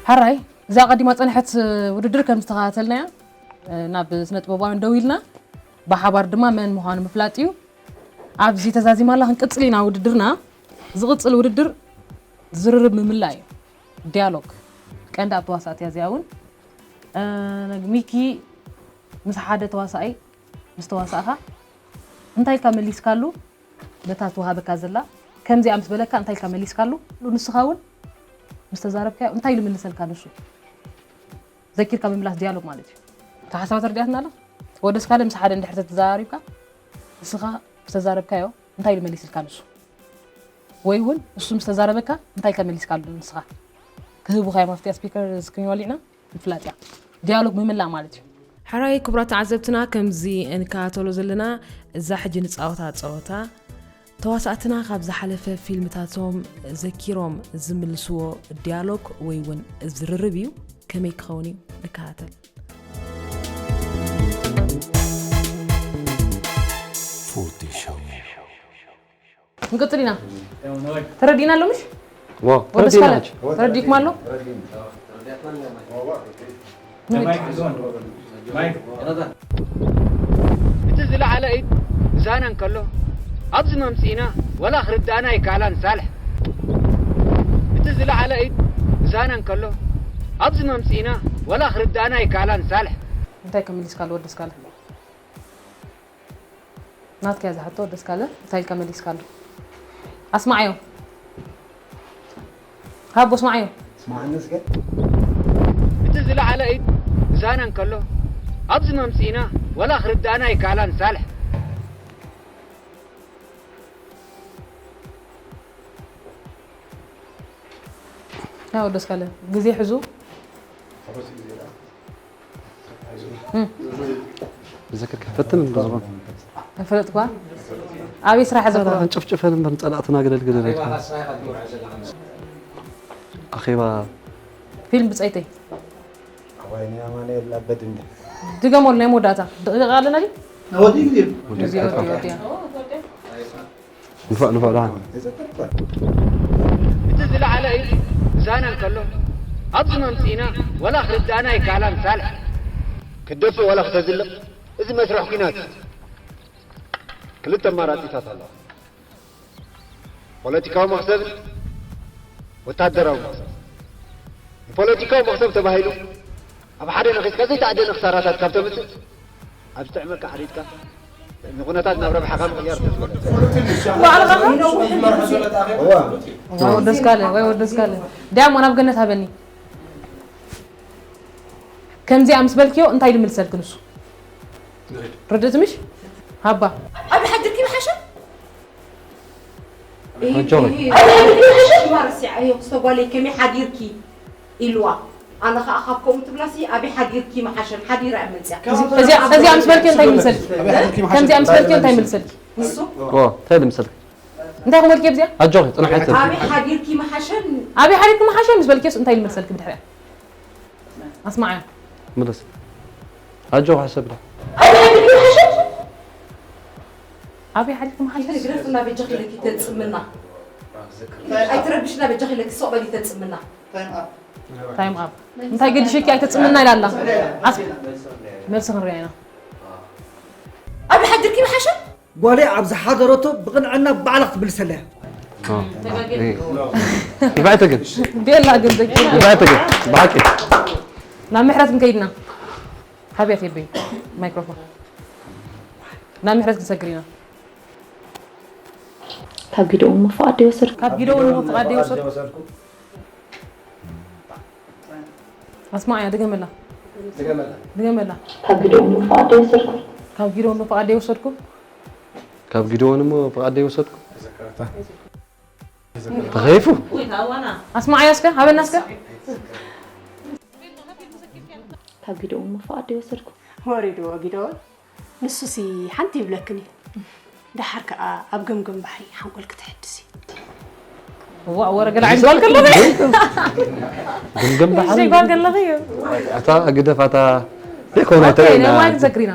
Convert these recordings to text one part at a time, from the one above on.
ሕራይ፣ እዛ ቀዲማ ጸንሐት ውድድር ከም ዝተኸታተልናያ፣ ናብ ስነ ጥበባውያን ደው ኢልና ብሓባር ድማ መን ምዃኑ ምፍላጥ እዩ። ኣብዚ ተዛዚማላ ክንቅጽል ኢና ውድድርና። ዝቕጽል ውድድር ዝርርብ ምምላእ እዩ። ዲያሎግ። ቀንዲ ኣብ ተዋሳእቲ እያ እዚኣ እውን። እ፣ ሚኪ ምስ ሓደ ተዋሳኣይ ምስ ተዋሳእኻ እንታይ ኢልካ መሊስካሉ? ነታ ትወሃበካ ዘላ ከምዚኣ ምስ በለካ እንታይ ኢልካ መሊስካሉ? ንስኻ እውን ምስ ተዛረብካዮ እንታይ ኢሉ ምልሰልካ ንሱ? ዘኪርካ ምምላስ ዲያሎግ ማለት እዩ። እታ ሓሳባ ተረዲኣትና ኣላ? ወደስካለ ምስ ሓደ እንድሕር ተተዛራሪብካ ንስኻ ምስ ተዛረብካዮ እንታይ ኢሉ መሊስልካ ንሱ? ወይ እውን እሱ ምስ ተዛረበካ እንታይ ኢልካ መሊስካሉ ንስኻ? ክህቡኻ እዮም ኣብቲ ስፒከር ስክሪን ወሊዕና ምፍላጥ እያ። ዲያሎግ ምምላእ ማለት እዩ። ሕራይ ክቡራት ተዓዘብትና፣ ከምዚ እንከታተሎ ዘለና እዛ ሕጂ ንጻወታ ጸወታ ተዋሳእትና ካብ ዝሓለፈ ፊልምታቶም ዘኪሮም ዝምልስዎ ዲያሎግ ወይ እውን ዝርርብ እዩ። ከመይ ክኸውን እዩ? ንከታተል። ክንቅጽል ኢና። ተረዲእና ኣሎ ምሽ? ዋው ወደስካለ ተረዲናች ተረዲእኩም ኣሎ? እቲ ዝለዓለ ኢድ ብዛና እንከሎ ኣብዚ መምጽኢና ወላ ክርድኣና ኣይከኣላን ሳልሕ። እቲ ዝለዓለ ኢድ ብዛና እንከሎ ኣብዚ መምጽኢና ወላ ክርድኣና ኣይከኣላን ሳልሕ። እንታይ ከመሊስካሉ ወደስካለ? ናትካ እያ ዝሓቶ ወደስካለ እንታይ ኢልካ መሊስካሉ? ኣስማዓዮ። ሃቦ ኣስማዓዮ። ስማዕኒ እስከ እቲ ዝለዓለ ኢድ ብዛና እንከሎ ኣብዚ መምጽኢና ወላ ክርድኣና ኣይከኣላን ሳልሕ። ናይ ወደስካለ ግዜ ሕዙ። ዘክር ክፈትን ብዝኾን ፈለጥኳ ኣበይ ስራሕ ዘክሮ ጨፍጭፈን እምበር ጸላእትና ገለል ገለል ኣይትኾን። ኣኼባ ፊልም ብጸይተይ ኣዋይ ናይ ኣማኑኤል ኣበድ እንደ ድገመሉ ናይ መወዳእታ ደቂቕ ኣለና ድዩ? ወዲ ግዜ ወዲያ ወዲያ ወዲያ ንፋዕ ንፋዕ ደሓን እቲ ዝለዓለ ኢድ ብዛና እንከሎ ኣብዚ መምጽኢና ወላ ክርድኣና ኣይከኣላን ሳልሕ። ክትደፍእ ወላ ክተዝልቕ እዚ መስርሕ ኲናት እዩ። ክልተ ኣማራጺታት ኣለዋ። ፖለቲካዊ መኽሰብን ወታደራዊ መኽሰብ። ንፖለቲካዊ መኽሰብ ተባሂሉ ኣብ ሓደ ነኺስካ ዘይተኣደነ ክሳራታት ካብ ተምጽእ ኣብ ዝጥዕመካ ዓሪድካ ንኹነታት ናብ ረብሓኻ ምቕያር ተስበለ። ወደስካለ ወይ ወደስካለ ዲያሞ ናብ ገነት ሃበኒ ከምዚኣ ምስ በልክዮ እንታይ ኢሉ ምልሰልኪ ንሱ ርድእቲ ምሽ ሃባ ኣብ ሓድርኪ ምሓሸ ኣጆኺ። ሽማ ረሲዓዮ ክስተጓለይ ከመይ ሓዲርኪ ኢልዋ ኣነ ከዓ ካብ ከምኡ ትብላሲ ኣበይ ሓዲርኪ ምሓሸን ሓዲራ እያ መፅያ እዚኣ ምስ በልክዮ እንታይ ምልሰልኪ ከምዚኣ ምስ በልክዮ እንታይ ምልሰልኪ ንሱ ኦ እንታይ ልምሰልክ እንታይ ክመልክዮ ብዚኣ ኣጆኺ ጽናሕ ኣይትበል ኣበይ ሓዲርኪ ምሓሸን ኣበይ ሓዲርኪ ምሓሸ ምስ በልክዮስ እንታይ ኢሉ መልሰልኪ ብድሕሪኣ ኣስማዓያ ምለስ ኣጆኺ ሕሰብላ ኣበይ ሓዲርኪ ምሓሸን ኣበይ ሓዲርኪ ምሓሸ ግረፍና በጃኺ ኢለኪ ተፅምና ኣይትረብሽና በጃኺ ኢለኪ ስቕ በሊ ተፅምና ታይም ኣፕ እንታይ ገዲሸኪ ኣይተፅምና ኢላ ኣላ ኣስ መልሲ ክንሪኣ ኢና ኣበይ ሓዲርኪ ምሓሸን ጓለይ ኣብ ዝሓደረቶ ብቕንዕና ባዕላ ክትምልሰላ እያ ይባዕተ ግን ቤላ ግን ዘኪ ይባዕተ ግን ብሓቂ ናብ ምሕረት ክንከይድና ሓብያት የበይ ማይክሮፎን ናብ ምሕረት ክንሰግር ኢና ካብ ጊደኦን እሞ ፍቓድ ዘይወሰድኩ ካብ ጊደኦን እሞ ፍቓድ ዘይወሰድኩ ኣስማዕያ ድገመላ ድገመላ ካብ ጊደኦን እሞ ፍቓድ ዘይወሰድኩ ካብ ጊደኦን እሞ ፍቓድ ዘይወሰድኩ ካብ ጊደኦን እሞ ፍቓድ ዘይወሰድኩ ተኸይፉ ኣስማዕያ እስከ ሃበና እስከ ካብ ጊደኦን እሞ ፍቓድ ዘይወሰድኩ ወሪድዎ ጊደኦን ንሱሲ ሓንቲ ይብለክን እዩ ደሓር ከኣ ኣብ ገምገም ባሕሪ ሓንጎል ክትሕድስ እዩ ዋዕ ወረ ገለ ዓይነት ጓል ከለኺ ገምገም ባሕሪ ጓል ከለኺ እዩ ኣታ ግደፍ ኣታ ዘይኮነ ኣይተርእየና ማይ ዘክሪና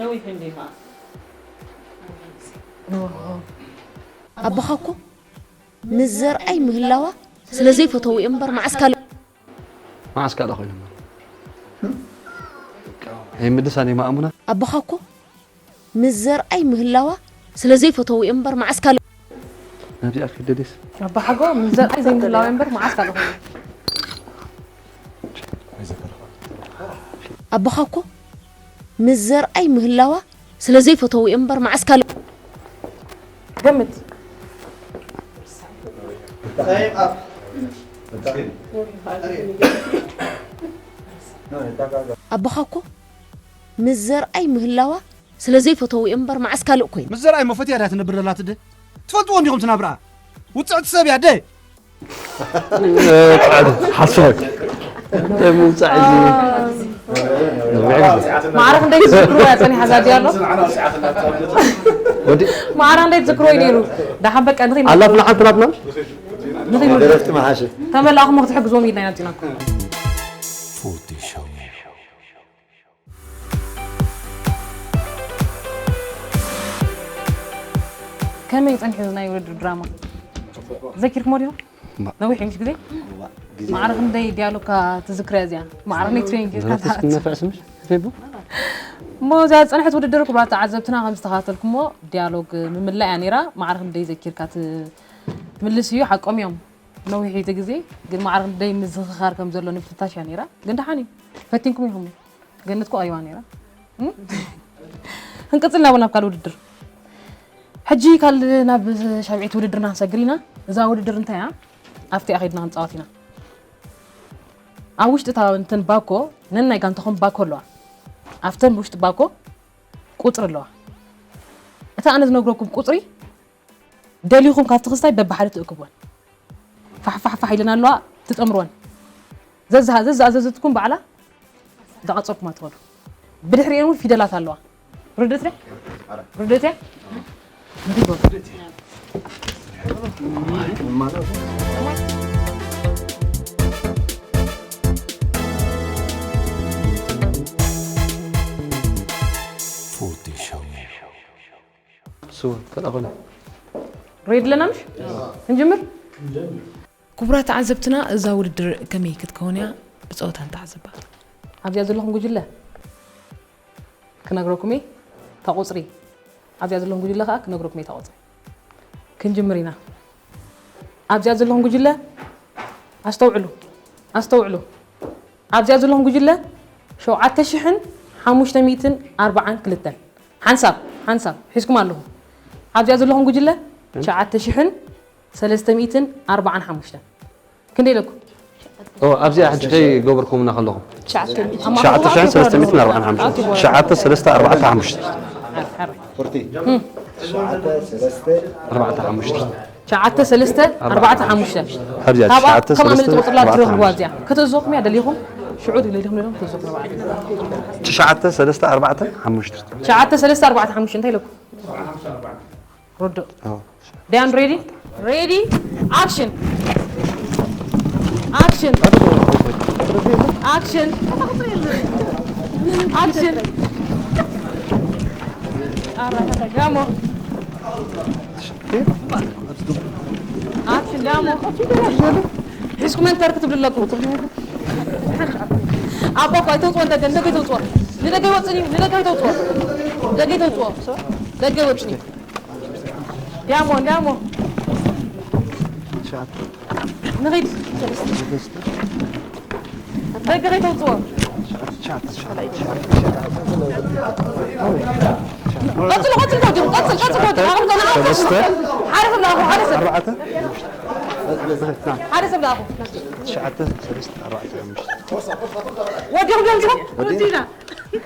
ነዊሕ እንዲኻ ኣቦኻ እኮ ምስ ዘርኣይ ምህላዋ ስለ ዘይፈተው እዮም እምበር መዓስ ካልእ። መዓስ ካልእ ኮይኖም። ኣይምድሳን እዮም ኣእሙና። ኣቦኻ እኮ ምስ ዘርኣይ ምህላዋ ስለ ዘይፈተው እዮም እምበር መዓስ ካልእ። ናብዚኣ ክደልስ። ኣቦሓጎ ምስ ዘርኣይ ዘይምህላዋ እዮም እምበር መዓስ ካልእ ኮይኖም። ኣቦኻ እኮ ምስ ዘርኣይ ምህላዋ ስለ ዘይፈተው እዮም እምበር መዓስ ካልእ። ገምት። ኣቦኻ እኮ ምስ ዘርኣይ ምህላዋ ስለ ዘይፈተው እዮም እምበር መዓስ ካልእ ኮይኑ። ምስ ዘርኣይ እሞ ፈትያ ድያ ትነብር ዘላ ትደ? ትፈልጥዎ እንዲኹም ትናብርኣ። ውጽዕቲ ሰብ እያ ደ? ጻዕዲ ሓስቦ። ምውጻዕ እዚ። ማዕረ ክንደይ ትዝክርዎ እያ ጸኒሓ እዛ ድያሎ? ወዲ ማዕረ ክንደይ ትዝክርዎ እዩ ነይሩ። ደሓን በቃ ንኺድ ኣላ ፍላሓን ትላትና? ንኺድ ደረፍቲ መሓሸ። ተመላእኹም ክትሕግዝዎም ኢልና ኢና መጺናኩም። ፎርቲ ሾው። ከመይ ጸኒሑ እዚ ናይ ውድድር ድራማ? ዘኪርክሞ ዲኹም? እማ። ነዊሕ እዩ ምሽ ግዜ? እዋ፣ ግዜ ማዕረ ክንደይ ዲያሎግካ ትዝክርያ እዚኣ? ማዕረ ክንደይ ትሬኒንግ ጌርካ ዘረተስ ትሓት? ክነፍዕ ስምሽ? ፌቡ? እሞ እዚኣ ዝጸንሐት ውድድር ክቡራት ተዓዘብትና ከም ዝተኸታተልኩሞ ዲያሎግ ምምላእ እያ ነይራ። ማዕረ ክንደይ ዘኪርካ ት-፣ ትምልስ እዩ፣ ሓቆም እዮም። ነዊሕ እዩ እቲ ግዜ፣ ግን ማዕረ ክንደይ ምዝኽኻር ከም ዘሎ ንምፍታሽ እያ ነይራ። ግን ደሓን እዩ። ፈቲንኩም ኢኹም። ገነት እኮ ኣይዋ ነይራ። እም? ክንቅጽል ናብ፣ ናብ ካልእ ውድድር። ሕጂ ካል-፣ ናብ ሻብዒት ውድድርና ክንሰግር ኢና። እዛ ውድድር እንታይ እያ? ኣብቲኣ ከይድና ክንጻወት ኢና። ኣብ ውሽጢ እታ እንትን ባኮ፣ ነናይ ጋንታኹም ባኮ ኣለዋ። ኣብተን ውሽጢ ባኮ ቁጽሪ ኣለዋ። እታ ኣነ ዝነግረኩም ቁጽሪ ደሊኹም ካብቲ ክስታይ በብሓደ ትእክብወን። ፋሕ ፋሕ ፋሕ ኢለን ኣለዋ፣ ትጠምርወን። ዘዝሃ-፣ ዘዝኣዘዘትኩም ባዕላ እንዳቐጸርኩማ ትኸዱ። ብድሕሪኤን እውን ፊደላት ኣለዋ። ርድእት ድያ? ርድእት እያ? ንኺድ በሉ። ፎርቲ ሾው። ስዋ፣ ተላኸሉ። ሬዲ ኣለና ምሽ? ክንጅምር? ክቡራት ተዓዘብትና፣ እዛ ውድድር ከመይ ክትከውን እያ? ብጸወታ ንተዓዘባ። ኣብዚኣ ዘለኹም ጉጅለ ክነግረኩም እየ፣ እታ ቁጽሪ። ኣብዚኣ ዘለኹም ጉጅለ ከኣ ክነግረኩም እየ፣ እታ ቁጽሪ። ክንጅምር ኢና። ኣብዚኣ ዘለኹም ጉጅለ ኣስተውዕሉ፣ ኣስተውዕሉ። ኣብዚኣ ዘለኹም ጉጅለ ሸውዓተ ሽሕን ሓሙሽተ ሚእትን ኣርባዓን ክልተን። ሓንሳብ፣ ሓንሳብ፣ ሒዝኩም ኣለኹም። ኣብዚኣ ዘለኹም ጉጅለ ትሽዓተ ሽሕን ሰለስተ ሚእትን ኣርባዓን ሓሙሽተን። ክንደይ ኢለኩም? ኦ፣ ኣብዚኣ ሕጂ ከይገበርኩምና ከለኹም። ትሽዓተ ሚእቲ። ትሽዓተ ሽሕን ሰለስተ ሚእትን ኣርባዓን ሓሙሽተ። ትሽዓተ ሰለስተ ኣርባዕተ ሓሙሽተ። ሓረ፣ ሓረ። ፎርቲ። እም። ትሽዓተ ሰለስተ ኣርባዕተ ሓሙሽተ። ትሽዓተ ሰለስተ ኣርባዕተ ሓሙሽተ። ኣብዚኣ ካብኣ ትሽዓተ ከምኣ ሰለስተ ምልጥ ቁጥርላ ኣርባዕተ ትረኽብዋ ሓሙሽተ። እዚኣ። ከተእዝዘኩም እያ ደሊኹም? ሽዑ ደሊኹም ደሊኹም ተእዝዘኩም ኣርባዕተ። ትሽዓተ ሰለስተ ኣርባዕተ ሓሙሽተ። ትሽዓተ ሰለስተ ኣርባዕተ ሓሙሽተ እንታይ ኢለኩም? ርዱእ። ኣዎ። ዳያን ሬዲ? ሬዲ? ኣክሽን! ኣክሽን! ኣክሽን! ኣክሽን! ጋሞ። ኣክሽን ጋሞ። ሒዝኩም ኤንተር ክትብሉ ኣለኩም። ኣቦ እኮ ኣይተውፅኦ፣ ንደገ፣ ንደገ ኣይተውፅኦ። ንደገ ይወፅን እዩ፣ ንደገ ኣይተውፅኦ። ደገ ኣይተውፅኦ። ደገ ይወፅን እዩ። ዳሞ፣ ዳሞ። ንኺድ። ደገ ከይተውፅኦ። ቀፅሉ፣ ቀፅሉ፣ ወዲኹም፣ ቀፅል፣ ቀፅል፣ ወዲኹም። ኣኹም፣ ኣኹም፣ ኣኹም። ሰለስተ። ሓደ ሰብ ለኣኹ፣ ሓደ ሰብ። ኣርባዕተ። ሓደ ሰብ ለኣኹ። ትሽዓተ፣ ሰለስተ፣ ኣርባዕተ፣ ሓሙሽተ። ወዲኹም፣ ወዲኹም። ወዲና።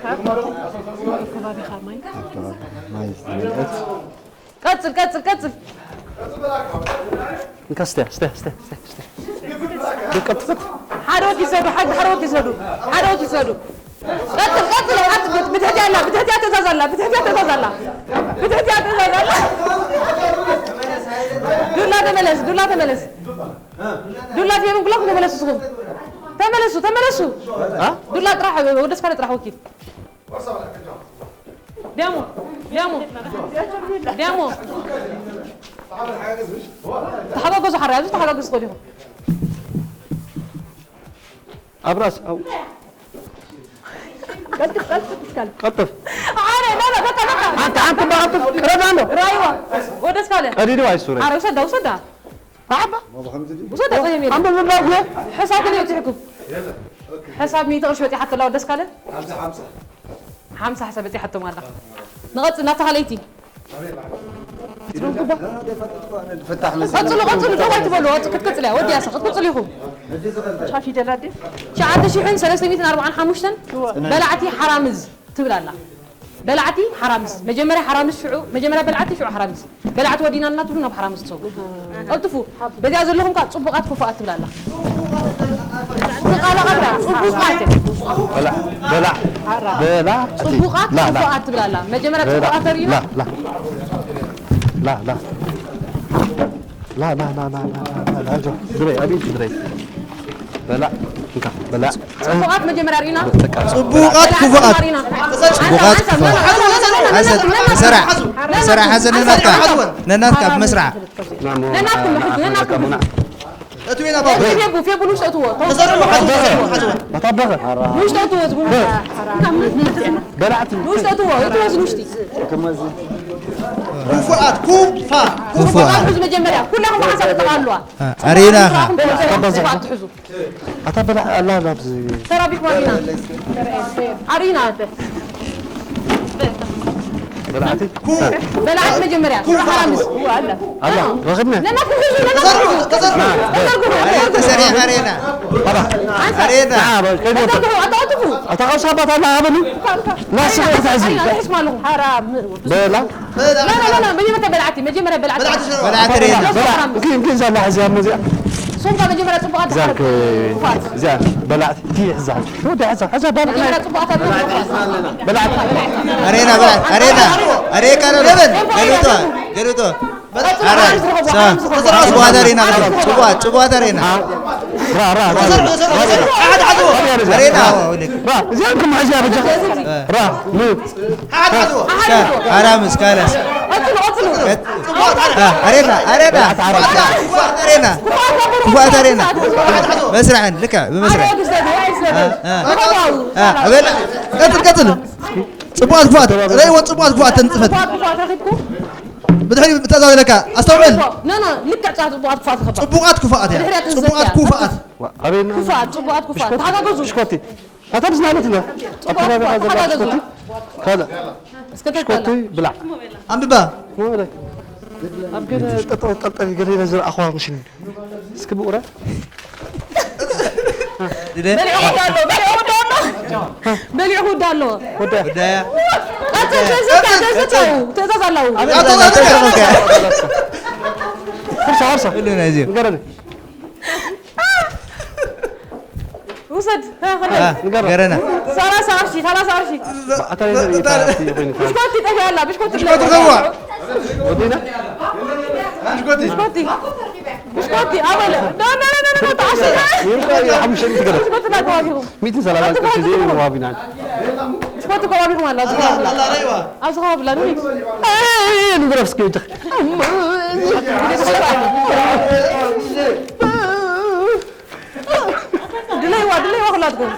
ከባቢኻ ማይ። ማይ ዝመልአት። ቀጽል፣ ቀጽል፣ ቀጽል። እንካ፣ ስተ፣ ስተ፣ ስተ፣ ስተ፣ ስተ። ቀጥታ። ሓደ ወዲ ይሰዱ፣ ሓደ፣ ሓደ ወዲ ይሰዱ፣ ሓደ ወዲ ይሰዱ። ቀጽል፣ ቀጽል፣ ኣብ ዓዲ ቤት፣ ብትሕቲ ኣላ፣ ብትሕቲ ትእዛዝ ኣላ፣ ብትሕቲ ትእዛዝ ኣላ፣ ብትሕቲ ትእዛዝ ኣላ። ዱላ ተመለስ፣ ዱላ ተመለስ። ዱላ ትየምን ኩላኩም ተመለሱ፣ ንስኹም። ተመለሱ፣ ተመለሱ። አ? ዱላ ጥራሕ፣ ወደስ ካለ ጥራሕ ወኪል። ዲያሞ፣ ዲያሞ፣ ዲያሞ። ተሓጋገዙ ሓራይ፣ ኣብዚ ተሓጋገዙ ትኽእሉ ኢኹም። ኣብ ራስ፣ ኣብ ቀልጥፍ፣ ቀልጥፍ እስከ ኣለ። ቀልጥፍ። ኣረ፣ ና፣ ና፣ በቃ፣ በቃ። ሓንቲ፣ ሓንቲ እባ ቀልጥፍ። ቅረብ ኣሎ። ራይዋ። ወደ እስካለ። ቀዲድዋ ይሱረ። ኣረ፣ ውሰዳ፣ ውሰዳ። ኣባ። ውሰዳ፣ ጸየም የለን። ኣንበብ፣ ኣንበብ፣ ኣንበብ። ሕሳብ ግን ይብጽሕኩም። ሕሳብ ሚእቲ ቅርሺ በጺሓቶ ኣላ፣ ወደ እስካለ። ሓምሳ። ሓምሳ ሕሳብ በጺሓቶም ኣላ። ንቐጽል፣ ናብታ ካልኣይቲ። ፍታሕ መሲሉ። ቀጽሉ፣ ቀጽሉ፣ ደው ኣይትበሉ። ወጥ ክትቅጽል እያ፣ ወዲያ ሰ ክትቅጽሉ ኢኹም። ሻፊ ደላዴ። ትሽዓተ ሽሕን ሰለስተ ሚእትን ኣርባዓን ሓሙሽተን በላዕቲ ሓራምዝ ትብል ኣላ። በላዕቲ ሓራምዝ፣ መጀመርያ ሓራምዝ፣ ሽዑ፣ መጀመርያ በላዕቲ፣ ሽዑ ሓራምዝ። በላዕቲ ወዲና እናትብሉ ናብ ሓራምዝ ትሰጉ። ቀልጥፉ። በዚኣ ዘለኹም ከኣ ጽቡቓት ክፉኣት ትብል ኣላ። ተቓላቐልካ፣ ጽቡቓት። በላ፣ በላ፣ በላ፣ ጽቡቓት ላ፣ ላ። ክፉኣት ትብል ኣላ። መጀመርያ በላ፣ ጽቡቓት ተርእዩ። ላ፣ ላ። ላ፣ ላ። ላ፣ ላ፣ ላ፣ ላ፣ ላ፣ ላ፣ ላ፣ ጆ፣ ድረይ፣ ኣቤት ድረይ። በላ፣ እንካ፣ በላ። ጽቡቓት መጀመርያ ርኢና። በቃ። ጽቡቓት በላ፣ ክፉኣት። ርኢና። ጽቡቓት ኣንሳ፣ ኣንሳ፣ ክፉኣት። ኣንሳ፣ ኣንሳ፣ ኣንሳ፣ ሓሰን፣ ኣንሳ፣ ኣንሳ፣ ኣንሳ፣ ሓሰን፣ ኣንሳ፣ ነናትካ፣ ኣንሳ፣ ነናትካ፣ ኣንሳ፣ ነናትካ፣ ኣብ መስርዓ። ና፣ ሞ-፣ ነናትኩም ና፣ ሕዙ፣ ና፣ ነናትኩም ና፣ ሕዙ። ና። እትው ኢና ባቡ። ፌቡ፣ ፌቡ ንውሽጢ እትዎ። ተዘርቦ ሓዝወ፣ ሓዝወ። ኣታ በኸ። ንውሽጢ እትዎ፣ ዝቡ። በላዕቲ። ንውሽጢ እትዎ፣ እትዎ፣ ንውሽጢ። ክፉኣት፣ ኩፋ። ኩፋ። ኩፋ። ሕዙ መጀመርያ። ኩላኹም ብሓንሳብ ተጠቓልሉዋ። አ፣ ኣሬና ኻ። ኩፋ ትሕዙ። ኣታ በላዕ ኣላ ናብዚ። ተራቢኹም ኣሪና። ኣሪና። በላዕቲ? በላዕቲ መጀመርያ። ኩፋ። ሓራምዝ። ኣላ፣ ረኽብና። ነናትኩም ሕዙ፣ ነናትኩም ሕዙ። ተዘርጉ፣ ተዘርጉ። ኣሬ፣ ተዘርጉ። ተሰሪሕ ኣሬና። ኣባ። ኣንሳ። ኣሬና። ና፣ በል፣ ከይድ ወጣ። ተዘርጉ፣ ኣታ፣ ኣታ፣ ኣታ፣ ኣታ፣ ኣታ፣ ኣታ፣ ኣታ፣ ኣታ፣ ናስብ ኣታ፣ ሕዚ። ኣታ፣ ሕስማ ኣለኹም። ሓራም። በላ። ላ፣ ላ፣ ላ፣ ላ፣ መጀመርያ በላዕቲ፣ መጀመርያ በላዕቲ። በላዕቲ ሬና። በላ፣ እንኪ፣ እንኪ፣ እዛ ላሕ እዚኣ፣ እዚኣ። ሶምካ መጀመርያ ጽቡቓት እዛ፣ ድሓር እንኪ፣ ክፉኣት። እዚኣ፣ በላዕቲ፣ እንኪ፣ እዛ። ወዲ፣ እዛ፣ እዛ፣ በላዕቲ። መጀመርያ ጽቡቓት ኣለ። በላዕቲ። ኣሬና፣ በላዕቲ፣ ኣሬና። ኣሬ፣ ካለ ለበን። ገልብጦ፣ ገልብጦ። ቀጽሎ፣ ኣረ፣ ሓራምዝ ዝረኸቦ፣ ሳ-፣ ሓራምዝ ዝረኸቦ። ጽቡቓት ኣሬና፣ ጽቡቓት፣ ጽቡቓት ኣሬና። ራ፣ ራ፣ ራ። ኣሬና፣ ኣዎ፣ ልክ። ራ፣ እዚኣ እንክም ሕዚኣ በጃ። ራ፣ ኑ። ሓሓት ሓሓት። ሓሓት። ሓራምዝ፣ ካላስ። ቀጽሉ፣ ቀጽሉ። ቀጥ-፣ አ፣ ኣሬና፣ ኣሬና። ክፉኣት ኣሬና። ክፉኣት ኣሬና። መስርዕን፣ ልክዕ፣ ብመስርዕ። ኣሬ፣ ግዘ፣ ግዘ፣ ግዘ። አ፣ አ። ክፉኣት። አ፣ ኣበል-፣ ቀጽል፣ ቀጽል። ጽቡቓት ክፉኣት። ረእይዎ፣ ጽቡቓት ክፉኣት ተንጽፈት። ክፉኣት፣ ክፉኣት ረኺብኩም? ብድሕሪ ምትእዛዝ ኣለካ። ኣስተውዕል። ኖ፣ ኖ፣ ልክዕ ጽቡቓት ክፉኣት ረኺብካ። ጽቡቓት ክፉኣት እያ። ብድሕሪኣ ጽቡቓት ትንሰፍያ። ክፉኣት። ኣበይና? ክፉኣት፣ ጽቡቓት ክፉኣት። ብሽኮቲ። ተሓጋገዙ። ብሽኮቲ። ኣታ ብዝናነት ኢለ። ጽቡቕ፣ ኣከባቢኻ ዘላ ተሓጋገዙ። ብሽኮቲ። ካልእ። እስከ ብሽኮቲ ተካለ። ብላዕ። ኣንብባ። ወለ። ኣብ ገለ ጠጠ-፣ ጠልጠል ገለ ኢለ ዝረኣኹዋ ምሽኒ። እስኪ ብቑረ። ድደ? በሊዑ ክወዳ ኣሎ፣ በሊዑ ክወዳ ኣሎ። በሊዑ ክወዳ ኣሎ። ወደ። ወዳያ። ቀጽል፣ ትእዛዝ፣ ትእዛዝ ኣለዉ። ትእዛዝ ኣለዉ። ኣበይ ኣቶ ዘላ? ዘላ? ተረፈ። ሕርሳ፣ ሕርሳ። ሁሉ ናይ እዚኦም። ንገረኒ። ውሰድ፣ እ፣ ኸደ። እ፣ ንገረና። ሰላሳ ቅርሺ፣ ሰላሳ ቅርሺ። ኣታ ይዘ-፣ ይታ-፣ ይታ-፣ ይታ-፣ ብሽኮቲ ጠፊኣ ኣላ፣ ብሽኮቲ ብሽኮቲ ጠፊኣ። ዘዋ። ወዲና? ብሽኮቲ። ብሽኮቲ። ብሽኮቲ፣ ኣበለ። ዳ፣ ዳ፣ ዳ፣ ዳ፣ ዳ፣ ተዓሺጋ። ይምጣ፣ ሓሙሽተ ሚእቲ ገለ። ብሽኮቲ ዳ ከባቢኹም። ሚእቲ ሰላሳ ቅርሺ ዘይ ዋቢና። ብሽኮቲ ከባቢኹም ኣላ፣ ኣብዚ ከባቢ ኣላ። ኣብዚ ከባቢ ኣላ፣ ንሪድ። እ፣ ንድረፍ እስኪ ወጅኽ። ድለይዋ፣ ድለይዋ ኩላትኩም።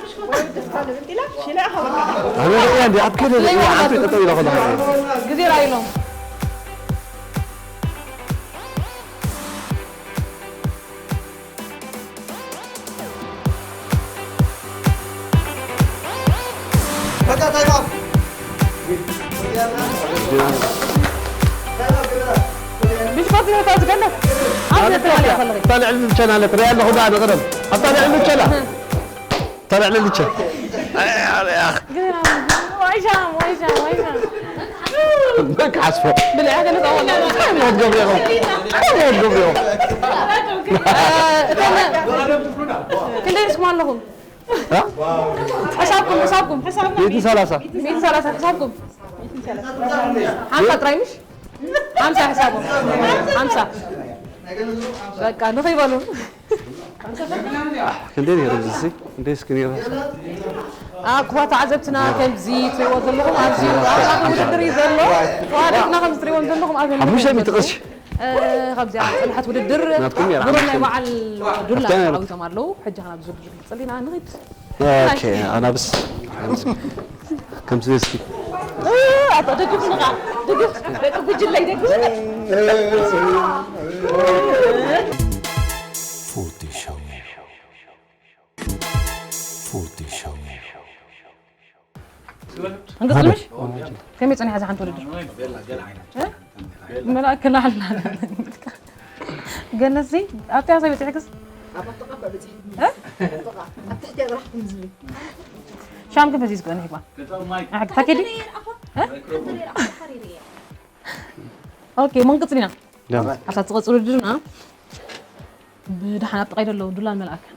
ኣነ ርእያ እንዲ ኣብ ከደ ድለይዋ ርእያ ዓንተ ኩላትኩም። ጠጠው ኢላ ከለኹ። ግዜ ራእይሎም። በቃ ታይም ኣውት። ብሽኮት ዝመታ ዝገለ ኣብ ዘተባልያ ከለኺ። ኣታ ልዕሊ ቻናል ትሪኣ ኣለኹ ዳ ንቕደም። ኣታ ልዕሊ ቻናል። ኣታ ልዕሊ ቻናል። ግዜ ራእይሎም። ዋይሻ፣ ዋይሻ፣ ዋይሻ። በቃ ሓስፎ። ብልዕ ገለ ጸወታ። ሞት ገብርኤል። ሞት ገብርኤል። እ፣ እተን ክንደይ ሒዝኩም ኣለኹም? እ? ሕሳብኩም፣ ሕሳብኩም። ሚእቲ ሰላሳ። ሚእቲ ሰላሳ ሕሳብኩም። ሓምሳ ጥራይ ምሽ? ሓምሳ ሕሳቦም። ሓምሳ። በቃ፣ ንኸይበሉ። ክንደይ ነይሩ እዚ? ክንደይ እስኪ ነይሩ? ኣ፣ ክቡራት ተዓዘብትና፣ ከምዚ ትሪእዎ ዘለኹም፣ ኣብዚ ኣብ ውድድር እዩ ዘሎ። ተዋዳእትና ከምዚ ትሪእዎም ዘለኹም፣ ኣብ ሓሙሽተ ሚእቲ ቅርሺ። እ፣ ካብዚኣ ዝጸንሐት ውድድር ናትኩም እያ፣ ብሩር ናይ ሓሙሽተ በዓል ዱላ ኣፍታ እያ። ተዓዊቶም ኣለዉ። ሕጂ ከ ናብዚ ውድድር ክንቅጽል ኢና። ንኺድ። ኦኬ፣ ኣናብስ። ከምዚ እስኪ። እ፣ ኣታ ደግፍ ንኻ። ደግፍ። ደቂ ጉጅለይ ደግፍ። ፎርቲ ሾው። ፎርቲ ሾው። እንቅጽል ምሽ? ከመይ ጸኒሓ እዛ ሓንቲ ውድድር? እ? መላእክ ላዕላ። ገነዚ፣ ኣብቲ ኣሰይ በጺሕክስ? እ? ሻም ክፈዚዝ ክእን ሂባ። ኣሕታ ኬዲ? እ? ኦኬ፣ መንቅጽል ኢና። ደም። ኣብታ ትቕጽል ውድድርና ብደሓን ኣብ ጥቓይ ዘለዉ ዱላን መላእክን።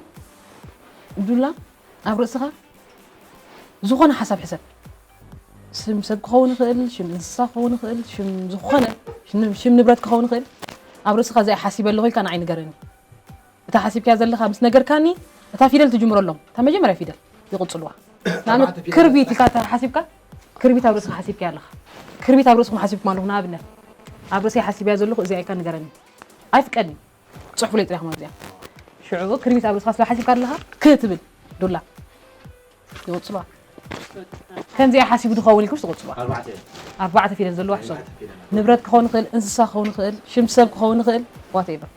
ዱላ ኣብ ርእስኻ ዝኾነ ሓሳብ ሕሰብ። ስም ሰብ ክኸውን ይኽእል፣ ሽም እንስሳ ክኸውን ይኽእል፣ ሽም ዝኾነ፣ ሽም፣ ሽም ንብረት ክኸውን ይኽእል። ኣብ ርእስኻ እዚኣ ሓሲበ ኣለኹ ኢልካ ንዓይ ንገረኒ። እታ ሓሲብካያ ዘለኻ ምስ ነገርካኒ፣ እታ ፊደል ትጅምረሎም። እታ መጀመርያ ፊደል ይቕጽልዋ። ንኣብነት፣ ክርቢት ኢልካ እታ ሓሲብካ፣ ክርቢት ኣብ ርእስኻ ሓሲብካያ ኣለኻ። ክርቢት ኣብ ርእስኹም ሓሲብኩም ኣለኹ፣ ንኣብነት፣ ኣብ ርእሰይ ሓሲብያ ዘለኹ እዚኣ ኢልካ ንገረኒ። ኣይፍቀድን። ጽሑፍለይ ጥራሕ ማለት እያ። ሽዑ ክርቢት ኣብ ርእስኻ ስለ ሓሲብካ ኣለኻ፣ ክትብል ዱላ። ይቕጽልዋ። ከምዚኣ ሓሲቡ ዝኸውን ኢልኩምስ ትቕጽልዋ። ኣርባዕተ ፊደል ዘለዋ ሕሰቡ። ኣርባዕተ ፊደል። ንብረት ክኸውን ይኽእል፣ እንስሳ ክኸውን ይኽእል፣ ሽም ሰብ ክኸውን ይኽእል፣ ዋተይበር።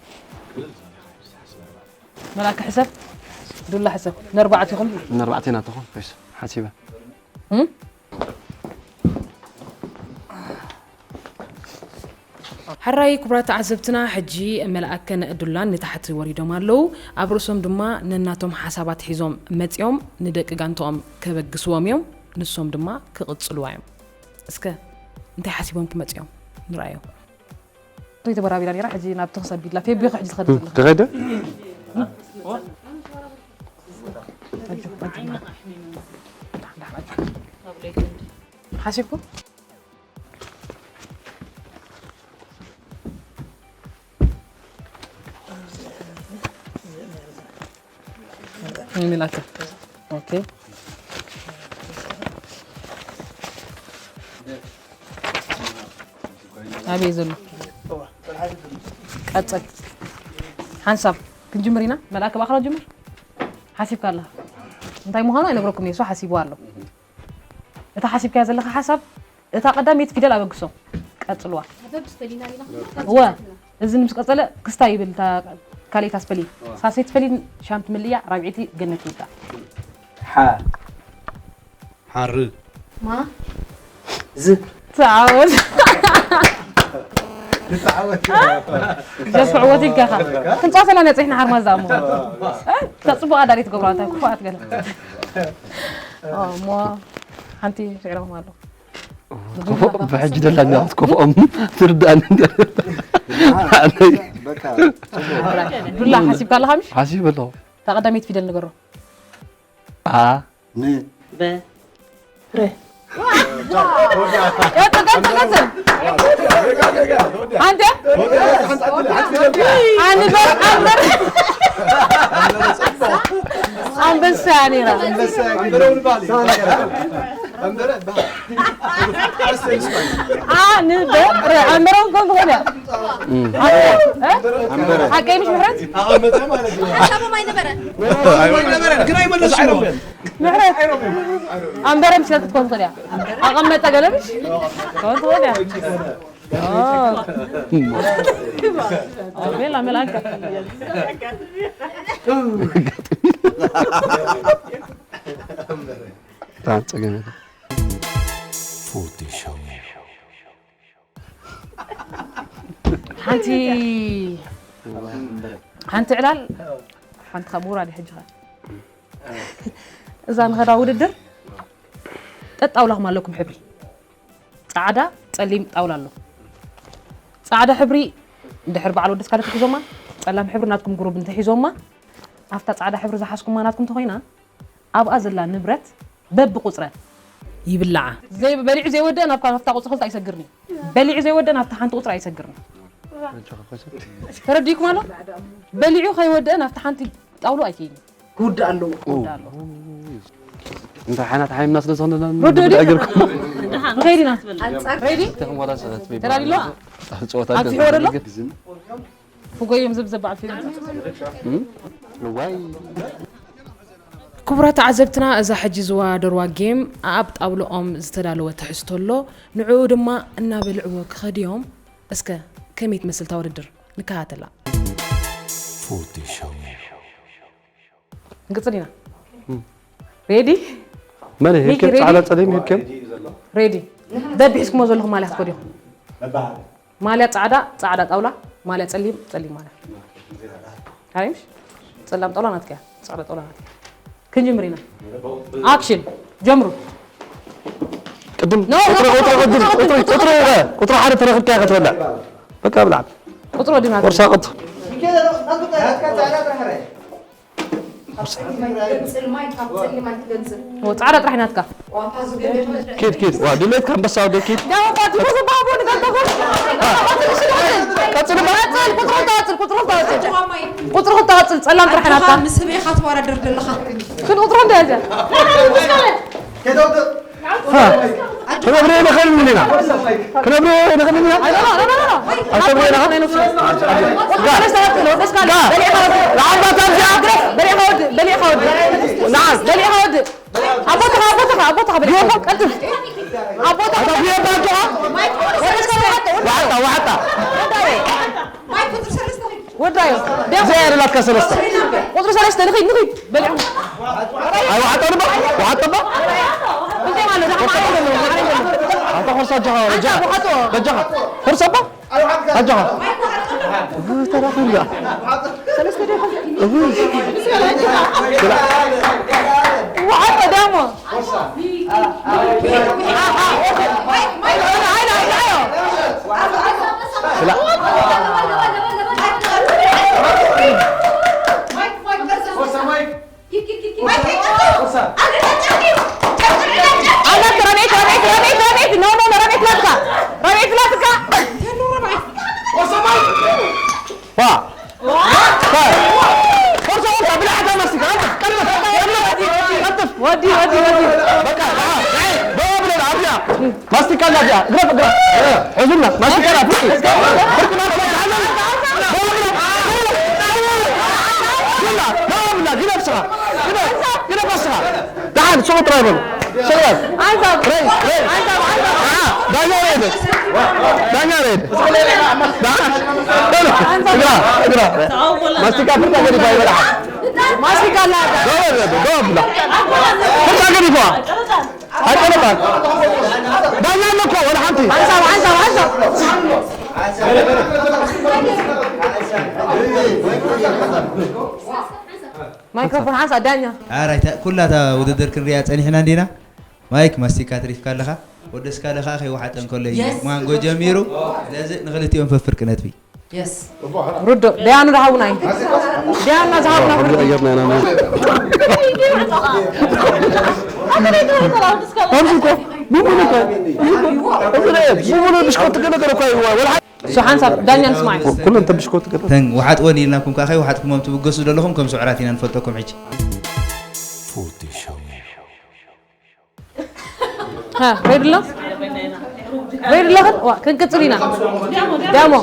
መልኣከ ሕሰብ፣ ዱላ ሕሰብ። ንኣርባዕቲኹም። ንኣርባዕቴና ተኾን፣ እሺ፣ ሓሲበ። እም? ሕራይ ክቡራት ተዓዘብትና፣ ሕጂ መልኣከን ዱላን ንታሕቲ ወሪዶም ኣለዉ። ኣብ ርእሶም ድማ ነናቶም ሓሳባት ሒዞም መጺኦም ንደቂ ጋንትኦም ከበግስዎም እዮም። ንሶም ድማ ክቕጽልዋ እዮም። እስከ እንታይ ሓሲቦም ክመጹ እዮም ንርኣዮም። ከይተበራቢራ ነይራ፣ ሕጂ ናብ ተኽሲ ኣቢላ። ፌቢ ኢኻ ሕጂ ትኸዲ ዘለኻ። ተኸደ? ሓሲብኩም? ሚላታ። ኦኬ። ኣበይ ዘሎ? ቀጽል። ሓንሳብ ክንጅምር ኢና። መልኣከ ብኣኽላ ጅምር። ሓሲብካ ኣለኻ። እንታይ ምዃኑ ኣይነግረኩም እየ፣ እሱ ሓሲቡ ኣሎ። እታ ሓሲብካያ ዘለኻ ሓሳብ፣ እታ ቀዳመይቲ ፊደል ኣበግሶ። ቀጽልዋ። ኣበግስ በሊና ዲና? እወ። እዚ ምስ ቀጸለ ክስታ ይብል፣ እታ ካልኣይቲ ኣስፈሊ። ሳልሰይቲ ፈሊ ሻም ትምልያ፣ ራብዐይቲ ገነት ይውዳእ። ሓ። ሓር። ማ። ዝ። ተዓወት። ንተዓወት። ጀስ ክዕወት ኢልካ ኢኻ። ክንጻወት ኣለና ጸኒሕና ሓርማዝ ደኣ እሞ። እ? እታ ጽቡቕ ኣዳሊት ትገብሮ ኣንታ ክፉኣት ገለ። ኦ፣ እሞ ሓንቲ ስዒሮም ኣለዉ። ትከፍኦም፣ ብሕጂ ደላ እንዲያ ክትከፍኦም ትርዳእኒ እንዲያ። በቃ፣ ጽቡቕ። ዱላ ሓሲብካ ኣለኻ ምሽ? ሓሲበ ኣለኹ። እታ ቀዳመይቲ ፊደል ንገሮ። ኣ። ን። በ። ረ። ቀጽል፣ ቀጽል፣ ቀጽል። ኣንተ? ኣንበር፣ ኣንበር። ኣንበሳ እያ ነይራ። ኣንበሳ እያ ግን። ኣንበረ፣ ኣንበረ ኮን ዝኾነ። እም። እ? ኣንበረ። ሓቀይ ምሽ ምሕረት? ኣቐመጠ ማለት እዩ። ሓሳቦም ኣይነበረ። ኣይነበረ፣ ግን ኣይመለስዎ። ምሕረት። ኣንበረ ምሽ ክትኮን ትኽእል እያ። ኣቐመጠ ገለ ምሽ? ትኮን ትኽእል እያ። ኦ። ኦ፣ ቤላ መልኣከ። ብጣዕሚ ጸገም የለን። ፎርቲ ሾው። ሓንቲ፣ ሓንቲ ዕላል፣ ሓንቲ ካብ ምውራድ ሕጂ ኸ። እዛ ንኸዳ ውድድር ጠጣውላኹም ኣለኩም ሕብሪ። ጻዕዳ፣ ጸሊም ጣውላ ኣሎ። ጻዕዳ ሕብሪ እንድሕር በዓል ወዲ ስካለት ሒዞማ፣ ጸላም ሕብሪ ናትኩም ግሩብ እንተሒዞማ፣ ኣብታ ጻዕዳ ሕብሪ ዝሓዝኩማ ናትኩም ተኾይና፣ ኣብኣ ዘላ ንብረት በብቑጽረን ይብልዓ። ዘይ-፣ በሊዑ ዘይወደአ ናብ ካብታ ቁጽሪ ክልተ ኣይሰግርን እዩ። በሊዑ ዘይወደአ ናብታ ሓንቲ ቁጽሪ ኣይሰግርን እዩ። ተረዲእኩም ኣሎ? በሊዑ ከይወደአ ናብታ ሓንቲ ጣውሎ ኣይከይድን። ክውዳእ ኣለዎ። ክውዳእ ኣለዎ። እንታይ ሓናት ሓይምና ስለ ዝኾነ ዶ-፣ ዶ-፣ ዶ-፣ ዶ-፣ ኣይገርኩም። ከይዲና። ሬዲ? ተዳሊሎ? ኣጽዋታ ኣጽዋታ ገንዘብ ኣሎ? ገንዘብ። ፍጎዮም ዝብዘብ በዓል ፊልም። እም? ዋይ። ክቡራት ተዓዘብትና፣ እዛ ሕጂ ዝወዳደርዋ ጌም ኣብ ጣውላኦም ዝተዳለወ ትሕዝቶ ኣሎ። ንዕኡ ድማ እናበልዕዎ ክኸድዮም። እስከ ከመይ ትመስል እታ ውድድር? ንከታተላ። ፎቶ ሾው። ንቅጽል ኢና። እም። ሬዲ? መን ሚኪ፣ ሄድከም? ሬዲ? ጻዕዳ ጸሊም ሄድከም? ሬዲ። በብሒዝኩሞ ዘለኹም ማልያ ክትከዱ ኢኹም። ማልያ ጻዕዳ፣ ጻዕዳ ጣውላ፣ ማልያ ጸሊም፣ ጸሊም ማልያ። ኣይሽ? ጸላም ጣውላ ናትካ እያ፣ ጻዕዳ ጣውላ ናትካ። ክንጅምር ኢና። ኣክሽን፣ ጀምሩ። ቅድም ኖ፣ ኖ፣ ቁጥሪ፣ ቁጥሪ፣ ቁጥሪ፣ ቁጥሪ፣ ቁጥሪ፣ ቁጥሪ፣ ቁጥሪ፣ ቁጥሪ ሓደ ተረኽብካ ኢኻ ትበልዕ። በቃ ብልዓት። ቁጥሪ ወዲና። ወርሳ ቅጥ። ጸልማይ ካብ ጸሊም ኣይትገንጽል። ኦ፣ ጻዕዳ ጥራሕ ናትካ። ኪድ፣ ኪድ። ዋ፣ ድሌትካ ኣንበሳ ወደ ኪድ። ዳዋ ፋቲሞ ዘባቦ ንገንተኹም። ቀጽል፣ ቀጽል፣ ቁጽሩ ተቐጽል፣ ቁጽሩ ተቐጽል። ቁጽሩ ተቐጽል፣ ጸላም ጥራሕ ናትካ። ምስ ህበይ ኢኻ ትወዳደር ዘለኻ። ግን ቁጽሩ እንታይ እያ? ሃ፣ ክነብሬ ንኽእል ኢና። ክነብሬ ንኽእል ኢና። ኣይኖ፣ ኖ፣ ኖ፣ ኖ፣ ኖ። ኣይተብሬ ንኽእል። ጋ። ጋ። ንዓባ ታብዚኣ። በሊዕኻ ወዲ፣ በሊዕኻ ወዲ። ንዓ። በሊዕኻ ወዲ። ኣቦትኻ፣ ኣቦትኻ፣ ኣቦትኻ በሊዕኻ። ቀልጥፍ። ኣቦትኻ። ኣታ ብየባ ኣጆኻ። ወደስካ ወሓጣ፣ ወሓጣ። ወዳዮ። ወዳዮ። እዚኣ እያ ደላትካ ሰለስተ። ቁጽሪ ሰለስተ፣ ንኺድ፣ ንኺድ። በሊዑ። ኣይ፣ ወሓጣ ንባ፣ ወሓጣ ባ። እንታይ ማለት ነው? ኣታ ኾርሳ ኣጆኻ፣ በጃኻ። በጃኻ። ኾርሳ ባ። ኣጆኻ። ተራኺብና። ሰለስተ ዶ? ወሓጣ ዳሞ። ዋ! ዋ! ዋ! ፎርሳ፣ ፎርሳ፣ ብልሓት ኣመስግን። ቀልጥፍ፣ ቀልጥፍ፣ ቀልጥፍ። ወዲ፣ ወዲ፣ ወዲ። በቃ፣ ደሓን። ደው ብለን ኣብዚኣ። ማስቲካ ኣላ እዚኣ። ግረፍ፣ ግረፍ። ሕዙና። ማስቲካ ኣላ፣ ፍርቂ። ፍርቂ ማስቲካ፣ ሓዘን። ደው ብለን። ደው ብለን። ደው ብለን። ግረፍ፣ ስኻ። ግረፍ፣ ግረፍ፣ ስኻ። ደሓን፣ ስቑ ጥራይ በሉ። ስቑ። ኣንሳብ። ረይ፣ ረይ። ኣንሳብ፣ ኣንሳብ። ደሓን፣ ዳኛ ረይ። ዳኛ ረይ። ደሓን። እግራ፣ እግራ። ማስቲካ ፍርታ ገዲፋ ይበልዓ። ማስቲካ ኣላ። ዶ፣ ዶ፣ ዶ፣ ዶ ብላ። ፍርታ ገዲፋ። ኣይጠለባን። ዳኛ ኣሎ እኮ፣ ወላ ሓንቲ። ኣንሳብ፣ ኣንሳብ፣ ኣንሳብ። ማይክሮፎን ሓንሳብ፣ ዳኛ። ኣራይ፣ እታ፣ ኩላ እታ ውድድር ክንሪኣ ጸኒሕና እንዲና? ማይክ፣ ማስቲካ ትሪፍካ ኣለኻ። ወደስካ ለኻ ከይወሓጠ እንከሎ እዩ የስ። ማንጎ ጀሚሩ። ስለዚ ንኽልቲኦም ፈፍርቂ ነጥቢ። የስ። ርዶ፣ ደያኑ ደሃቡና እዩ። ደያኑና ዝሃቡና ፍርዲ። ቀየርና ኢና፣ ናይ። ኣብዚ እኮ፣ ብሙሉ እኮ፣ እዚ ናይ፣ ብሙሉ ብሽኮት ገለ ገለ እኮ እዩ፣ ወላ እሱ ሓንሳብ ዳኛ ንስማዕ። ኩለን ተብሽኮት ገለ። ተን ወሓጥወን ኢልናኩም ከኣ ከይወሓጥኩሞም ትብገሱ ዘለኹም ከም ስዑራት ኢና ንፈልጠኩም ሕጂ። ፎቶ ሾው። ሃ፣ ሬዲ ኣሎ? ሬዲ ኣለኽን? ዋ፣ ክንቅጽል ኢና። ዳሞ።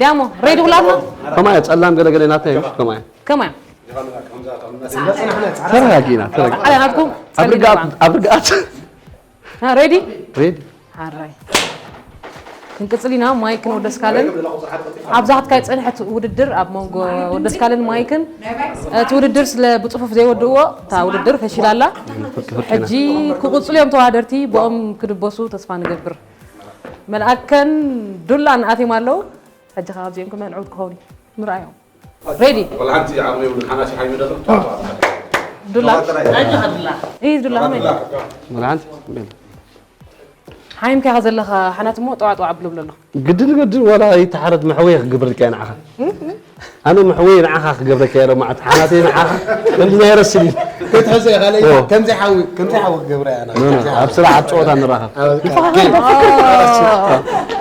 ዳሞ፣ ሬዲ ኩላትና? ከማያ ጸላም ገለ ገለ ናተይ እዩ፣ ከማያ። ከማያ። ተረጋጊና፣ ተረጋጊ። ኣለ ናትኩም ኣብ ርግኣት፣ ጸሊም ኣብ ርግኣት። ሃ፣ ሬዲ? ሬዲ። ሓራይ። ክንቅጽል ኢና። ማይክን ወደስካልን ኣብዛ ክትካየድ ጸንሐት ውድድር ኣብ መንጎ ወደስካልን ማይክን፣ እቲ ውድድር ስለ ብጽፉፍ ዘይወድእዎ፣ እታ ውድድር ፈሺላ ኣላ። ሕጂ ክቕጽሉ እዮም ተወዳደርቲ፣ ብኦም ክድበሱ ተስፋ ንገብር። መልኣከን ዱላን ኣትዮም ኣለዉ። ሕጂ ኸኣ ኣብዚኦም ከመይ ዕዉት ክኸውን እዩ። ንርኣዮም። ሬዲ? ቆልዓ ሓንቲ ዓቕሚ የብሉን፣ ሓናሲ ሓይሚ ደሎ። ዱላ? ኣጆኻ ዱላ። እይ፣ ዱላ፣ ከመይ? ቆልዓ ሓንቲ? ሓይምካ ኢኻ ዘለኻ፣ ሓናት እሞ ጠዋዕ ጠዋዕ ኣብሎ ብሎ ኣሎ። ግድን ግድን፣ ዋላ ይተሓረድ መሕወየ ክገብረልካ እየ ንዓኻ። እም? ኣነ መሕወየ ንዓኻ ክገብረልካ እየ፣ ሎማዓት ሓናተይ ንዓኻ። ከምዚ ኣይረስን እዩ። ክትሕዞ ኢኻ፣ ለይታ ኦ። ከምዚ ሓዊ፣ ከምዚ ሓዊ ክገብራ እየ ኣነ። ኖ፣ ኖ፣ ኣብ ስራሕ፣ ኣብ ጸወታ ንራኸብ። ኣብ ኦኬ።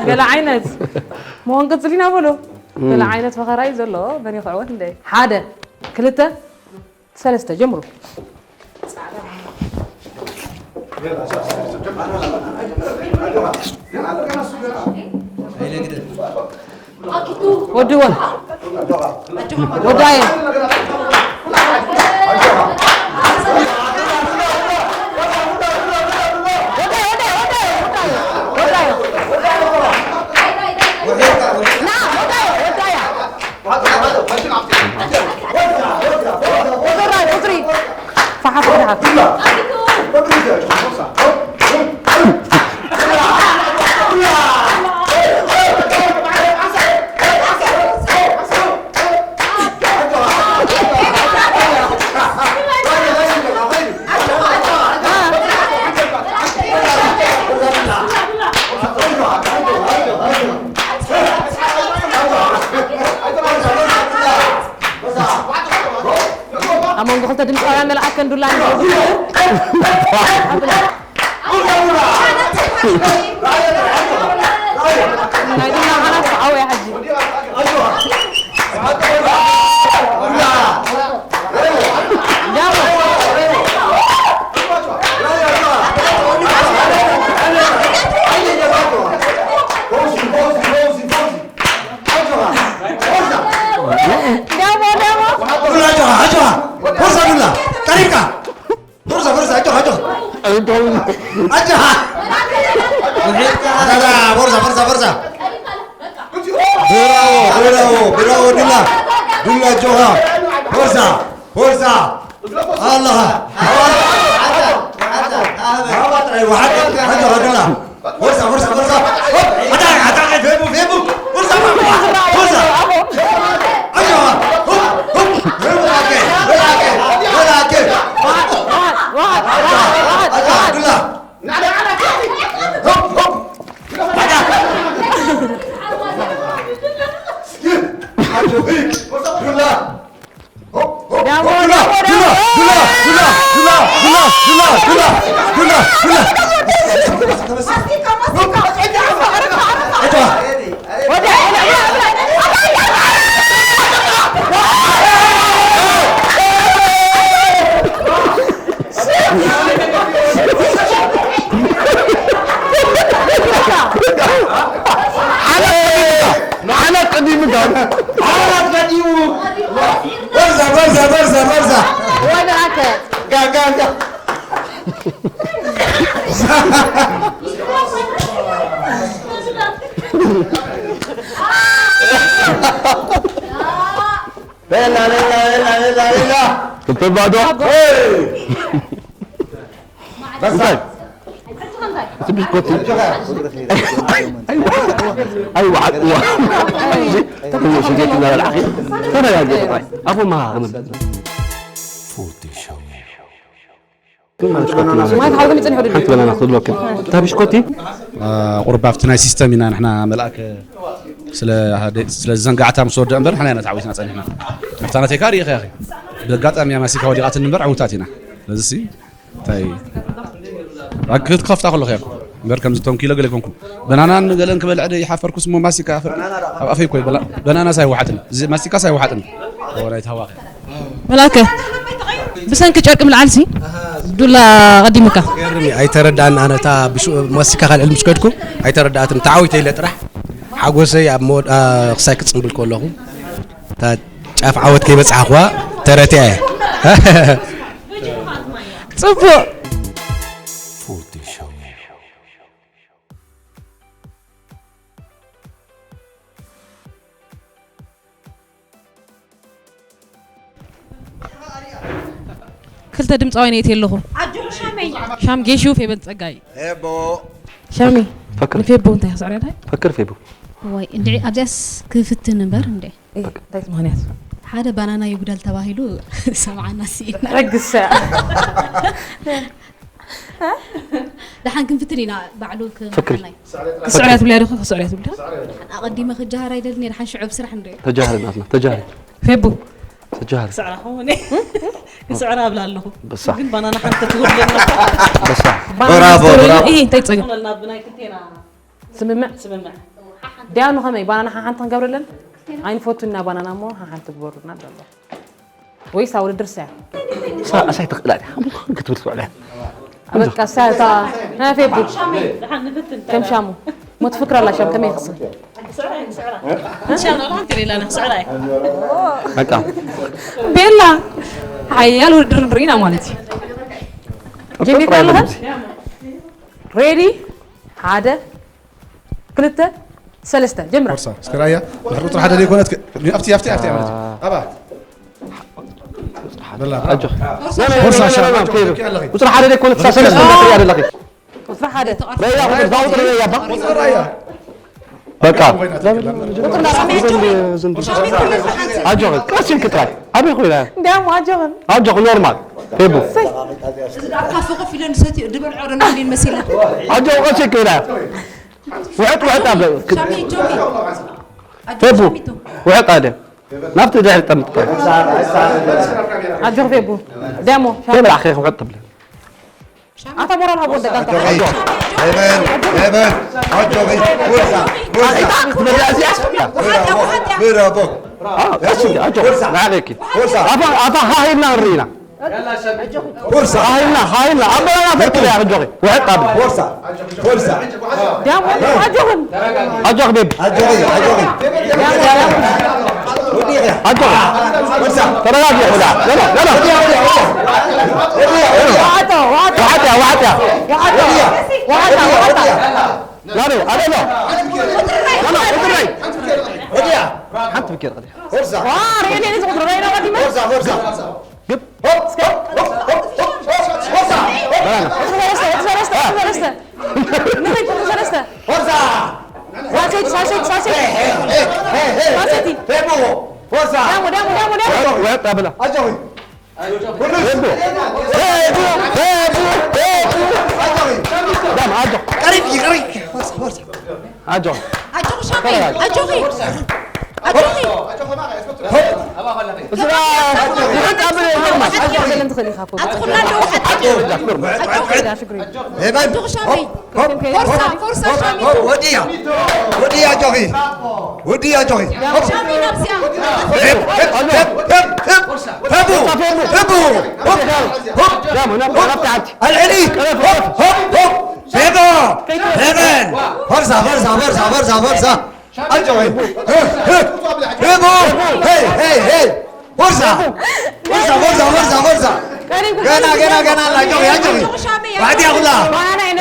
ገለ ዓይነት። መሆን ቅጽል ኢና በሎ። እም። ገለ ዓይነት ፈኸራ እዩ ዘሎ፣ መን እዩ ክዕወት እንደ? ሓደ፣ ክልተ፣ ሰለስተ፣ ጀምሩ። ወዲ ወ-፣ ወዳየ። ወዳየ፣ ወዳየ፣ ወዳየ፣ ወዳየ። ና፣ ወዳየ፣ ወዳየ። ቁፅሪ፣ ቁፅሪ። ፈሓት ፈሓት። ኣብ መንጎ ክልተ ድምፃውያን መልኣከን ዱላን ናይ ዱላ ሃናት ተዓወያ ሕጂ። ጃሞ። ጃሞ፣ ጃሞ። ዱላ ኣጆኻ፣ ኣጆኻ፣ ኣጆኻ። ቦርሳ ዱላ። ቀሪብካ። ቦርሳ፣ ቦርሳ፣ ኣጆኻ፣ ኣጆኻ። ኣጆኻ። ኣታ፣ ቦርሳ፣ ቦርሳ፣ ቦርሳ። ብራቮ፣ ብራቮ፣ ብራቮ፣ ዱላ። ዱላ ኣጆኻ። ቦርሳ፣ ቦርሳ። ኣለኻ። ኣታ፣ ኣታ፣ ኣታ፣ ኣታ። ኣታ፣ ኣታ፣ ኣታ። ቦርሳ፣ ቦርሳ፣ ቦርሳ። ሆፕ! ኣታ፣ ኣታ፣ ፌቡ፣ ፌቡ! ቦርሳ፣ ቦርሳ! ኣጆኻ! ሆፕ! ሆፕ! ፌቡ፣ ኦኬ! ኦኬ! ኦኬ! ኣታ፣ ዱላ! ሆፕ! ሆፕ! ኣታ! ኣጆኺ! ዱላ! ዳሞ፣ ዳሞ፣ ዳሞ። ዓመት ቀዲሙ፣ ዓመት ቀዲሙ። በርዛ፣ በርዛ፣ በርዛ፣ በርዛ። ወይ በራከ። ጋ፣ ጋ፣ ጋ። ቤላ፣ ቤላ፣ ቤላ፣ ቤላ፣ ቤላ። ክልተ ባዶ። ሄይ! በርዛ። እንታይ? እቲ ብስኮት። ኣይዋ፣ ኣይዋ። ተረጋጊ ጥራይ። ኣፎም መኻኽን። ማይ ክሓውኩም ይጽንሑ ድዩ? ሓንቲ በናና ክትብለኩም። እታ ብሽኮቲ? አ፣ ቁሩብ ኣብቲ ናይ ሲስተም ኢና ንሕና መልኣክ ስለ ሃደ-፣ ስለ ዝዘንጋዕታ ምስ ወደ እምበር ንሕና ኢና ተዓዊትና ጸኒሕና። ኣብታ ናተይ ከኣ ርኢኺ ኢኺ። ብኣጋጣሚ እያ ማሲካ ወዲቓትኒ እምበር ዕዉታት ኢና። ስለዚ ሲ፣ እንታይ፣ ራክ ክትከፍታ ከለኹ እያ። እምበር ከምዚ ቶም ኪሎ ገለ ኣይኮንኩን። በናናን ገለን ክበልዕ ደ ይሓፈርኩስ እሞ ማሲካ ኣፈር-፣ ኣብ ኣፈይ እኮ ይበላ-፣ በናናስ ኣይወሓጥን። እዚ ማሲካስ ኣይወሓጥን። ኦ፣ ናይ ተሃዋኺ። መላከ፣ ብሰንኪ ጨርቂ ምልዓልሲ ዱላ ቀዲሙካ። ገርም እዩ። ኣይተረዳእን። ኣነ እታ ብሽ-፣ ማሲካ ካልዕል ምስ ከድኩ ኣይተረዳእትን። ተዓዊተ ኢለ ጥራሕ ሓጎሰይ ኣብ መወድ-፣ ኣ፣ ክሳይ ክጽንብል ከለኹ እታ ጫፍ ዓወት ከይበጻሕኹዋ ተረቲኣ እየ። ጽቡቕ። ክልተ ድምፃውያን የት ኣለኹ? ኣጆኹ ሻመይ። ሻም ጌሹ፣ ፌበን ጸጋይ። ፌቦ። ሻሚ፣ ፈክር። ንፌቦ እንታይ ክስዕር ያዳይ? ፈክር ፌቦ። ወይ፣ እንድዒ ኣብዚኣስ ክፍትን እምበር፣ እንዴ። እ፣ እንታይ ምኽንያት? ሓደ ባናና ይጉደል ተባሂሉ ሰምዓና ስኢና። ረግሰ። ደሓን ክንፍትን ኢና፣ ባዕሉ ፈክሪ። ክምሓናይ። ክስዕር እያ ትብልያ ዲኹ? ክስዕር እያ ትብልያ? ኣቐዲመ ክጀሃር ኣይደልን እየ፣ ደሓን ሽዑ ኣብ ስራሕ ንሪኦ። ተጃሃሪ ናትና፣ ተጃሃሪ። ፌቡ። ተጃሃሪ። ክስዕራ ኸው እኔ። ክስዕራ እብላ ኣለኹ። በሳ። ግን ባናና ሓንቲ ትጎድለና። በሳ። ባናና ብራቮ፣ ትጎድለና። ብራቮ። እይ፣ እንታይ ጸገም? ሆነልና ብናይ ክልቴና ስምምዕ? ስምምዕ። ዲያኑ ኸመይ? ባናና ሓሓንቲ ክንገብረለን? ኣይንፈቱና ባናና እሞ ሓሓንቲ ግበሩልና ኣሎ። ወይስ ኣብ ውድድር ሰያ? ሳ-፣ ሳይ ትኽእላ ዲኻ? ክትብል ትውዕላ። በቃ ሳታ ናይ ፌቡ ከም ሻሙ ሞት ፍክራ ላሻም ከመይ ይኽስን إن شاء الله أنت ليلة نفس عراي በቃ ቤላ ሓያል ውድድር ንርኢና ማለት እዩ። ጀሚርካ ኣለኸ? ሬዲ ሓደ ክልተ ሰለስተ ጀምራ። ቦርሳ እስከ ራያ ድሕሪ ቁፅሪ ሓደ ዘይኮነት ኣብቲ ኣብቲ ኣብቲ ማለት እዩ። ኣባ በላ ኣጆ ቦርሳ ሻ ቁፅሪ ሓደ ዘይኮነት እሳ ሰለስተ እንዳትሪኣ ዘለኺ ቁፅሪ ሓደ ረያ ቁፅሪ እዛ ቁፅሪ ረያ እባ ቁፅሪ ራያ በቃ ቁፅሪ እንዳራ ኣጆኺ ቀስ ኢልኪ ጥራይ ኣበይ ኮይና እንዲያውም ኣጆኽን ኣጆኺ ኖርማል ፌቡ እዚ ደኣ ካፈ ኮፍ ኢለ ንሰትዮ ድበልዖ ዶ ናብሊን መሲለ ኣጆኺ ቀስ ኢልኪ ኢላ ውሕጥ ውሕጥ ኣብ ሻሚ ጆሚ ፌቡ ውሕጥ ኣደ ናብቲ ድሕሪ ጠምጥጠ ኣጆኽ ፌቡ ዲያሞ ፌብ ላዕኺ ውሕጥ ትብለ ኣታ ሞራል ሃቦ ደቃ Hemen, hemen. Ajovi, Bursa, Bursa. Bravo, bravo. ኣጆ ንዓኺ Bursa, ኣፋ ኣፋ ሃሂልና ንርኢና Bursa. ሃሂልና ሃሂልና ኣበላና ፈክር ያ ኣጆኺ ውሕጥ ኣብ Bursa, Bursa. ዲያሞ ኣጆኽን ኣጆኺ ቤቢ Ajovi, Ajovi. ኣጆኺ Bursa. ተረጋጊ ይሁዳ ገሎ ገሎ ዋዓቶ ዋዓቶ ውሓጥያ ውሓጥያ ዋዓቶ ዋዓቶ ናበይ ኣበሎ ገሎ ቁጥረይ Odia. ሓንቲ ብኬር Bursa. ዋ ሬኔ ዝቁጥሩ ሬና ቀዲመ Bursa, Bursa. ግብ Hop, hop, hop, hop, hop, Bursa. በላና ሰለስተ ሰለስተ ሰለስተ ንኸይ ሰለስተ Bursa. ሳልሰይቲ ሳልሰይቲ ሳልሰይቲ Hey, hey, hey, hey. ሳልሰይቲ Femo. Bursa. ዲያሞ ዲያሞ ዲያሞ ዲያሞ ውሕጥ ኣብላ Ajovi. ፌቡ ፌቡ ፌቡ ፌቡ Ajovi. ዳም ኣጆ Karibki, karibki. Bursa, Bursa. ኣጆ ኣጆኺ ሻሚ ኣጆኺ ኣጆኺ እዛ ውሕጥ ኣብ ኖርማል ሓንቲ ክትበለን ትኽእል ኢኻ እኮ ኣቲ ኩላ ኣለዉ ሓቂ ሽግር የለን Hemen. ኣጆኺ ሻሚ Hop, hop, ፎርሳ hop, ፎርሳ hop, ሻሚ hop. Odia. Odia, Ajovi. Odia, Ajovi. Hop. ሻሚ ናብዚኣ Hep, hep, hep, hep, hep. Febu, Febu. Hop, hop. ዳሞ ናብ ናብቲ ሓንቲ Al-Ali. Hop, hop, hop. Febu. Hemen. Forza, forza, forza, forza, forza. Ajovi. Febu. Hey, hey, hey. Forza. Forza, forza, forza, forza. ገና ገና ገና ኣላ ጆኺ ኣጆኺ ባዕዲ ኣኹላ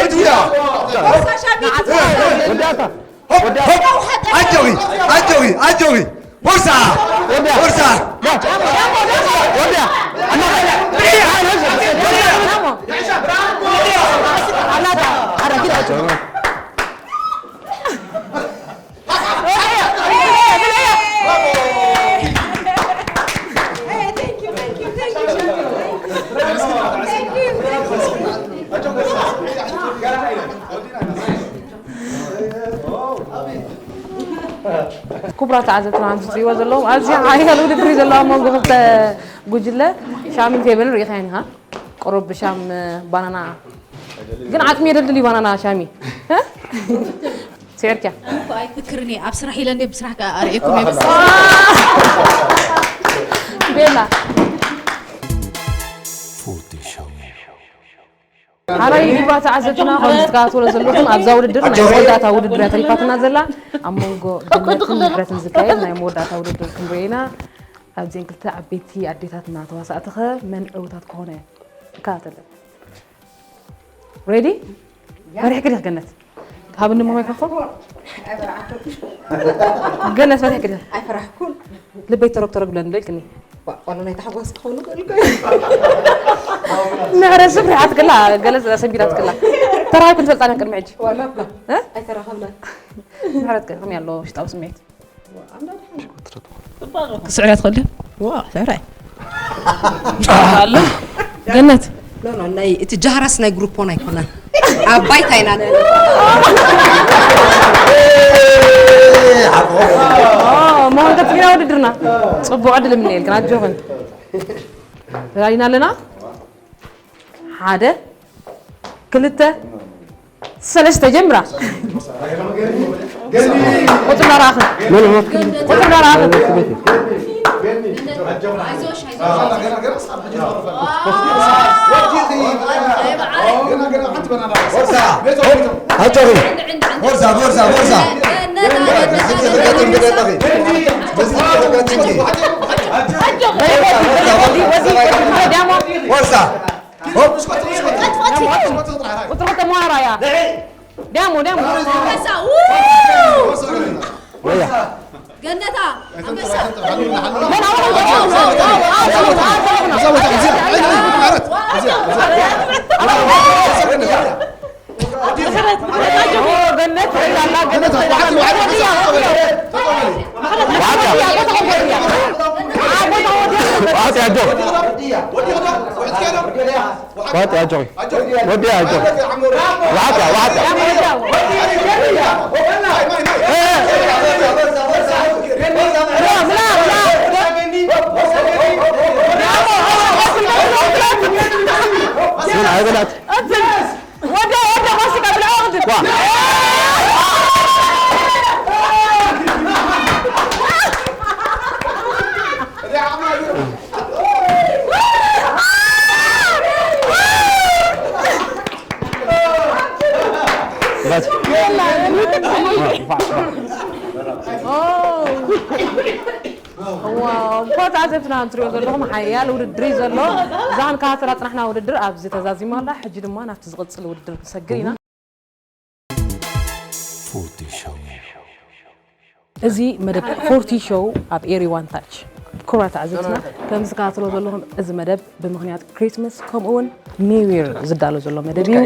እትያ ፎርሳ ሻሚ ወዳታ ኣጆኺ ኣጆኺ ኣጆኺ ፎርሳ ፎርሳ ወዲያ ክቡራት ተዓዘብትና ከምዚ ትሪእዎ ዘለኹም ኣብዚ ሓያል ውድድር እዩ ዘሎ ኣብ መንጎ ክልተ ጉጅለ ሻምን ፌበን ርኢኻየን ኢኻ ቁሩብ ሻም ባናና ግን ዓፅሚ የደልድል እዩ ባናና ሻሚ ስዕርክያ ኣይፍክርን እየ ኣብ ስራሕ ኢለ እንደ ብስራሕ ኣርእየኩም እየ ቤላ ሓራይ ክቡራት ተዓዘብትና ከምዚ ትከታተሎ ዘለኹም ኣብዛ ውድድር ናይ መወዳእታ ውድድር እያ ተሪፋትና ዘላ ኣብ መንጎ ገነትን ምሕረትን ዝካየድ ናይ መወዳእታ ውድድር ክንርኢ ኢና ኣብዚን ክልተ ዓበይቲ ኣዴታትና ተዋሳእቲ ኸ መን ዕውታት ክኾነ ይከታተለን ሬዲ ፈሪሕኪ ዲኽ ገነት ሃብኒ ሞ ማይክሮፎን ገነት ፈሪሕኪ ዲኽ ኣይፈራሕኩን ልበይ ተረግ ተረግ ብለኒ ዶ ኢልክኒ ቆሎ ናይ ታሕጓስ ክኸውን ይኽእል እኮ ምሕረት ስፍሪ ሓትክላ ገለ ሰንቢዳትክላ ተራኺብክን ትፈልጣ ዲኽን ቅድሚ ሕጂ ዋላ እኳ ኣይተራኸብናን ምሕረት ከ ከመይ ኣሎ ውሽጣዊ ስምዒት ክስዕር እያ ትኽእል ድያ? ዋ ስዕራይ ኣሎ ገነት ኖ ኖ ናይ እቲ ጃህራስ ናይ ግሩፖን ኣይኮነን ኣብ ባይታ ኢና ንርኢ መሆን ቀጽልና ውድድርና ጽቡቕ ዕድል እምነየልክን ኣጆኽን ተዳሊና ኣለና ሓደ ክልተ ሰለስተ ጀምራ ቁፅር ዳራኸ ቁፅር ዳራኸ ኣይዞሽ፣ ኣይዞሽ። ገና፣ ገና፣ ገና፣ ሳብ፣ ሕጂ ነው። ወዲ፣ ገና፣ ገና፣ ሓንቲ በናና። ወርሳ። ቤቶ፣ ቤቶ። ኣጆኺ። ወርሳ፣ ወርሳ፣ ወርሳ። ገና፣ ገና፣ ገና፣ ገና። ወርሳ። ቁጥሪ ተማሃራያ። ዳሞ፣ ዳሞ። ኣንበሳ፣ ው! ወያ። ገነታ፣ ኣንበሳ። ገና፣ ገና፣ ገና። ገነት፣ ገና። ዋሓት ያጆ። ዋሓት ያጆ። ወዲ ያጆ። ዋሓት ያ፣ ዋሓት ያ። ምን ኣይበላት። ወደ፣ ወደ፣ ፋሲካ ብልዓ ወደ። ዋ። በስ። የላ፣ ኦ። ዋው፣ ብኮታ ዘፍና እንትሪኦ ዘለኹም ሓያል ውድድር እዩ ዘሎ። እዛ ክንከታተላ ጽናሕና ውድድር ኣብዚ ተዛዚማ ኣላ። ሕጂ ድማ ናብቲ ዝቕጽል ውድድር ክንሰግር ኢና። ፎርቲ ሾው። እዚ መደብ ፎርቲ ሾው ኣብ ኤሪ ዋን ታች። ክቡራት ተዓዘብትና፣ ከም ዝከታተሎ ዘለኹም እዚ መደብ ብምኽንያት ክሪስመስ ከምኡ እውን ኒው ይር ዝዳሎ ዘሎ መደብ እዩ።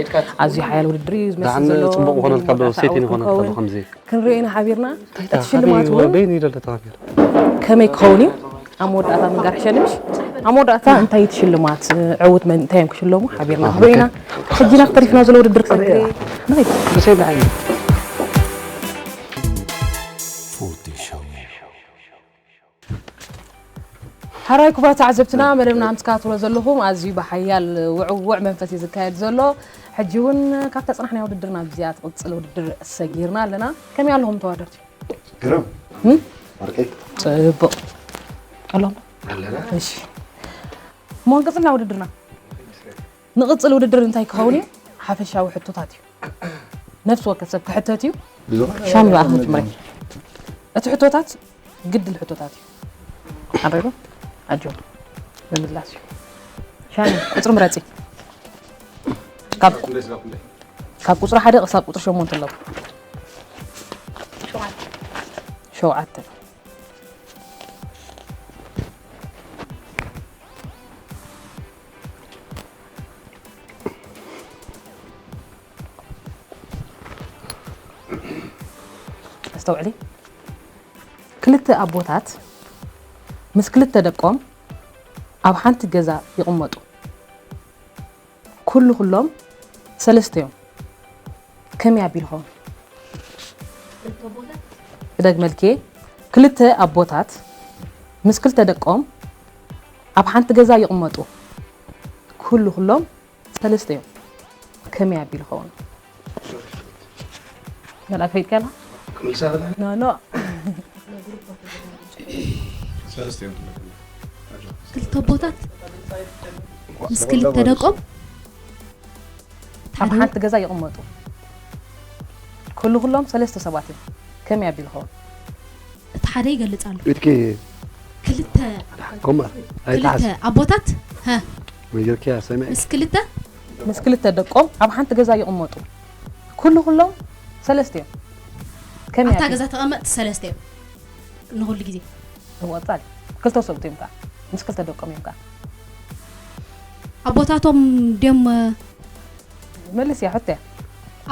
ኣዝዩ ሓያል ውድድር እዩ ዝመስል ዘሎ። ጽቡቕ ምኾነልካ ዶ፣ ሴቲን ይኾነልካ ዶ ከምዚ? ክንርኢ ኢና ሓቢርና። እንታይ እቲ ሽልማት እውን በይኑ ይደለ ተኻፊር። ከመይ ክኸውን እዩ? ኣብ መወዳእታ ምንጋር ሕሸኒ ምሽ? ኣብ መወዳእታ እንታይ እቲ ሽልማት? ዕውት መን፣ እንታይ እዮም ክሽለሙ? ሓቢርና ኦኬ። ክንርኢ ኢና። ሕጂ ናብ ተሪፍና ዘሎ ውድድር ክንርኢ። ንኸይድ። ብሰይ ብዓይኒ። ፎርቲ ሾው። ሓራይ ክቡራት ተዓዘብትና፣ መደብና ምስ ትከታተሎ ዘለኹም ኣዝዩ ብሓያል ውዕውዕ መንፈስ እዩ ዝካየድ ዘሎ። ሕጂ እውን ካብታ ጽናሕናያ ውድድር ናብ እዚኣ ትቕጽል ውድድር ሰጊርና ኣለና። ከመይ ኣለኹም ተወዳደርቲ? ግርም። እም? ወርቂ። ጽቡቕ። ኣሎ። ኣለና። እሺ። እሞ ንቅጽል ናብ ውድድርና። ንቅጽል ውድድር እንታይ ክኸውን እዩ? ሓፈሻዊ ሕቶታት እዩ። ነፍሲ ወከፍ ሰብ ክሕተት እዩ። ብዙሕ። ሻሚ ብኣኻ መጀመርያ። እቲ ሕቶታት ግድል ሕቶታት እዩ። ሓረዶ? ኣጆ። ምምላስ እዩ። ሻሚ፣ ቁጽሪ ምረጺ። ካብ፣ ካብ ቁጽሪ ሓደ ክሳብ ቁጽሪ ሸሞንተ ኣለዉ። ሸውዓተ። ኣስተውዕሊ። ክልተ ኣቦታት ምስ ክልተ ደቆም ኣብ ሓንቲ ገዛ ይቕመጡ። ኩሉ ኩሎም ሰለስተ እዮም። ከመይ ኣቢሉ ይኸውን? ክልተ ኣቦታት? ክደግመልኪ። ክልተ ኣቦታት ምስ ክልተ ደቆም ኣብ ሓንቲ ገዛ ይቕመጡ። ኩሉ ኩሎም ሰለስተ እዮም። ከመይ ኣቢሉ ይኸውን? መልኣክ ፈይጥካ ኣላ? ክምልሳ በላ? ኖ፣ ኖ። ሰለስተ እዮም። ክልተ ኣቦታት ምስ ክልተ ደቆም ኣብ ሓደ ሓንቲ ገዛ ይቕመጡ። ኩሉ ኩሎም ሰለስተ ሰባት እዮም። ከመይ ኣቢሉ ይኸውን? እቲ ሓደ ይገልጽ ኣሎ። ኢድኪ ክልተ ኮማ ኣይትሓዝ። ክልተ ኣቦታት፣ ሀ፣ መጀርኪያ ሰሚዐ። ምስ ክልተ ምስ ክልተ ደቆም ኣብ ሓንቲ ገዛ ይቕመጡ። ኩሉ ኩሎም ሰለስተ እዮም። ከመይ ኣታ ኣቢሉ? ገዛ ተቐመጥቲ ሰለስተ እዮም። ንኹሉ ግዜ። እወ፣ ጻል። ክልተ ሰብኡት እዮም ከኣ። ምስ ክልተ ደቆም እዮም ከኣ። ኣቦታቶም ድዮም፣ እ፣ መልስ እያ፣ ሕቶ እያ።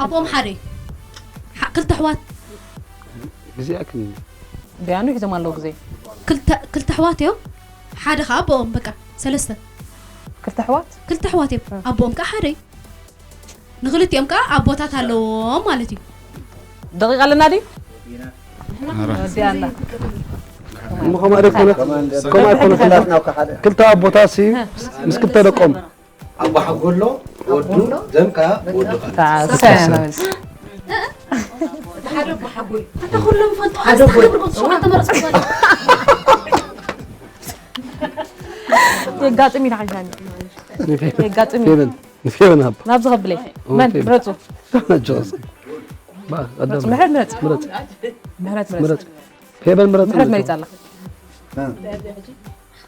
ኣቦኦም ሓደ እዩ። ሓ-፣ ክልተ ኣሕዋት። ግዜ ኣክል። ቢያኑ ሒዞም ኣለዉ ግዜ። ክልተ፣ ክልተ ኣሕዋት እዮም። ሓደ ኸኣ ኣቦኦም፣ በቃ፣ ሰለስተ። ክልተ ኣሕዋት? ክልተ ኣሕዋት እዮም። እ። ኣቦኦም ከኣ ሓደ እዩ። ንኽልቲኦም ከኣ ኣቦታት ኣለዎም ማለት እዩ። ደቂቕ ኣለና ድዩ? ኧረ። ወዲያ ኣላ። እሞ ከምኣ ዶ ኣይኮነት? ከምኣ ኣይኮነት? ክልተ ኣቦታት ሲ ምስ ክልተ ደቆም። ኣቦ ሓጎሎ ወዱ ዘም ከኣ ወዱ ኻልእ። ታ-፣ ሰ-፣ ኣታ ኩሎም ፈልጡ ሓደ ኣስታ ቦይ። ሓድርጎ ሸውዓተ መረጽ ጓል። የጋጥም ኢላ ሓንሻኒ። የጋጥም እዩ። ፌቨን ንፌቨን ሃባ ናብዚ ከብለይ። መን ፌቨን። ምረፁ። ናቸው እስኪ ባ ቀደም ምሕረት ምረፅ። ምረጥ ምሕረት ምረፅ። ምረጥ ፌቨን ምረጥ ምሕረት ናቸው። መሪፃ ኣላ።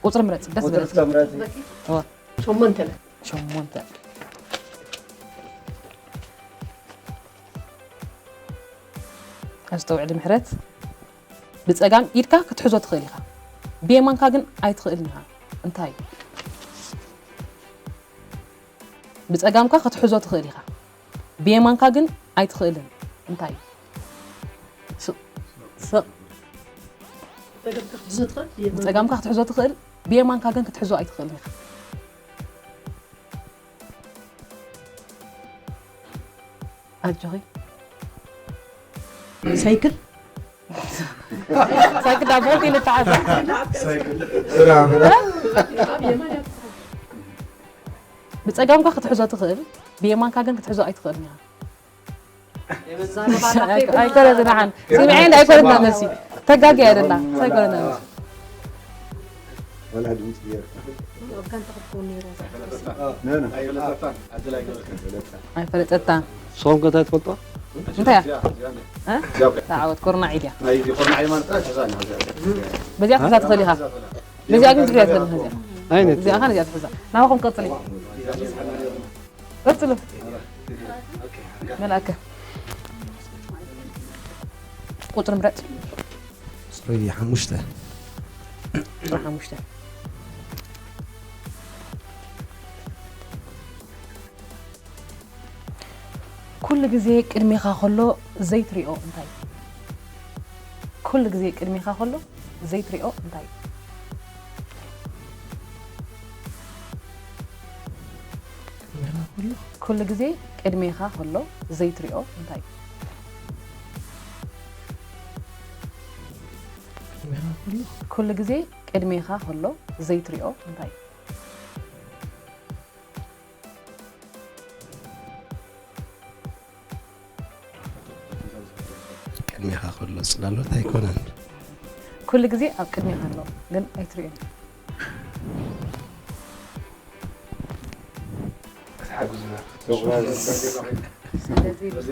ቁፅሪ ምረፅ። ደስ ቁፅሪ ዝብል እስከ ምረጥ። ሸሞንተ። ሸሞንተ። ኣስተውዕሊ ምሕረት። ብፀጋም ኢድካ ክትሕዞ ትኽእል ኢኻ፣ ብየማንካ ግን ኣይትኽእልን ኢኻ። እንታይ እዩ? ብፀጋምካ ክትሕዞ ትኽእል ኢኻ፣ ብየማንካ ግን ኣይትኽእልን። እንታይ እዩ? ስቕ ስቕ በገብካ ክትሕዞ ትኽእል። ብፀጋምካ ክትሕዞ ትኽእል፣ ብየማንካ ግን ክትሕዞ ኣይትኽእልን ኢኻ። ኣጆኺ። ሳይክል ሳይክል ዳቦ ንተዓዘ ብፀጋምካ ክትሕዞ ትኽእል፣ ብየማንካ ግን ክትሕዞ ኣይትኽእልን ኢኻ። ኣይኮነትን ሓን ስምዐ እንዳ ኣይኮነትና መሲ ተጋጊ ኣይደላ ኣይኮነትና መሲ ኣይፈለጠታን። ሶም ከ እንታይ ትፈልጦ? እንታይ እያ? እ? ተዓወት ኮርና ዒድ እያ። በዚኣ ክትሕዛ ትኽእል ኢኻ። በዚኣ ግን ክትሕዛ ትኽእል ኢኻ። ዓይነት እዚኣ ኸን እዚኣ ትሕዛ። ናባኹም ቀጽሊ። ቀጽሉ። መልኣከ ቁጽሪ ምረጽ። ቁፅሪ ሓሙሽተ። ቁጽሪ ሓሙሽተ። ኩሉ ግዜ ቅድሜኻ ከሎ ዘይትሪኦ እንታይ እዩ? ኩሉ ግዜ ቅድሜኻ ከሎ ዘይትሪኦ እንታይ እዩ? ኩሉ ግዜ ቅድሜኻ ከሎ ዘይትሪኦ እንታይ እዩ? ኩሉ ግዜ ቅድሜኻ ከሎ ዘይትሪኦ እንታይ እዩ? ቅድሜኻ ከሎ ፅላሎት ኣይኮነን። ኩሉ ግዜ ኣብ ቅድሜኻ ኣሎ ግን ኣይትሪኦን።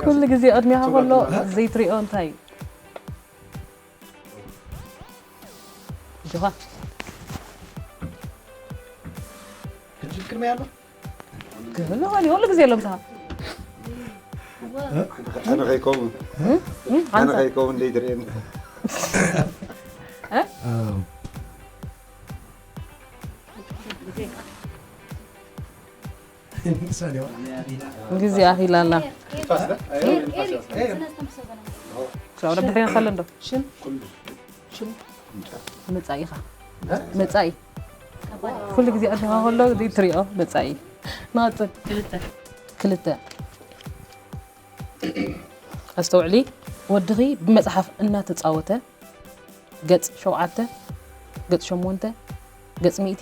ኩሉ ግዜ ቅድሜኻ ከሎ ዘይትሪኦ እንታይ እዩ? ጆኻ ሕጂ ቅድሚ ያሎ ክህሉ ኾን ኩሉ ግዜ ኣሎ ምሳኻ። ኣነ ከይከውን ኣነ ከይከውን ደይትርእየኒ ግዜ ኣኺላ ኣላ። ክሳብ ድሕሪና ከሎ እንዶ ሽም ሽም መጻኢኻ መጻኢ ኩሉ ግዜ ኣድኻ ከሎ ትሪኦ መጻኢ ንቐጽል። ክልተ ኣስተውዕሊ፣ ወድኺ ብመጽሓፍ እናተጻወተ ገጽ ሸውዓተ፣ ገጽ ሸሞንተ፣ ገጽ ሚእቲ፣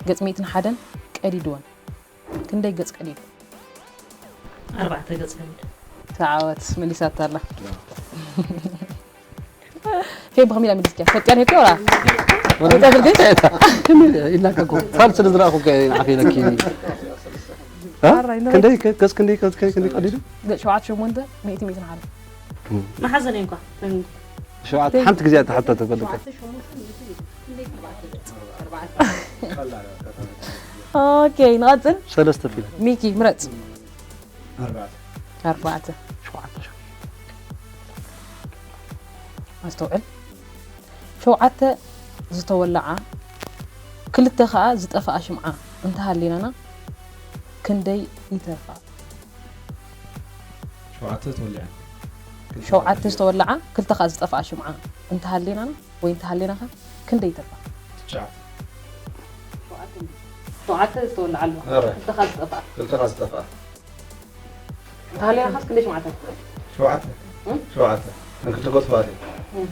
ገጽ ሚእትን ሓደን ቀዲድወን። ክንደይ ገጽ ቀዲዱ? ኣርባዕተ ገጽ ቀዲዱ። ተዓወት መሊሳታ ኣላ። ፌብ ብኸመይ ኢላ መሊስኪያ? ፈጢያን ሄብኪ ወላ? ወላ ተብርግን? ከመይ ኢላካ እኮ ፋል ስለ ዝረኣኹ እኮ እየ ንዓኺ ኢለኪ። እ? ክንደይ ገጽ ክንደይ ገጽ ክንደይ ቀዲዱ? ገጽ ሸውዓተ ሸሞንተ ሚእቲ ሚእትን ሓደ። መሓዘን እየ እንኳ ሸውዓተ ሓንቲ ግዜ ተሓታ ተፈልካ። ኦኬ ንቐጽል። ሰለስተ ፊልም። ሚኪ ምረጽ። ኣርባዕተ ኣርባዕተ ሸውዓተ ሸው- ኣስተውዕል። ሸውዓተ ዝተወለዓ ክልተ ኸኣ ዝጠፍኣ ሽምዓ እንተሃሊናና ክንደይ ይተርፋ? ሸውዓተ ተወሊዐ ሸውዓተ ዝተወለዓ ክልተ ኸኣ ዝጠፍኣ ሽምዓ እንተሃሊናና ወይ እንተሃሊናኻ ክንደይ ይተርፋ? ትሽዓተ ሸውዓተ ዝተወለዓ ኣለዋ ኣረ። ክልተ ኸኣ ዝጠፍኣ ክልተ ኻስ ጠፍኣ እንተሃሊናኻስ ክንደይ ሽምዓ ተርፋ? ሸውዓተ እም? ሸውዓተ እንክትጎት ፋቴ እም።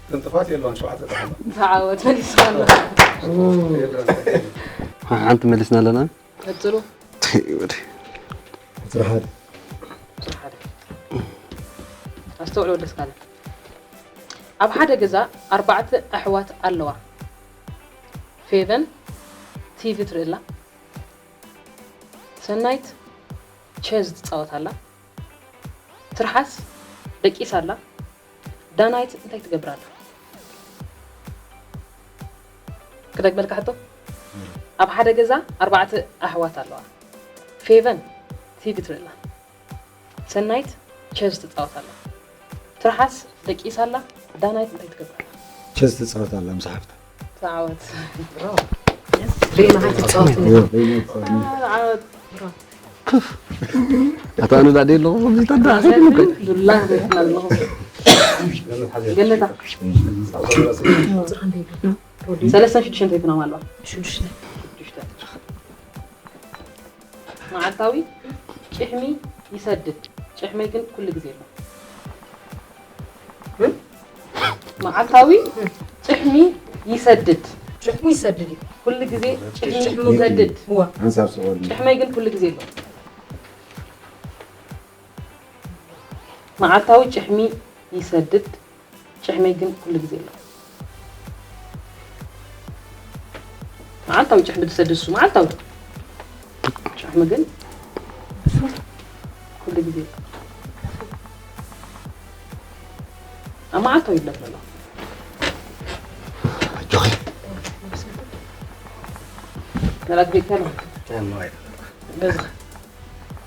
ግን ጥፋት የለዋን ሸውዓተ ጠፍኣ ተዓወት መሊስካ ኣለኻ። ሓንቲ መሊስና ኣለና። ቀጽሉ። ቁፅሪ ሓደ ኣስተውዕል ወደስካለ ኣብ ሓደ ገዛ ኣርባዕተ ኣሕዋት ኣለዋ። ፌቨን፣ ቲቪ ትርኢ ኣላ። ሰናይት ቸዝ ትጻወት ኣላ። ትርሓስ ደቂሳ ኣላ። ዳናይት እንታይ ትገብር ኣላ? ክደግመልካ ሕቶ? ኣብ ሓደ ገዛ ኣርባዕተ ኣሕዋት ኣለዋ። ፌቨን ቲቪ ትርኢ ኣላ። ሰናይት ቸዝ ትጻወት ኣላ። ትርሓስ ደቂሳ ኣላ። ዳናይት እንታይ ትገብር ኣላ? ቸዝ ትጻወት ኣላ ምስ ሓፍታ። ተዓወት። በይንኻ ትጻወት። ተዓወት። ኣታ ኣነ ዳዴ ኣለኹ ከምዚ ተዳ ዱላ ጌርና ኣለኹ። ገነታ ሰለስተን ሽዱሽተን ቴፕናም ኣለዋ። ሽዱሽተ። መዓልታዊ ጭሕሚ ይሰድድ፣ ጭሕመይ ግን ኩሉ ግዜ ኣሎ። መዓልታዊ ጭሕሚ ይሰድድ፣ ጭሕሙ ይሰድድ እዩ። ኩሉ ግዜ ጭሕሚ ይሰድድ። እዋ ሓንሳብ ሰቆል ጭሕመይ ግን ኩሉ ግዜ ኣሎ። መዓልታዊ ጭሕሚ ይሰድድ፣ ጭሕመይ ግን ኩሉ ግዜ ኣሎ። መዓልታዊ ጭሕሚ ዝሰድድ እሱ መዓልታዊ ጭሕሚ ግን ኩሉ ግዜ ኣሎ። ኣብ መዓልታዊ ይብለክ ዘሎ። ኣጆኺ ነራት ቤት ከሎ በዛ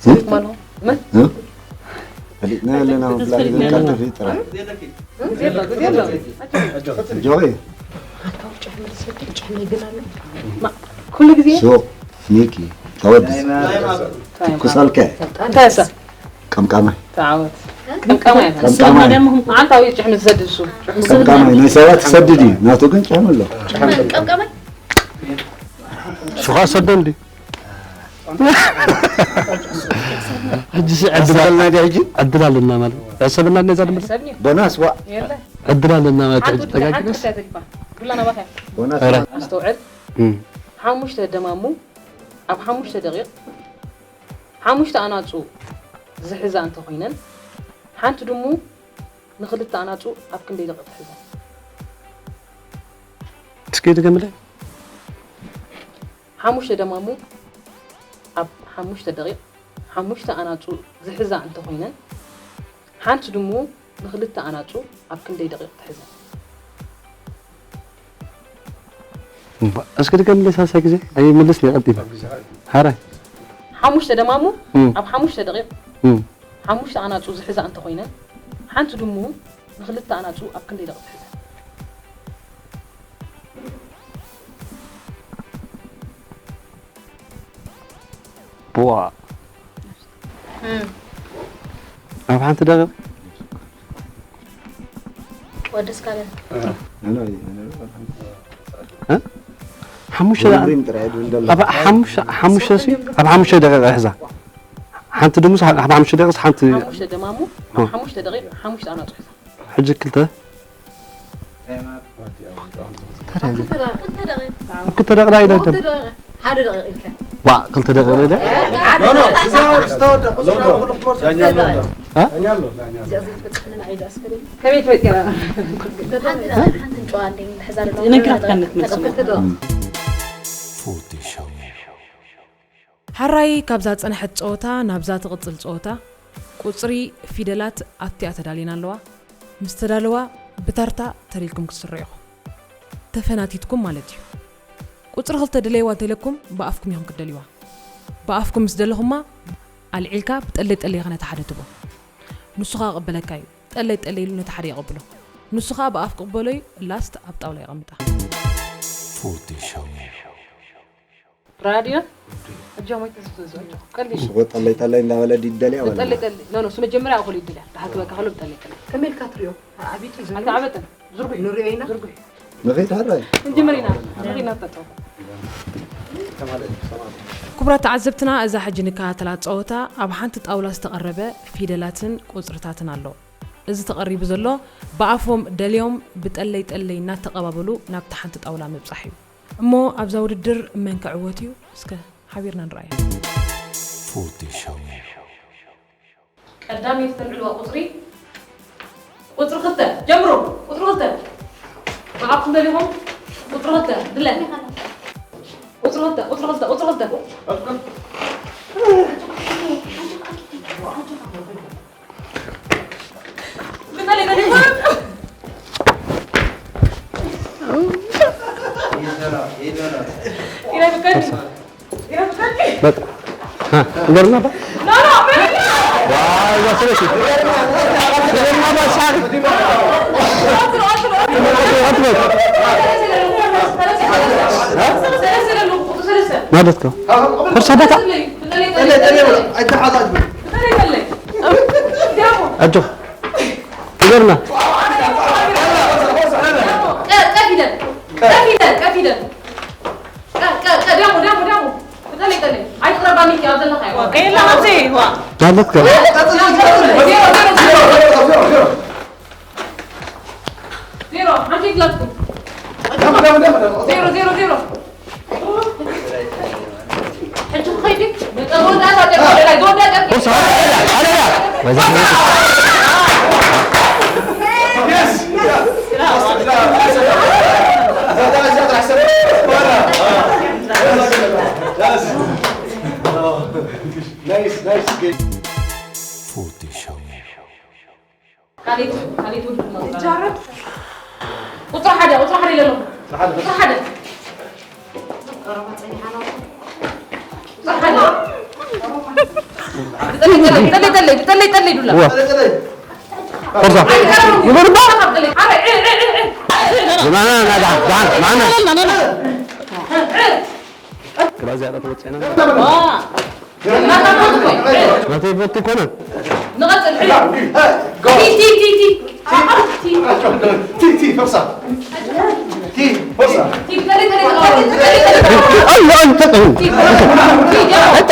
እ? ማለት ምን እ? ፈሊጥና ኣለና ምብላዕ ይዘካል ተፈይጥራ ግዜ ኣሎ ግዜ ኣሎ። ኣጆኺ ጭሕሚ ይሰድድ ጭሕሚ ግን ኣሎ። ኩሉ ግዜ ሱቕ ስኒኪ ተወድስ ትኩሳልከ እንታይ ሰብ ቀምቃማይ ተዓወት። ቀምቃማይ ቀምቃማይ መዓልታዊ ጭሕሚ ዝሰድድ እሱ ቀምቃማይ ናይ ሰባት ትሰድድ እዩ ናቱ ግን ጭሕሚ ኣሎ ቀምቀማይ ሹኻ ሰደን ድዩ ሕጂ ሲ ዕድል ሰበልና ዲ ሕጂ ዕድል ኣለና ማለት ዕሰብና ነዛ ድማ ሰብኒ ቦናስ ዋ የለ ዕድል ኣለና ማለት ሓንቲ ሕጂ ወዲ ሓንቲ ተጋግስ ክልተ ተሪፋ ዱላ ናባታ ቦናስ ኧረ። ኣስተውዕል። እም። ሓሙሽተ ደማሙ ኣብ ሓሙሽተ ደቂቕ ሓሙሽተ ኣናጹ ዝሕዛ እንተኾይነን ሓንቲ ድሙ ንኽልተ ኣናጹ ኣብ ክንደይ ደቂቕ ትሕዘን? እስኪ ድገምለይ ሓሙሽተ ደማሙ ኣብ ሓሙሽተ ደቂቕ ሓሙሽተ ኣናጹ ዝሕዛ እንተኾይነን ሓንቲ ድሙ ንኽልተ ኣናጹ ኣብ ክንደይ ደቂቕ ትሕዘን? እምባ፣ እስኪ ድገምለይ ሳልሳይ ግዜ ኣይምልስ ነይ ቀጢል ሓራይ ሓሙሽተ ደማሙ እም፣ ኣብ ሓሙሽተ ደቂቕ እም። ሓሙሽተ ኣናጹ ዝሕዛ እንተኾይነን ሓንቲ ድሙ ንኽልተ ኣናጹ ኣብ ክንደይ ደቂቕ ትሕዘን? ብዋ ኣብ ሓንቲ ደቂቕ ወደስ ካበ ሓሙሽተ ሪም ጥራይ ድብል ደሎ ኣብ ሓሙሽተ ሓሙሽተ ሲ ኣብ ሓሙሽተ ደቂቕ ይሕዛ ሓንቲ ድሙስ ኣብ ሓሙሽተ ደቂቕ ሓንቲ ሓሙሽተ ደማሙ ኣብ ሓሙሽተ ደቂቕ ሓሙሽተ ኣናጹ ሕዛ። ሕጂ ክልተ ክልተ ደቂቕ ክልተ ደቂቕ ኢለ ደም ሓደ ደቂቕ ኢልካ ዋ ክልተ ደቂቕ ኢለ ከመይ ትፈልጥ ኢኻ? ሓንቲ ደቂቕ ሓንቲ እንጨዋ ኣለኝ ዝሕዛ ዘለኹ ነግራትካ ንክመልስ ክልተ ደቂቕ ሓራይ ካብዛ ዝጸንሐት ጸወታ ናብዛ ትቕጽል ጸወታ ቁጽሪ ፊደላት ኣብቲኣ ተዳልየን ኣለዋ። ምስ ተዳለዋ ብታርታ ተሪልኩም ክትስርዑ ኢኹም። ተፈናቲትኩም ማለት እዩ። ቁጽሪ ክልተ ድለይዋ እንተኢለኩም ብኣፍኩም ኢኹም ክትደልይዋ። ብኣፍኩም ምስ ደለኹማ ኣልዒልካ ብጠለይ ጠለይ ኢኻ ነቲ ሓደ ትቦ። ንሱ ኸኣ ክቕበለካ እዩ። ጠለይ ጠለይ ኢሉ ነቲ ሓደ የቐብሎ። ንሱ ኸኣ ብኣፍ ክቕበሎ እዩ። ላስት ኣብ ጣውላ የቐምጣ። ራድዮ ኣጆ ሞይ ተዝፍዘ ኣጆ ቀሊል ሽጎ ጠለይ ጠለይ እንዳበለ ዲደልያ ብጠለይ ማለት ጠለይ ኖ ኖ እሱ መጀመሪያ ኣኹል ይድልያ ድሓት በቃ ከሎ ብጠለይ ጠለይ ከመይ ኢልካ ትሪኦ? ኣቢቱ ዝብል ኣልተዓበጠን ዝርጉ እዩ ንሪኦ ኢና። መኸይድ ሓራይ እንጀመር ኢና ንሪና ተጠው ተማለል ተማለል ክቡራት ተዓዘብትና እዛ ሕጂ ንከታተላ ጸወታ ኣብ ሓንቲ ጣውላ ዝተቐረበ ፊደላትን ቁጽርታትን ኣሎ። እዚ ተቐሪቡ ዘሎ ብኣፎም ደልዮም ብጠለይ ጠለይ እናተቐባበሉ ናብታ ሓንቲ ጣውላ ምብጻሕ እዩ። እሞ ኣብዛ ውድድር መን ክዕወት እዩ? እስከ ሓቢርና ንረኣዮ። ፎቶ ሾው ቀዳመይቲ ተልዕልዋ ቁጽሪ ቁጽሪ ክልተ ጀምሩ። ቁጽሪ ክልተ ብኣፍኩም ደሊኹም ቁጽሪ ክልተ ድለ። ቁጽሪ ቁጽሪ ክልተ፣ ቁጽሪ ክልተ፣ ቁጽሪ ክልተ። በቃ። ሀ፣ እንገርና ባ። ዋይ፣ ዋ፣ ስለሽ። እንገርና ባ፣ ሻር። ናደትካ። ፈርሳ ዳታ። ኣጆ። እንገርና። ቀ፣ ቀ ፊደል። ቀ ፊደል፣ ቀ ፊደል። ቀ፣ ቀ፣ ቀ፣ ደሞ፣ ደሞ፣ ደሞ። ብጠለይ፣ ጠለይ። ኣይትቅረባኒ፣ ኣብዘለኻዮ። ቀይላ፣ ኣብዚ፣ ዋ። ናደትካ። ዜሮ፣ ዜሮ፣ ዜሮ። ዜሮ፣ ሓንቲ ይግለጽኩ። ዜሮ፣ ዜሮ፣ ዜሮ። ሕጂ ክኸይድ እዩ። መጠን ወዳእታ ጨርቂ፣ ወዳእታ ጨርቂ። Nice, nice game. ፎቶ ሾው። ካልእ፣ ካልእ ውድድር ነው። ይጃረብ። ቁጽሪ ሓደ፣ ቁጽሪ ሓደ ኢለ ኣለኹ። ቁጽሪ ሓደ። ቁጽሪ ሓደ። ብጠለይ፣ ጠለይ፣ ብጠለይ፣ ጠለይ፣ ብጠለይ፣ ጠለይ፣ ዱላ። እዋ። ፈርሳ። ይበል እባ። ዝማና፣ ና፣ ደሓን፣ ደሓን፣ ማና። ክላ ዝያዳ ተወጽአና። ዋ። ናተይ ቦቲ ኮነ። ንቐጽል፣ ሕጂ። ቲ፣ ቲ፣ ቲ፣ ቲ። አ፣ አ፣ ቲ። ቲ፣ ቲ፣ ፈርሳ። ቲ፣ ፈርሳ። ቲ፣ ብጠለይ፣ ጠለይ፣ ጠለይ፣ ጠለይ፣ ጠለይ። ኣይ፣ ኣይ፣ ተጠ-፣ ቲ፣ ቲ፣ ቲ፣ ቲ።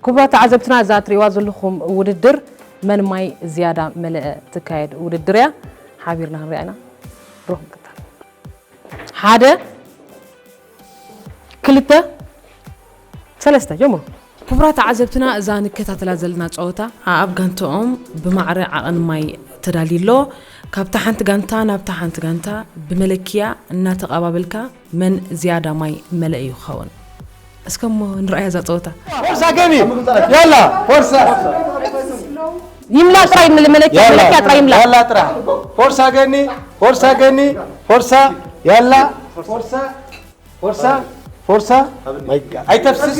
ክቡራት ተዓዘብትና፣ እዛ እትርእይዋ ዘለኹም ውድድር መን ማይ ዝያዳ መለአ ትካየድ ውድድር እያ። ሓቢርና ክንሪኣ ኢና። ብሩኽ ምክታል። ሓደ፣ ክልተ፣ ሰለስተ፣ ጀምሩ። ክቡራት ተዓዘብትና፣ እዛ ንከታተላ ዘለና ጸወታ ኣኣብ ጋንታኦም ብማዕረ ዓቐን ማይ ተዳልዩ ኣሎ። ካብታ ሓንቲ ጋንታ ናብታ ሓንቲ ጋንታ ብመለኪያ እናተቐባበልካ መን ዝያዳ ማይ መለአ እዩ ክኸውን። እስከ እሞ ንርኣያ እዛ ጸወታ። ፎርሳ ገኒ፣ ያላ፣ ፎርሳ። ይምላ ጥራይ፣ መለ-፣ መለኪያ፣ ያላ፣ መለኪያ ጥራይ ይምላ። ያላ ጥራ። ፎርሳ ገኒ፣ ፎርሳ ገኒ፣ ፎርሳ፣ ያላ፣ ፎርሳ፣ ፎርሳ፣ ፎርሳ። ማይ ጋ-፣ ኣይተፍስስ።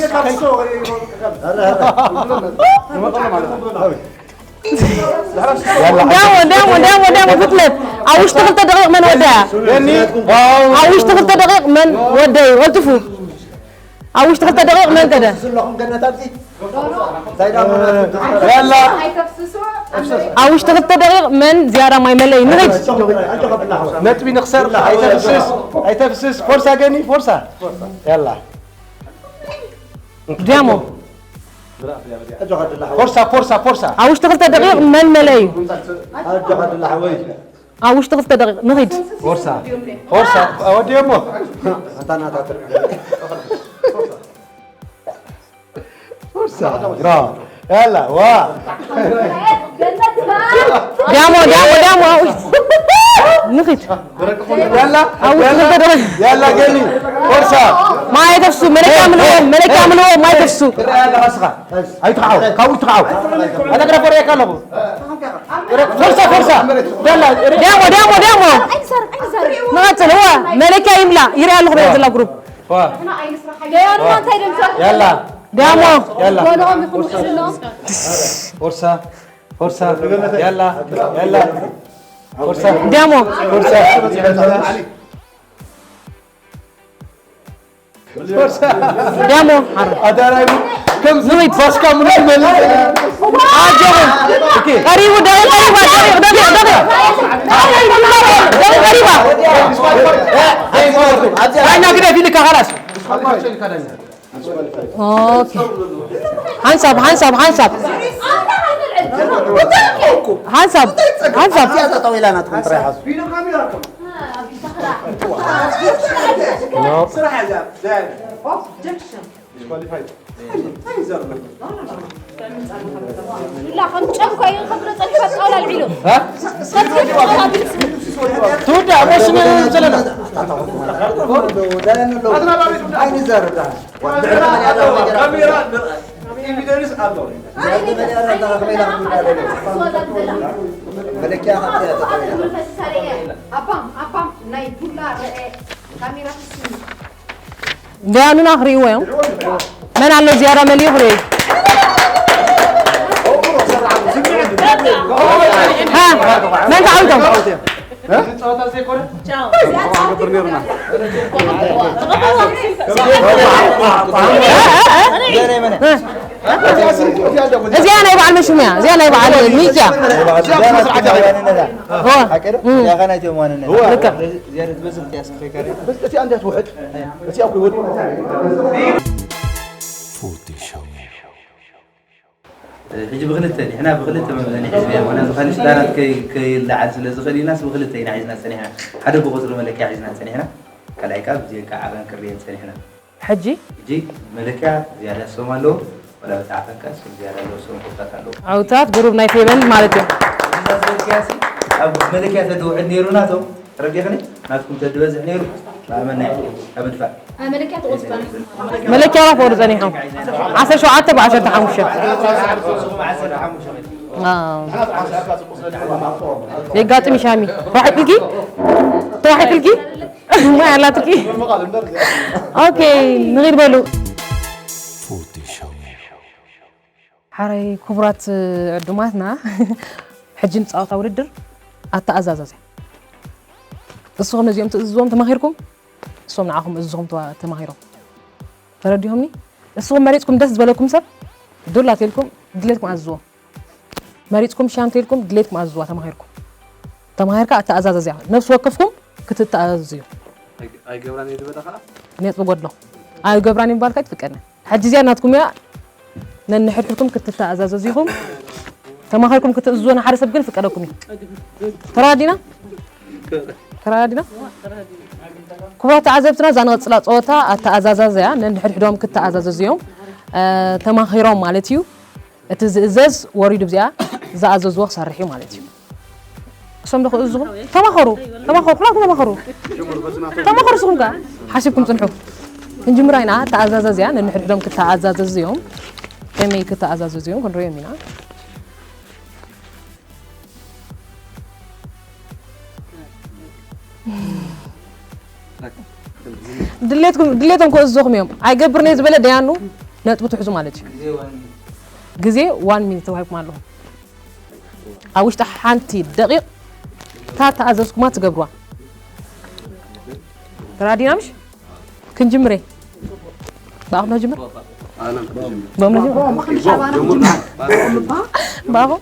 ያላ፣ ዳሞ፣ ዳሞ፣ ዳሞ፣ ዳሞ፣ ፍጥነት። ኣብ ውሽጢ ክልተ ደቂቕ መን ወደያ? ገኒ፣ ዋው። ኣብ ውሽጢ ክልተ ደቂቕ መን ወደዩ? ቀልጥፉ። ኣብ ውሽጢ ክልተ ደቂቕ መን ከደ? ዘለኹም ገነት ኣብዚ። እንታይ ደኣ መናት ያላ። ኣብ ውሽጢ ክልተ ደቂቕ መን ዝያዳ ማይ መለይ? ንኺድ። ነጥቢ ንኽሰር። ኣይተፍስስ፣ ኣይተፍስስ። ፎርሳ ገኒ፣ ፎርሳ። ያላ። ዲያሞ። ፎርሳ፣ ፎርሳ፣ ፎርሳ። ኣብ ውሽጢ ክልተ ደቂቕ መን መለዩ? ኣብ ውሽጢ ክልተ ደቂቕ ንኺድ። ፎርሳ፣ ፎርሳ። ወዲኦሞ። ኣንታ ናታ ትርፍ። ፎርሳ፣ ብራቮ። ያላ፣ ዋ። ዳሞ፣ ዳሞ፣ ዳሞ፣ ኣብኡ። ንኺድ። ያላ፣ ኣብኡ ያላ፣ ትኽተል። ያላ፣ ገኒ። ፎርሳ። ማይ ተፍሱ፣ መለኪያ ምልዎ፣ መለኪያ ምልዎ፣ ማይ ተፍሱ። ትረአ ኣለኻ እስኻ። ኣይትኽዓው፣ ካብኡ ኣይትኽዓው። ኣታ ግረፍ ወሪኤካ ኣለኹ። ፎርሳ፣ ፎርሳ። ያላ፣ ዳሞ፣ ዳሞ፣ ዳሞ። ንቐጽል፣ እወ፣ መለኪያ ይምላ። ይርኣ ኣለኹ በይ ዘላ ግሩፕ። ዋ። ገያሩማ እንታይ ድምፆም? ያላ። ዳሞ። ያላ። ጎልኦም ይኹን ውሕስኖም። ፎርሳ፣ ፎርሳ። ያላ፣ ያላ። ፎርሳ። ዳሞ። ፎርሳ። ፎርሳ። ዳሞ። ኣዳራይ ከም ዝብት ባስካ ምኑ ይመልስ። ኣጆኹም። ኦኬ። ቀሪቡ፣ ደቂቕ ቀሪባ፣ ደቂቕ፣ ደቂቕ፣ ደቂቕ። ደቂቕ ቀሪባ። ዳኛ ግደፍ ኢልካ፣ ኻላስ። ኦኬ። ሓንሳብ፣ ሓንሳብ፣ ሓንሳብ። ሓንሳብ፣ ሓንሳብ። እዚኣ ጠጠው ኢላ ናትኩም ጥራይ ሓዙ። ስራሕ እያ። Objection። እንታይ እዩ ዘሎ? ዱላ ከም ጨንኮ እዩ፣ ከብረ ጸኒሑ ኣብ ጣውላ ኣልዒሉ። ትውዳእ፣ መሽነ ዘለና። ኣይንዛረብ። ካሜራ ኣሎ፣ ኤቪደንስ ኣሎ። መለኪያ ካብዚኣ ተጠቒምና። ኣባም፣ ኣባም ናይ ዱላ ርአ ካሜራ ትስኒ። ደያኑና ክርእይዎ እዮም። መን ኣሎ ዝያዳ መሊኡ ክርእዩ? ሃ፣ መን ተዓዊቶም? እዚኣ ናይ በዓል መሽሙ እያ። እዚኣ ናይ በዓል ሚኪ እያ። እዋ። እም። ልክዕ። ሕጂ ብኽልተ ንሕና ብኽልተ መምዘኒ ሒዝና ኢና። ዝኾነ ሽዳራት ከይ-፣ ከይለዓል ስለ ዝኽእል ኢልናስ ብኽልተ ኢና ሒዝና ጸኒሕና። ሓደ ብቑጽሪ መለክያ ሒዝና ጸኒሕና። ካልኣይ ከኣ ብዜካ ዓቐን ክርየን ጸኒሕና። ሕጂ? ሕጂ መለክያ ዝያዳ ስም ኣለዎ። ወላ በቲ ዓቐን ከኣ ስም ዝያዳ ኣለዎ፣ ስም ቁጽራት ኣለዎ። ዓውታት ግሩብ ናይ ፌበን ማለት እዩ። እዚ መለክያ ሲ ኣብ መለክያ ተድውዕል ነይሩ ናቶም። ተረዲኽኒ? ናትኩም ተድበዝሕ ነይሩ፣ ንኣመና እዩ፣ ካብ ምድፋእ። ኣይ፣ መለክያ ተቖጺሩ። መለክያ ራፍ ወሩ ጸኒሖም። ዓሰርተ ሸውዓተ ብዓሰርተ ሓሙሽተ። ኣዎ። የጋጥም ሻሚ። ራሒጥልኪ? ተዋሒጥልኪ? ማይ ኣላትኪ? ኦኬ፣ ንኺድ በሉ። ሓራይ ክቡራት ዕዱማትና፣ ሕጂ ንጻወታ ውድድር ኣተኣዛዛዝያ። እስኹም ነዚኦም ትእዝዝዎም ተማኺርኩም፣ እሶም ንዓኹም እዝዝኹም ተዋ-፣ ተማኺሮም። ተረዲኹምኒ? እስኹም መሪጽኩም ደስ ዝበለኩም ሰብ ዱላ ተልኩም ድሌትኩም ኣዝዝዎ። መሪጽኩም ሻም ተልኩም ድሌትኩም ኣዝዝዋ ተማኺርኩም። ተማኺርካ ኣተኣዛዛዝያ ነፍሲ ወከፍኩም ክትተኣዛዘዙ እዩ። ኣይ-፣ ኣይገብራን እየ ዝበለ ኸዓ? ነጥቢ ጎድሎ። ኣይገብራን ምባልካ ኣይትፍቀድን። ሕጂ እዚኣ ናትኩም እያ። ነንሕድሕድኩም ክትተኣዛዘዙ ኢኹም። ተማኺርኩም ክትእዝዝዎ ንሓደ ሰብ ግን ፍቀደኩም እዩ። ተረዳዲና? ተረዳዲና? ክቡራት ተዓዘብትና፣ እዛ ንቐጽላ ጸወታ ኣተኣዛዛዝያ ነንሕድሕዶም ክተኣዛዘዙ እዮም። እ፣ ተማኺሮም ማለት እዩ። እቲ ዝእዘዝ ወሪዱ ብዚኣ ዝኣዘዝዎ ክሰርሕ እዩ ማለት እዩ። እሶም ዶ ክእዝዙኹም? ተማኸሩ፣ ተማኸሩ፣ ኩላትኩም ተማኸሩ። ተማኸሩ እስኹም ከኣ ሓሲብኩም ጽንሑ። ክንጅምራ ኢና። ተኣዛዛዝያ ነንሕድሕዶም ክተኣዛዘዙ እዮም። ከመይ ክተኣዛዘዙ እዮም ክንርእዮም ኢና። ድሌትኩም፣ ድሌቶም ክእዝዙኹም እዮም። ኣይገብርን እየ ዝበለ ደያኑ ነጥቢ ትሕዙ ማለት እዩ። ግዜ ዋን ሚኒት ተዋሂብኩም ኣለኹም። ኣብ ውሽጢ ሓንቲ ደቂቕ እታ ተኣዘዝኩማ ትገብርዋ። ተራዲና ምሽ? ክንጅምር እየ። ብኣኹም ነጅምር? ኣነ ክጅምር። ብኦም ነጅምር? ጀምር፣ ጀምር። ብኣኹም?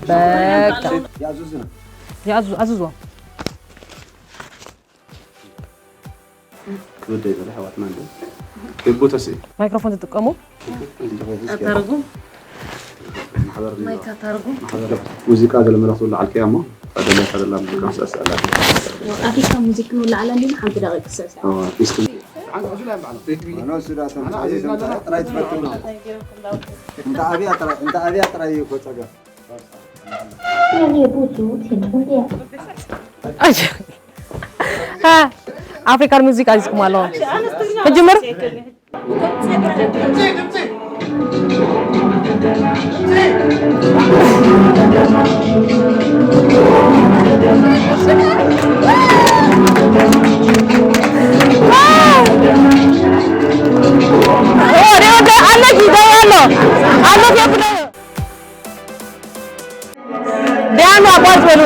በቃ። ይኣዝዙ-፣ ኣዝዝዎም። ክብደይ በለ ኣሕዋትና እንደ። ልቡ ተስኢ። ማይክሮፎን ትጥቀሙ? ኣታርጉም። ማሕበር ማይክ ኣታርጉም። ማሕበር ሙዚቃ ገለ መልእኽቲ ኣለዓልኪ እያ እሞ፣ ኣደላይ ካደላ ሙዚቃ ንስዕስዕ ኣላ። ኣኪካ ሙዚክ ንውላዕ ኣላ እንዲና ሓንቲ ደቂቅ ትስዕስዕ። ኣዎ፣ እስቲ። ኣነ እሱ ዳ ተምሳሌ ተምሳሌ ጥራይ ትፈትኑ። እንተ ኣብያ ጥራይ፣ እንተ ኣብያ ጥራይ እዩ እኮ ጸገም። ኣይ፣ ኣፍሪካን ሙዚቃ ሒዝኩም ኣለዎ። ክጅምር? ኦ፣ ሪኦ፣ ኣለኪ፣ ደው ኣሎ። ኣለኪ፣ ደው። ደያኑ ኣቋርጽ በሉ።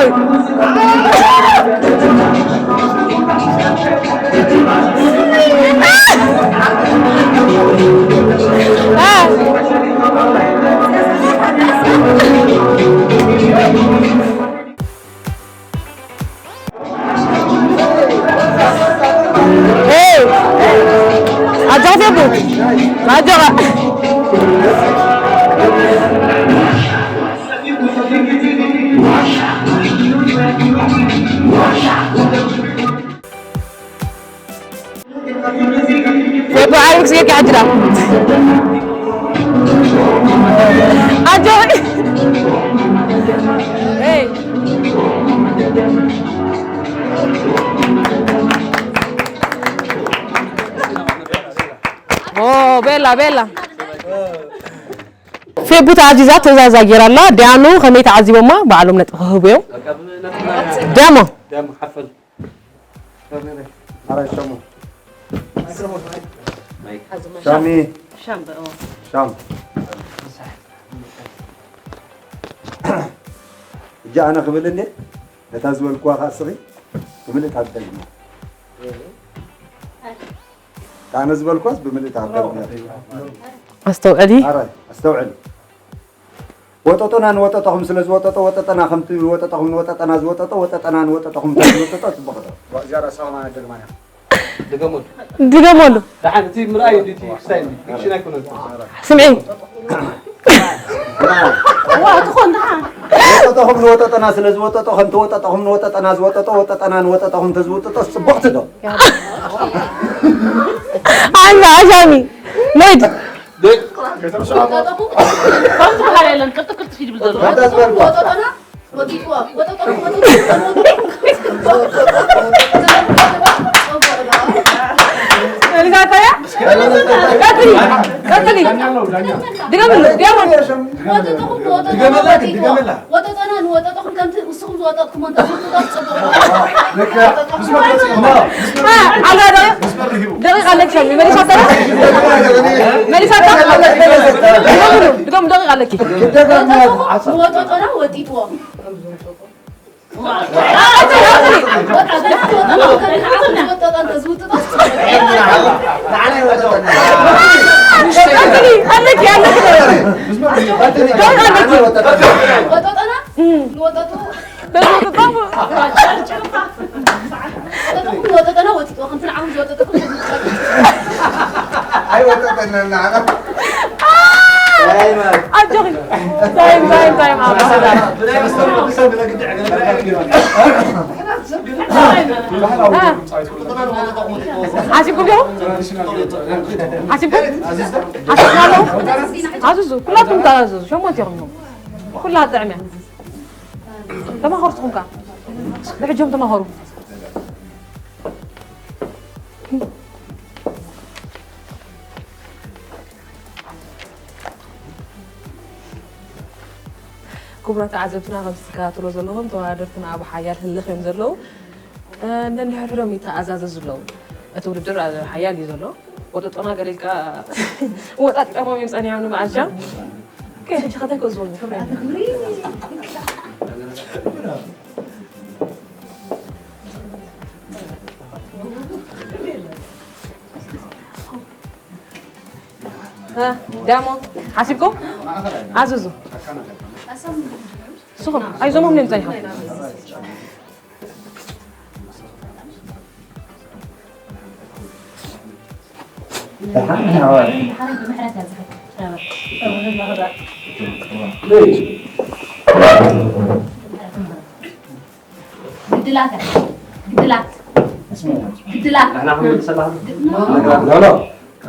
ሄይ! ኣጆኻ ፌቡ! ኣጆኻ! ዓርቢ ክስገካ ሕጂ ዳ ኣጆኺ። ኤይ። ኦ፣ ቤላ፣ ቤላ። ፌቡ ተኣዚዛ ትእዛዛ ጌራ ኣላ። ዲያኑ ከመይ ተዓዚቦማ? ባዕሎም ነጥቢ ክህቡ እዮም። ደሞ። ደሞ ሓፈል። ኣራይ ሸሙ። ሻሚ። ሻም በ-፣ ኦ። ሻም። እጃ ኣነ ክብል እንዴ? ነታ ዝበልኩዋ ኸኣ ስኺ ብምልእታ ትደግማ። እታ ኣነ ዝበልኳስ ብምልእታ ትደግማ። ኣስተውዕሊ። ኣራይ፣ ኣስተውዕሊ። ወጠጦና ንወጠጠኹም ስለ ዝወጠጦ፣ ወጠጠና ከምቲ ወጠጠኹም ንወጠጠና ዝወጠጦ፣ ወጠጠና ንወጠጠኹም ከም ዝወጠጦ ጽቡቕ ዶ? እዚኣ ርእሳ ከማን ኣደግማና። ድገመሉ። ድገመሉ። ደሓን፣ እቲ ምርኣይ እንዲ እቲ ክስታይ እንዲ፣ ፊክሽን ኣይኮነን። ስምዒ። ዋ፣ ትኾን ደሓን። ወጠጠኹም ንወጠጠና ስለ ዝወጠጦ፣ ከምቲ ወጠጠኹም ንወጠጠና ዝወጠጦ፣ ወጠጠና ንወጠጠኹም ተዝውጥጦ ጽቡቕቲ ዶ? ኣና፣ ኣሻሚ። ነይድ። ወጠጠኹም። ከምዚ በሃል የለን፣ ቅልጥፍ ቅልጥፍ ይብል ዘሎ። ወጠጠኹም ወጠጠና ወጢጥዎ፣ ወጠጠኹም ወጢጥዎ። መልሳታያ? ቀጥሊ፣ ቀጥሊ። ድገምሉ፣ ድገምሉ። ወጠጠኹም ንወጠጠና ድገመላ፣ ወጢጥዎ። ድገመላ። ወጠጠና ንወጠጠኹም ከምቲ ንስኹም ዝወጠጥኩሞ እንተዝውጥጦ ጽቡቕ። ልክዕ። ምስ መግለጺ እማ፣ ምስ አ፣ መግለጺ፣ ኣላ ዶ? ምስ መርሂቡ። ደቂቕ ኣለኪ፣ ሻሚ። መሊሳታ? መሊሳታ? ድገምሉ፣ ድገም፣ ደቂቕ ኣለኪ። ወጠጠኹም ንወጠጠና ወጢጥዎ። ኣይወጠጠናን ንዓና። ኣጆኺ። ታይም፣ ታይም፣ ታይም፣ ኣብ ሰላም። ሓሲብኩም ዲኹም? ሓሲብኩም? ሓሲብኩም ኣለኹም? ኣዝዙ። ኩላትኩም ተኣዘዙ። ሸሞንተ ኢኹም። ኩላ ጥዕም እያ። ተማኸሩ ንስኹም ከኣ። ብሕጆም ተማኸሩ። ክቡራት ተዓዘብትና፣ ከም ትከታተልዎ ዘለኹም ተወዳደርትና ኣብ ሓያል ህልኽ እዮም ዘለዉ። እ፣ ነንሕድሕዶም ይተኣዛዘዙ ኣለዉ። እቲ ውድድር ኣብ ሓያል እዩ ዘሎ። ወጠጦና ገለ ኢልካ ወጣጢዖሞም እዮም ጸኒሖም ንመዓልሻ። ከ፣ ሕጂ ከታይ ክእዝቦም እዮም? እ፣ ዳሞ፣ ሓሲብኩም? ኣዝዙ። ንስኹም፣ ኣይዞሞም እዮም ጸኒሖም። ግድላት፣ ግድላት፣ ግድላት፣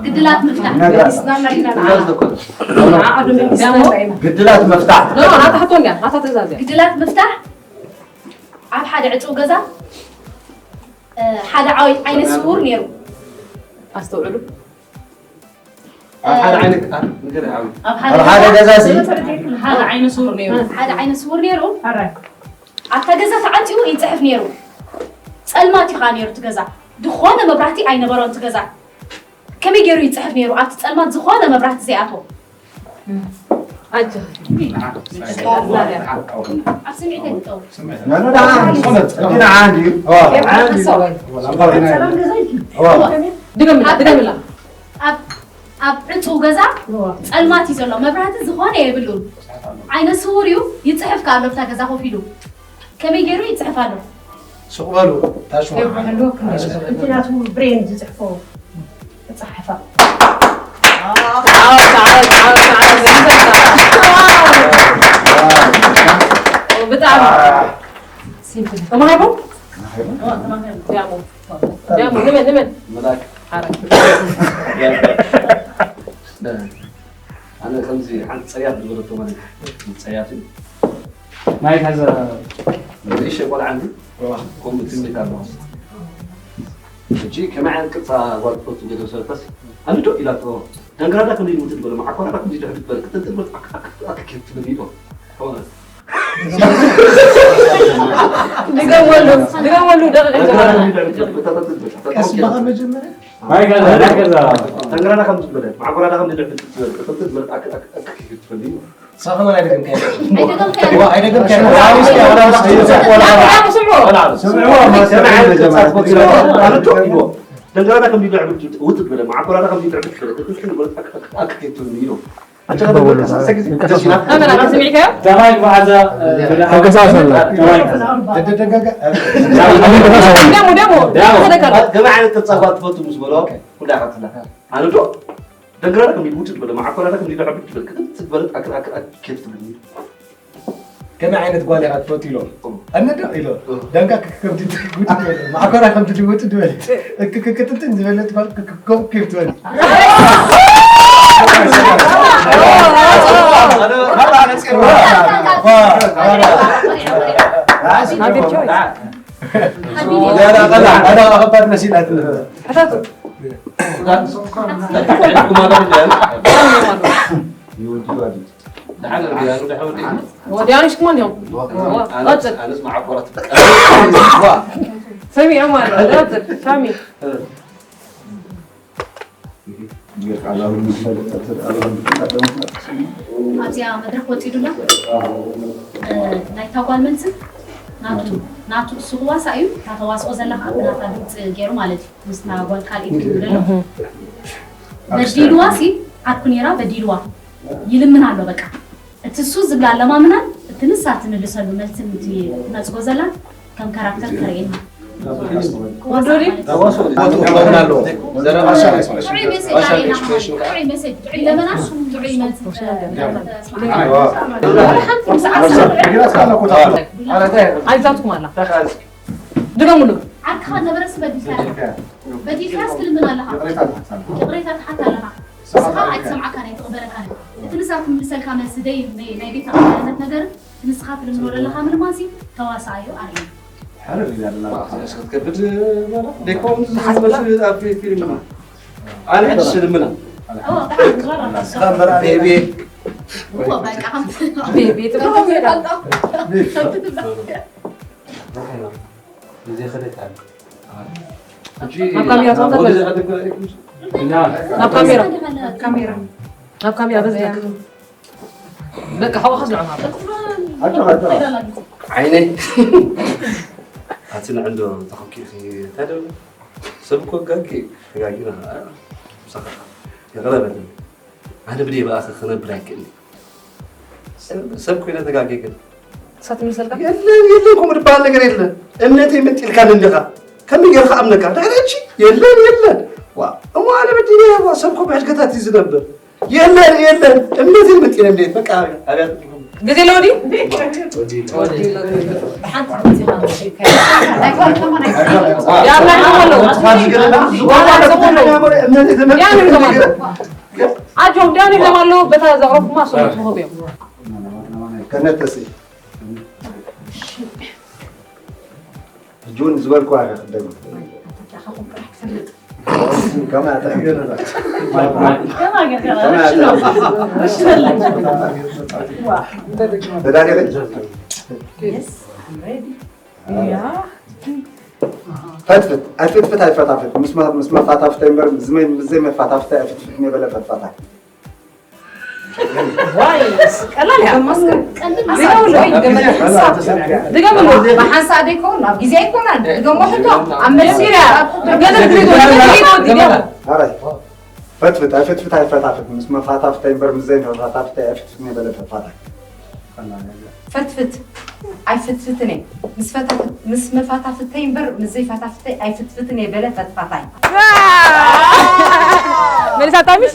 ግድላት ምፍታሕ። ግድላት ምፍታሕ። ኖ፣ ኖ፣ ናታ ሕቶ እንድያ፣ ናታ ትእዛዝ እያ። ግድላት ምፍታሕ። ኣብ ሓደ ዕጹው ገዛ፣ እ፣ ሓደ ዓይ-፣ ዓይነ ስውር ነይሩ። ኣስተውዕሉ። ኣብ ሓደ ዓይነ፣ አ፣ ንገሪ ዓቢ። ኣብ ሓደ ኣብ ሓደ ገዛ፣ ገዛ ሲ? ሓደ ዓይነ ስውር ነይሩ። ሓደ ዓይነ ስውር ነይሩ። ኣራይ። ኣብታ ገዛ ተዓጽዩ ይጽሕፍ ነይሩ። ጸልማት እዩ ኸኣ ነይሩ እቲ ገዛ። ዝኾነ መብራህቲ ኣይነበሮን እቲ ገዛ። ከመይ ገይሩ ይጽሕፍ ነይሩ ኣብቲ ጸልማት ዝኾነ መብራህቲ ዘይኣትዎ? ኣጆኺ። ኣብ ስምዒት ኣይትጠው። ኖ፣ ኖ፣ ደሓን። ዝኾነ፣ እቲ ደሓን ድዩ? እዋ፣ ደሓን ድዩ? እዋ። ድገምላ፣ ድገምላ። ኣብ፣ ኣብ ዕጹው ገዛ ጸልማት እዩ ዘሎ። መብራህቲ ዝኾነ የብሉን። ዓይነ ስውር እዩ፣ ይጽሕፍ ከኣ ኣሎ ኣብታ ገዛ ኮፍ ኢሉ። ከመይ ገይሩ ይጽሕፍ ኣሎ? ስቕ በሉ፣ ታሽዋ። ይብሉ፣ ክንዲ እቲ ናቱ ብሬን ዝጽሕፎ ክጸሓፋ። ዓወት፣ ዓወት፣ ዓወት፣ ዓወት፣ መሊሰልካ። ብጣዕሚ። ተማሂርኩም? ዲያሞ። ዲያሞ፣ ንመን፣ ንመን? መላክ። ሓረ። ኣነ ከምዚ ሓንቲ ጸያፍ ዝበለቶ ማለት እዩ። ጸያፍ እዩ። ማይክ ሐዘ ንእሽተይ ቆልዓ እንዲ ከምኡ ትምኒት ኣለዋ። ሕጂ ከመይ ዓይነት ቅርጻ ጓል ትፈቱ ገለ ሰበካስ? ኣንዶ ኢላቶ። ደንግራዳ ከምዚ ልውጥጥ በለ፣ መዓኮራዳ ከምዚ ድሕሪ በለ፣ ክትንጥል በለ፣ ኣክ-፣ ኣክ-፣ ኣክ-፣ ክትብል ኢሎ። ድገመሉ፣ ድገመሉ፣ ደቂቕ ይጀምር። ቀስ በኻ መጀመርያ ተንግራና ከም ዝበለ ማዕኮራዳ ከም ዝበለ ክትብል ክትብል ኣክ- ኣክ- ኣክ- ክትብል እዩ። ሳኸመን ኣይደገምካዮ ኣይደገምካዮ። ዋ ኣይደገምካዮ ስምዕዎ፣ ስምዕዎ። ደንግራዳ ከም ይብላ ውጥጥ በለ ማዕኮራዳ ከም ይብላ ክትብል ክትብል ኣክ- ኣክ- ኣክ- ክትብል እዩ። ኣመና ስሚዕካዮ? ተማይ መዓዛ ተንቀሳቀሰላ። ተማይ ደደደጋጋ ደሞ ደሞ ተደከለ ገበ ዓይነት ተጻባት ትፈቱ ምስ በሎ ኩላ ይቀትላ ኣነ ዶ ደንግራዳ ከም ይውጥጥ በለ ማዕኮራዳ ከም ይብላ ክትብል ክትብል ኣክ- ኣክ- ኣክ- ክትብል እዩ። ከመይ ዓይነት ጓል ኢኻ ትፈቱ ኢሎም ኣነዶ ኢሎ ደንጋ ከከምቲ ጉድ ማዕኮራ ከምቲ ድውጥ ድበል ክትትን ዝበለት ጓል ከከም ኬፍ ትበል ኣቤት ጆይ። ከባድ መሲላት ሕተቱ። ወዲያኑ ሽክሞ እንዲኹም። ቀጽል። ሰሚዖም ኣሎ። ቀጽል። ሳሚ። ኣብዚኣ መድረክ ወፂዱላ ናይታ ጓል መልሲ ናቱ ናቱ እሱ ክዋሳ እዩ። እታ ተዋስኦ ዘላ ከዓ ብናታ ድምፂ ገይሩ ማለት እዩ። ምስታ ጓል ካልእ እዩ ዝብለሎ በዲልዋ ሲ ዓርኩ ነይራ በዲልዋ ይልምን ኣሎ በቃ እቲ እሱ ዝብላ ኣለማምናን እቲ ንሳ ትምልሰሉ መልስን እቲ ትነፅጎ ዘላ ከም ካራክተር ተርእየና ወዶሪ? ኣለዎ ዘረባ ጥዑይ ሜሴጅ ኣለና ጥዑይ ሜሴጅ ጥዑይ ለመና ጥዑይ መልሲ ኣይዛትኩም ኣላ ድገምሉ ዓርክኻ ነበረሲ በዲልካ በዲልካስ ትልምን ኣለኻ ይቕሬታ ትሓት ኣለኻ ንስኻ ኣይትሰምዓካን ኣይትቕበለካን እቲ ንሳ ትምልሰልካ መልሲ ደይ ናይ ቤት ተቐባልነት ነገርን እቲ ንስኻ ትልምኖ ዘለኻ ምልማሲ ተዋሳኣዮ ኣርእዩ ክትከብድ ደይኮም ዝሓስበላ ኣብ ፊልም ኣነ ሕጂ ስልምና ቤቤ ትብሎ ዘይኸደት ኣለ ናብ ካሜራ ተኸተል ናብ ካሜራ ካሜራ ናብ ካሜራ በዚ በቃ ሓውኻ ስምዖም ዓይነይ ኣቲ ንዕንዶ ተኸኪልኪ እንታይ ደሎ ሰብ እኮ ጋጊ ተጋጊና ምሳኻ ይቕረ በለኒ ኣነ ብደይ ብኣኺ ክነብር ኣይክእልን ሰብ ኮይነ ተጋጊ ግን እሳት ምሰልካ የለን የለን ከምኡ ዝበሃል ነገር የለን እምነተይ መንጢልካኒ እንዲኻ ከመይ ገይረ ክኣምነካ ድሕሪ ሕጂ የለን የለን ዋ እሞ ኣነ በዲለ ዋ ሰብ እኮ ብሕድገታት እዩ ዝነብር የለን የለን እምነተይ መንጢለ እምነት በቃ ኣብያ ግዜ ለወዲ ኣጆም ዲያኑ ኢሎም ኣለዉ በታ ዘቕረብኩማ ሰዎች ምኽብ እዮም ከነተሲ ሕጂ እውን ዝበልኩዋ ኢኻ ክደግም ተዳሊኺ ፈትፍት ኣይፍትፍት ኣይፈታፍት ምስ መፋታፍተ እምበር ምስ ዘይመፋታፍተ ኣይፍትፍት የበለ ፈትፋታይ ቀላል እያ ድገምሉ ብሓንሳእ ደይከውን ኣብ ግዜ ኣይኮናን ድገሞ ሕቶ ኣብ መልሲ ገለ ግዜ ፈትፍት ኣይፍትፍት ኣይፈታፍት ምስ መፋታፍተ እምበር ምስ ዘይመፋታፍተ ኣይፍትፍት የበለ ፈትፋታይ ፈትፍት ኣይፍትፍትን እየ ምስ መፋታፍተይ እምበር ምስ ዘይፈታፍተይ ኣይፍትፍትን እየ በለ ፈትፋታይ ኤልሳ ጣሚሽ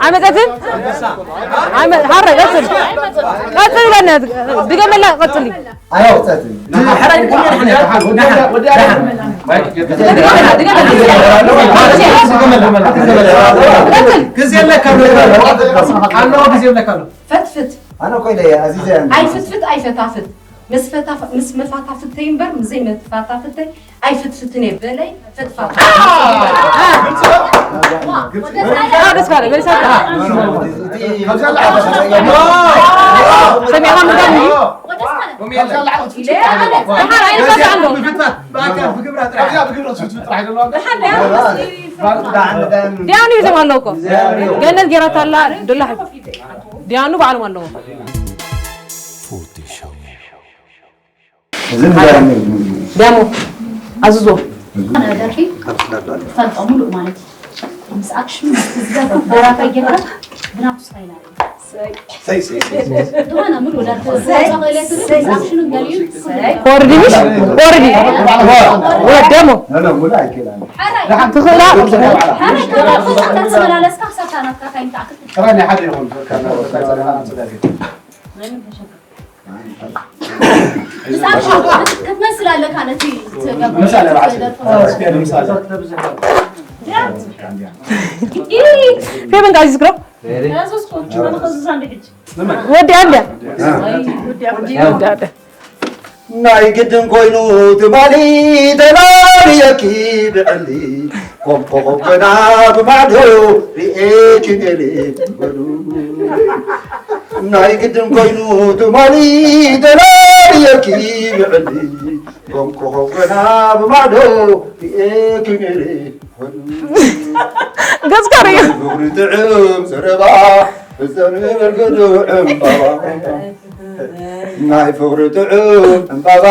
ኣይመጸትን? ኣይመ-፣ ሓረ፣ ቀጽል። ቀጽል፣ በእናትህ። ድገመላ፣ ቀጽል። ኣዮ፣ ጸት። ግዜ ኣለካ ኣሎ፣ ግዜ ኣለካ ኣሎ። ፈትፍት። ኣነ ኮይለ ኣዚዘ። ኣይፍትፍት ኣይፈታፍት። ምስ ፈታፍ-፣ ምስ መፋታፍተይ እምበር ምስ ዘይመፋታፍተይ ኣይፍትፍትን እየ በለይ። ፈትፋት። ደስ ካለ፣ በል ሳታ። ሰሚዕኻ ምንዳኒ? ደሓር ኣይነፋት ኣንዶ። ዲያኑ ይዘም ኣለዎ እኮ። ገነት ጌራታ ኣላ፣ ዶላሕ። ዲያኑ ባዕሎም ኣለዎ። ፎቶ ሾው። እዚ ንገረኒ። ዲያሞ፣ ኣዝዞ። ደርፊ ፈልጦ ሙሉእ ማለት እዩ። ምስ ኣክሽን፣ ምስ ዝገበር ደራፋይ ጌርካ ብናቱ ስታይል ኣለዎ። ሰይ፣ ሰይ፣ ሰይ፣ ሰይ። ዝኾነ ሙሉእ ደርፊ ሰይ፣ ክገልጾ ክእል እየ ትብል፣ ሰይ፣ ምስ ኣክሽኑን ገሊኡን ኩሉ። ኮርዲ ምሽ? ኮርዲ። ወ-፣ ዲያሞ። ኖ፣ ኖ፣ ሙሉእ ኣይክእላን። ሓራይ። ትኽእላ። ሓራይ፣ ተመላለስካ ክሳብ እታ ናትካ ካይምትኣክል። ጥራይ ናይ ሓደ ይኹን፣ በቃ፣ በቃ፣ በቃ፣ በቃ። ክትመስል ኣለካ ነቲ ትገብሮ። ምሳሌ በዓል ትደርፎ። ምሳሌ። ፌበን ጋር ዝዝግረው? ያዞስ ኮንቹ፣ መን ኸዝዛ እንደ ሕጂ? ወዲ ኣንድ። ወዲ ኣንድ። ናይ ግድን ኮይኑ ትማሊ ተላልየኪ ብዕሊ፣ ኮም ኮኾብ ገና ብማዕዶ ርኤኪ ነይረ በሉ። ናይ ግድን ኮይኑ ትማሊ ተላልየኪ ብዕሊ፣ ኮም ኮኾብ ገና ብማዕዶ ርኤኪ ነይረ በሉ። ገጽካ ርእ። ፍቕሪ ጥዑም ዘረባ፣ ብዘንበልክሉ ዕምባባ። ናይ ፍቕሪ ጥዑም ዕምባባ፣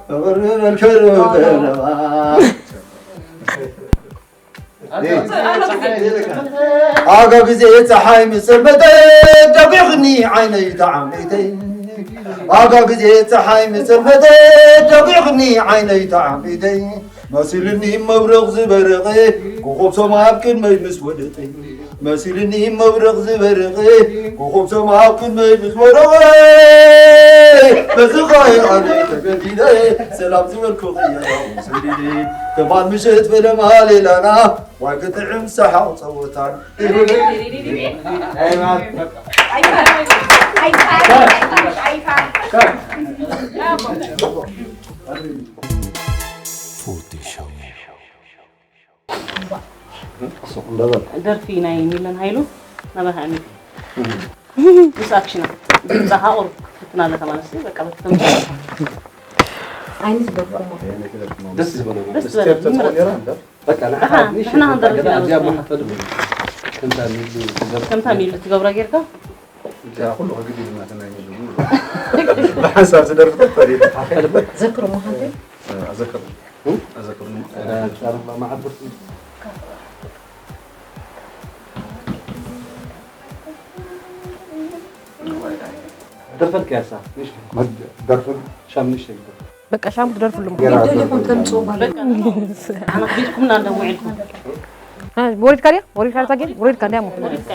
ፍቕሪ በልክሉ ዘለዋ። ኣጋ ግዜ ፀሓይ ምስ ጸልመተ፣ ደጒኽኒ ዓይነይ ተዓሚተይ። ኣጋ ግዜ ፀሓይ ምስ ጸልመተ፣ ደጒኽኒ ዓይነይ ተዓሚተይ። መሲልኒ መብረቕ ዝበረቐ፣ ኮኾብ ሰማይ ኣብ ቅድመይ ምስ ወደቐ። መሲልኒ መብረቕ ዝበረቐ፣ ኮኾብ ሰማይ ኣብ ቅድመይ ምስ ወደቐ፣ በዚ ኸኣ ኣነ ተገዲደ፣ ሰላም ዝበልኩ ክያው ሰዲደ። ትማል ምሸት ፈለማ ሌላና፣ ዋይ ክጥዕም ሰሓቕ ጸወታን። ፎቶ ሾው። ደርፊ ናይ ሚለን ሃይሉ ናባይ ሃኒ። ምስ ኣክሽና። ድምጻኻ ቁሩብ ክትፍትና ኣለካ ማለት እዩ። በቃ፣ በቃ። ደስ ዝበሎ። ደስ ዝበሎ። በቃ፣ ንሓ-፣ ደሓን፣ ንሓ-፣ ንሕና ክንደርፍ ኢና እዚኣ መስሎና። ማሕፈል ከምታ ሚሉ ትገብራ። ከምታ ሚሉ ትገብራ ጌርካ? እዚኣ ኩሉ ከግድ ኢልና ተናይ ሚሉ። ብሓንሳብ ዝደርፍ ተፈሪ። ዘክሩ መሃንተ? ኣዘክሩ። ኣዘክሩ። ደርፈልካ ያሳ፣ ንእሽተይ። ደርፍል? ሻም ንእሽተይ ግበር። በቃ ሻም ትደርፍሉ። ገና ደርፍል። ኣነ ቤትኩም እና እንደሞ ውዒልኩም። አ፣ ወሪድካ ድያ? ወሪድካ ርታ ጌም? ወሪድካ እንድያ እሞ። ወሪድካ።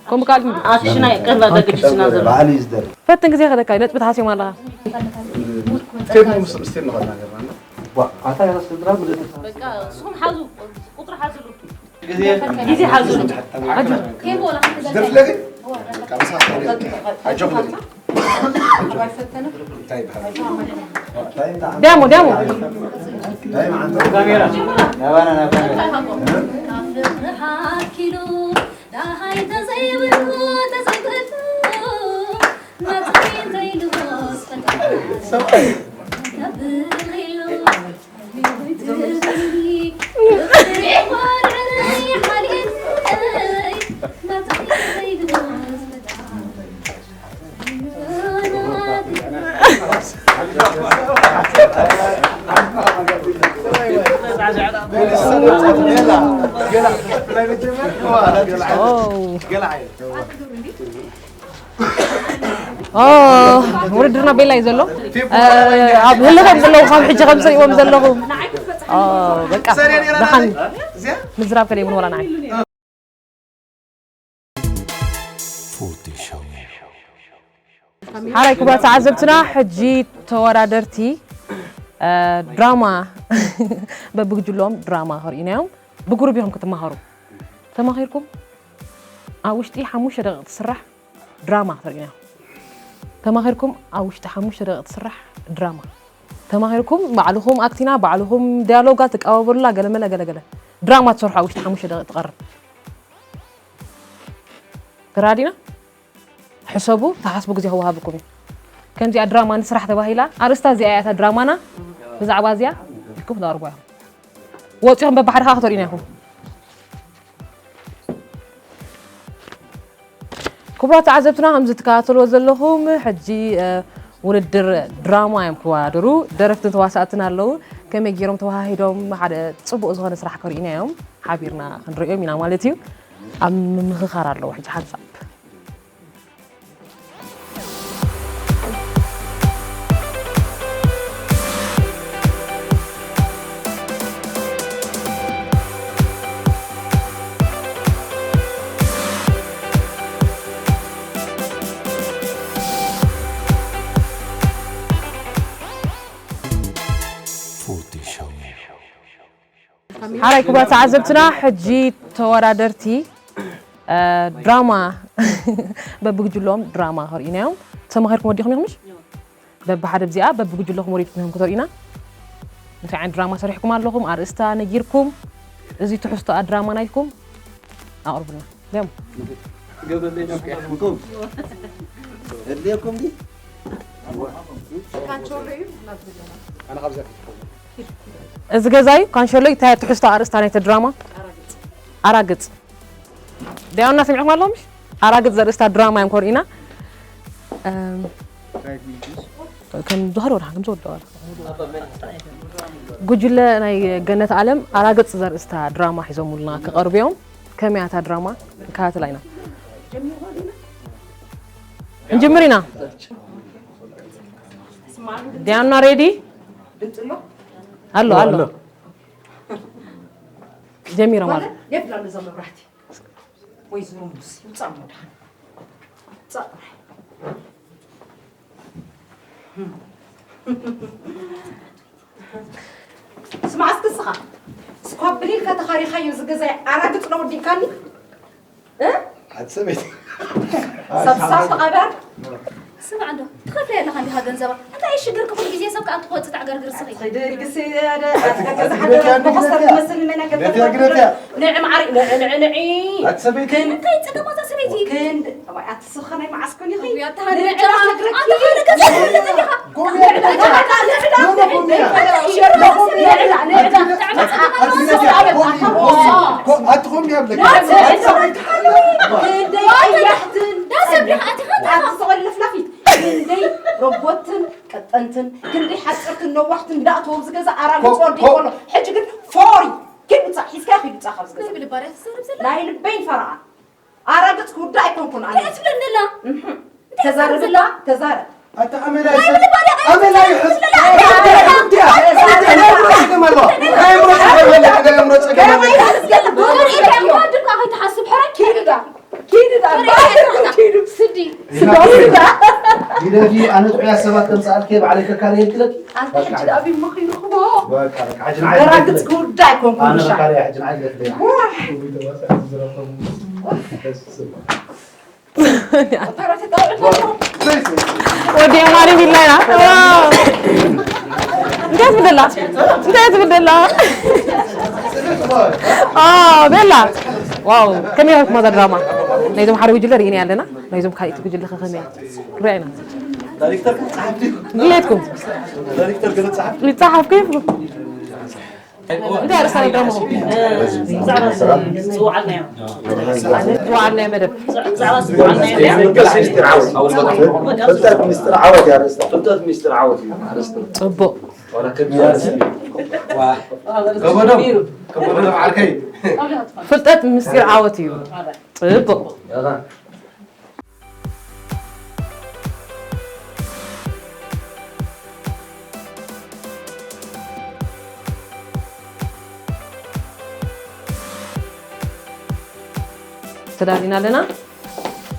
ከምኡ ካልእ እንዲ? ኣክሽን ኣይ፣ ቅርብ ኣገድስና ዘሎ። በዓል እዩ ዝደርፍ። ፈትን ግዜ ከደካ፣ ነጥቢ ተሓሲቦም ኣለኻ። ቴፕ ምስ፣ ምስ ቴፕ ንኸድና ገርና። ዋ፣ ኣታ ያራ ስድራ ምልእቲ። በቃ፣ ንስኹም ሓዙ፣ ቁጽሪ ሓዙሉ። ግዜ ሓዙ። ደርፍለ ግን? በቃ፣ ምሳሕ ተብለ። ኣጆኹም። እንታይ ይበሃል? ዲያሞ፣ ዲያሞ። ዳይ መዓንተ። ካሜራ። ናባና፣ ናብ ካሜራ። ሰብኣይ። ኦ፣ ውድድርና ቤላ እዩ ዘሎ። ኣብ ህልኸም ዘለዉ ካብ ሕጂ ከም ዝሪእዎም ዘለኹም። ኦ፣ በቃ፣ ደሓን ምዝራብ ከለ ይብሉ ወላ ንዓይ። ሓራይ ክቡራት ተዓዘብትና፣ ሕጂ ተወዳደርቲ፣ እ፣ ድራማ በብጉጅሎም ድራማ ከርእዩና እዮም። ብጉሩብ ኢኹም ክትመሃሩ። ተማኺርኩም ኣብ ውሽጢ ሓሙሽተ ደቂቕ ትስራሕ ድራማ ተርእዩና። ተማኺርኩም ኣብ ውሽጢ ሓሙሽተ ደቂቕ ትስራሕ ድራማ። ተማኺርኩም ባዕልኹም ኣክቲና፣ ባዕልኹም ዲያሎጋ ትቀባበሉላ፣ ገለመለ ገለገለ። ድራማ ትሰርሑ ኣብ ውሽጢ ሓሙሽተ ደቂቕ ትቐርብ። ተራዲና? ሕሰቡ፣ ተሓስቡ፣ ግዜ ክወሃበኩም እዩ። ከምዚኣ ድራማ ንስራሕ ተባሂላ፣ ኣርእስታ እዚኣ እያ እታ ድራማና። ብዛዕባ እዚኣ ኢልኩም ክትቐርቡ ኢኹም። ወፂኹም በብሓደ ከዓ ክተርእዩና ኢኹም። ክቡራት ተዓዘብትና፣ ከምዚ ትከታተልዎ ዘለኹም፣ ሕጂ፣ እ፣ ውድድር ድራማ እዮም ክወዳደሩ። ደረፍትን ተዋሳእትን ኣለዉ። ከመይ ገይሮም ተወሃሂዶም ሓደ ጽቡቕ ዝኾነ ስራሕ ከርእዩና እዮም። ሓቢርና ክንርእዮም ኢና ማለት እዩ። ኣብ ምምኽኻር ኣለዉ ሕጂ ሓንሳብ። ሓራይ ክቡራት ተዓዘብትና፣ ሕጂ ተወዳደርቲ፣ እ፣ ድራማ በብጉጅሎም ድራማ ከርእዩና እዮም። ተማኺርኩም ወዲኹም ኢኹም ምሽ? በብሓደ ብዚኣ በብጉጅለኹም ወሪድኩም ኢኹም ክተርእዩና። እንታይ ዓይነት ድራማ ሰሪሕኩም ኣለኹም? ኣርእስታ ነጊርኩም፣ እዚ ትሕዝቶኣ ድራማ ናይኩም ኣቕርቡልና። ደም። እዚ ገዛ እዩ ካንሸሎ እዩ። እንታይ ትሕዝቶ ኣርእስታ ናይቲ ድራማ? ኣራግጽ። ዳያውና ሰሚዕኩም ኣለኹም ምሽ? ኣራግጽ ዘርእስታ ድራማ እዮም ከርእዩና። እም፣ ከም ዝኸረ ወርሓ፣ ከም ዝወደዋ። ጉጅለ ናይ ገነት ኣለም ኣራግጽ ዘርእስታ ድራማ ሒዞሙልና ክቐርቡ እዮም። ከመይ እያ እታ ድራማ? ንከታተላ ኢና። እንጅምር ኢና። ዲያና ሬዲ? ኣሎ፣ ኣሎ። ኣሎ። ጀሚሮም ኣሎ። የፍላሉ እዛ መብራህቲ። ወይ ዝሩምቡስ፣ ይውጻእ እሞ ደሓን። ይውጻእ ጥራይ። ስማዕ እስኪ እስኻ፣ ስኳብ ብሊልካ ተኻሪኻዮ ዝገዛይ ኣራግጽ ነው ወዲእካኒ? እ? ሓንቲ ሰበይቲ። ሰብሳብ ተቐበር። ስማዕ እንዶ፣ ትኸፍለያ ኣለኻ እንዲኻ ገንዘባ። እንታይ እዩ ሽግርኪ? ኩሉ ግዜ ሰብ ከኣ እንትትወጽእ ተዕገርግር ስኺ። ትኸይዲ ልግሲ፣ ኣደ፣ ኣደ፣ ገዛ ሓደ ግደፍያ፣ መኾስተር ግደፍያ። ትመስል መን ግደፍያ፣ ገዛ ግደፍያ። ንዒ መዓሪ፣ ንዒ፣ ንዒ፣ ንዒ። ኣቲ ሰበይቲ። ክን-፣ እንታይ ጸገማ እዛ ሰበይቲ? ክንድ-፣ እዋይ፣ ኣቲ ስኻ ናይ መዓስ ኮን ኢኺ? እውይ፣ ኣታ ንዕዳ ሃንደበት ነግረኪ። ኣታ ሃንደበት ነግረኪ። ጎብያ፣ ንዕዳ፣ ንዕዳ፣ ንዕዳ፣ ንዕዳ፣ ንዕዳ፣ ንዕዳ፣ ንዕዳ። ኣቲ፣ ኣቲ፣ ኣቲ፣ ኣቲ፣ ኣቲ፣ ኣቲ፣ ኣቲ፣ ኣቲ፣ ክንደይ ኣያሕትን ዳስ ኣቢኻ ኣቲኻ ኣቲ ተኻ። ዝኾነ ለፍላፊት። ክንደይ ረጎትን ቀጠንትን፣ ክንደይ ሓፀርትን ነዋሕትን እንዳእተወ ኣብዚ ገዛ ኣራግፅ ኮ-፣ ወዲ ኮ-፣ ይኾሎ። ሕጂ ግን ፎሪ፣ ኪድ ውፃእ፣ ሒዝካ ኪድ ውፃእ ካብዚ ገዛ። ናይ ልበይ ትዛረብ ዘላ? ናይ ልበይ ፈረቓ። ኣራግፅ ክውዳእ ኣይኮንኩን ኣነ። እንታይ ትብለኒ ዘላ? እህ። እንታይ ተዛረብ ትብለኒ ዘላ? ዘላ? ተዛረብ። ኣታ ኣመላይ ናይ ሰብ፣ ልበይ ኣመላይ ኣራግፅ ሕዝ-፣ ትብለኒ ዘላ? ናይ ኣእምሮ ጸገም ኣለዋ። ናይ ኣእምሮ ጸገም ኣለዋ። ናይ ኣእምሮ ጸገም ኣለዋ። ዶሮ ኢልካ እኳ ድካ ከይትሓስብ ሕራይ። ኪድ ዳ። ኪድ ዳ። ኪድ ዳ። ስዲ። ስዲ። ኪድ ዳ። ግደፊ፣ ኣነ ጥዑያት ሰባት ከምጽኣልኪ ባዕለይ ከካርየልኪ ለኪ። ኣንተ በቃ ሕጂ ሕጂ። ደኣ ቢሞ ከይረኽቦ። በቃ፣ በቃ፣ ሕጂ ንዓይ በራግጽ ግደፍለይ። ክውዳ ኣይኮንኩን ኣነ ምሻ። በካርያ ሕጂ ንዓይ ግደፍለይ። ዋይ። ዝረኸቡ። ወዲ ኣማሪ ቢላ ኢና። እንታይ ትብል ደላ? እንታይ ትብል ደላ? ኦ፣ ቤላ። ዋው፣ ከመይ ኢኹም እዛ ድራማ? ናይዞም ሓደ ጉጅለ ርኢና ኣለና። ናይዞም ካልኣይቲ ጉጅለ ከ ከመይ? ርኢና። ዳይሬክተር ጸሓፍቲ። ድሌትኩም? ዳይሬክተር ገለ ጸሓፍቲ። ይጸሓፍ ከይፍኩም? እንታይ ኣርእስታ ናይ ድራማኹም? ብዛዕባ ዝወዓልናዮ። ዝወዓልናዮ መደብ። ብዛዕባ ዝወዓልናዮ። ፍልጠት ሚስጥር ዓወት። ፍልጠት ሚስጥር ዓወት እዩ ኣርእስታ። ፍልጠት ሚስጥር ዓወት እዩ ኣርእስታ። ጽቡቕ። ዋላ ከቢሩ። ዋ። ከበዶም። ከበዶም ዓርከይ። ፍልጠት ምስጢር ዓወት እዩ። ጽቡቕ። ያላ። ተዳሊና ኣለና።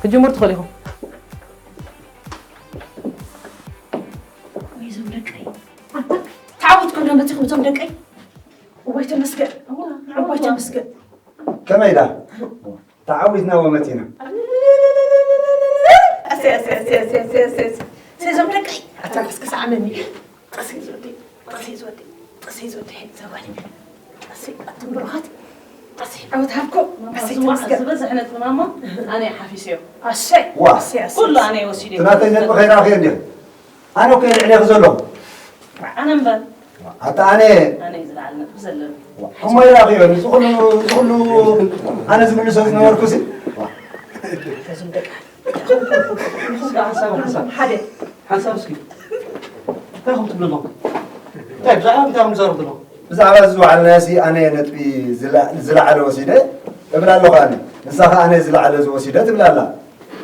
ክጅምሩ ትኽእሉ ኢኹም። ወይ እዞም ደቀይ። ኣታ ተዓወትኩም ዶ መጺኹም እዞም ደቀይ? እዋይ ተመስገን። እዋይ ተመስገን። ከመይ ኢላ? ተዓዊትና ወመጺና። ኣሰይ፣ ኣሰይ፣ ኣሰይ፣ ኣሰይ፣ ኣሰይ፣ ኣሰይ፣ ኣሰይ። ኣሰይ፣ እዞም ደቀይ። ኣታ እስከ ሰዓመኒ። ኣሰይ፣ ዝወደይ፣ ኣሰይ፣ ዝወደይ፣ ኣሰይ፣ ዝወደይ፣ ዘዋሪ። ኣሰይ፣ ኣቱም ብሩኻት። ኣሰይ፣ ዓወት ሃብኩም። ኣሰይ፣ ዝዋ-፣ ተመስገን። ዝበዝሕ ነጥብና እሞ ኣነ እየ ሓፊሰዮ። ኣሰይ፣ ዋ። ኣሰይ፣ ኣሰይ፣ ኩሉ ኣሰይ። ኣነ እየ ወሲደ። ትናተይ ነጥቢ ከይረኣኽዮ እንዲኹም። ኣነ እኮ እየ ልዕሌኺ ዘለኹ። ኣነ እምበር። ኣታ ኣነ። ኣነ እየ ዝለዓል ነጥቢ ዘለኒ። እሞ ይላኽዮ፣ እዚ ኩሉ፣ እዚ ኩሉ ኣነ ዝምልሶ ዝነበርኩ ሲ። እዞም ደቂ ሓሳብ፣ ሓሳብ። ሓደ። ሓሳብ እስኪ። እንታይ ኢኹም ትብሉ ኣለኹም? እንታይ፣ ብዛዕባ እንታይ ኢኹም ትዛረቡ ዘለኹም? ብዛዕባ እዚ ዝወዓልናዮ ሲ ኣነ እየ ነጥቢ ዝላ-፣ ዝለዓለ ወሲደ እብል ኣለኹ ኣነ። ንሳ ኸኣ ኣነ ዝለዓለ ዝወሲደ ትብል ኣላ።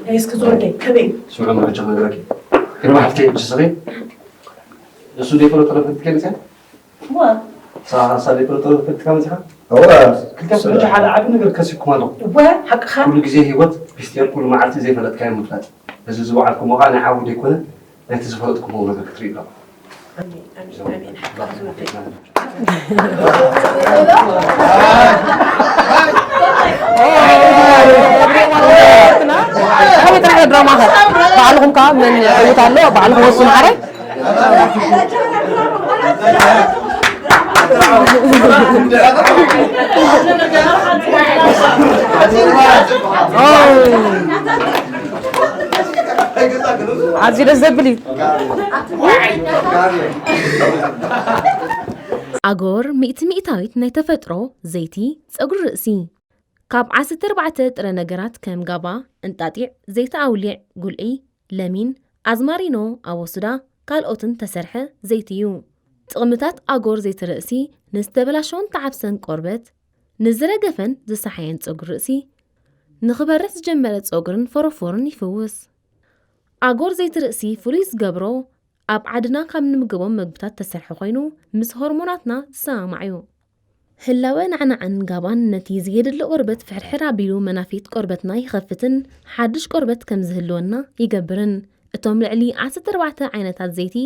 ናይ እስኪ ዝወርደይ ከመይ እዩ? ስምዑ፣ መረጃ ክነግረኪ። ግርማ ሓፍተይ፣ ምስ ስኺ እሱ ዘይፈለጦ ነገር ትገልጽ እያ? እዋ። ሳ-፣ ሳ ዘይፈለጦ ነገር ትፈልጥካ መጺኻ? እዋ። ክልቲኣኩም ሕጂ ሓደ ዓቢ ነገር ከሲብኩም ኣለኹም። እወ፣ ሓቅኻ። ኩሉ ግዜ ህይወት ሚስጢር፣ ኩሉ መዓልቲ ዘይፈለጥካዮ ምፍላጥ። እዚ ዝወዓልኩሞ ኸኣ ናይ ዓቢ ዘይኮነ፣ ናይቲ ዝፈለጥኩሞ ነገር ክትርእዩ ኣለኹም። ኣሜን፣ ኣሜን፣ ኣሜን። ሓቅኻ ዝወደይ። ከመይ ጥራሕ ድራማ ኸ? ባዕልኹም ከኣ መን ይዕውት ኣሎ? ባዕልኹም ወስኑ ሓራይ። ኣዝዩ ደስ ዘብል እዩ። ኣጎር ሚእቲ ሚእታዊት ናይ ተፈጥሮ ዘይቲ ጸጉሪ ርእሲ። ካብ ዓሰርተ ኣርባዕተ ጥረ ነገራት ከም ጋባ፣ እንጣጢዕ፣ ዘይቲ ኣውሊዕ፣ ጉልዒ፣ ለሚን፣ ኣዝማሪኖ፣ ኣቦስዳ፣ ካልኦትን ተሰርሐ ዘይቲ እዩ። ጥቕምታት ኣጎር ዘይቲ ርእሲ ንዝተበላሸወን ተዓብሰን ቆርበት፣ ንዝረገፈን ዝሰሓየን ጸጉሪ ርእሲ፣ ንኽበርህ ዝጀመረ ጸጉርን ፎሮፎርን ይፍውስ። ኣጎር ዘይቲ ርእሲ ፍሉይ ዝገብሮ፣ ኣብ ዓድና ካብ ንምገቦም መግብታት ተሰርሐ ኮይኑ፣ ምስ ሆርሞናትና ዝሰማማዕ እዩ። ህላወ ናዕናዕን ጋባን ነቲ ዘየድሊ ቆርበት ፍሕርሕር ኣቢሉ መናፊት ቆርበትና ይኸፍትን ሓድሽ ቆርበት ከም ዝህልወና ይገብርን። እቶም ልዕሊ ዓሰርተ ኣርባዕተ ዓይነታት ዘይቲ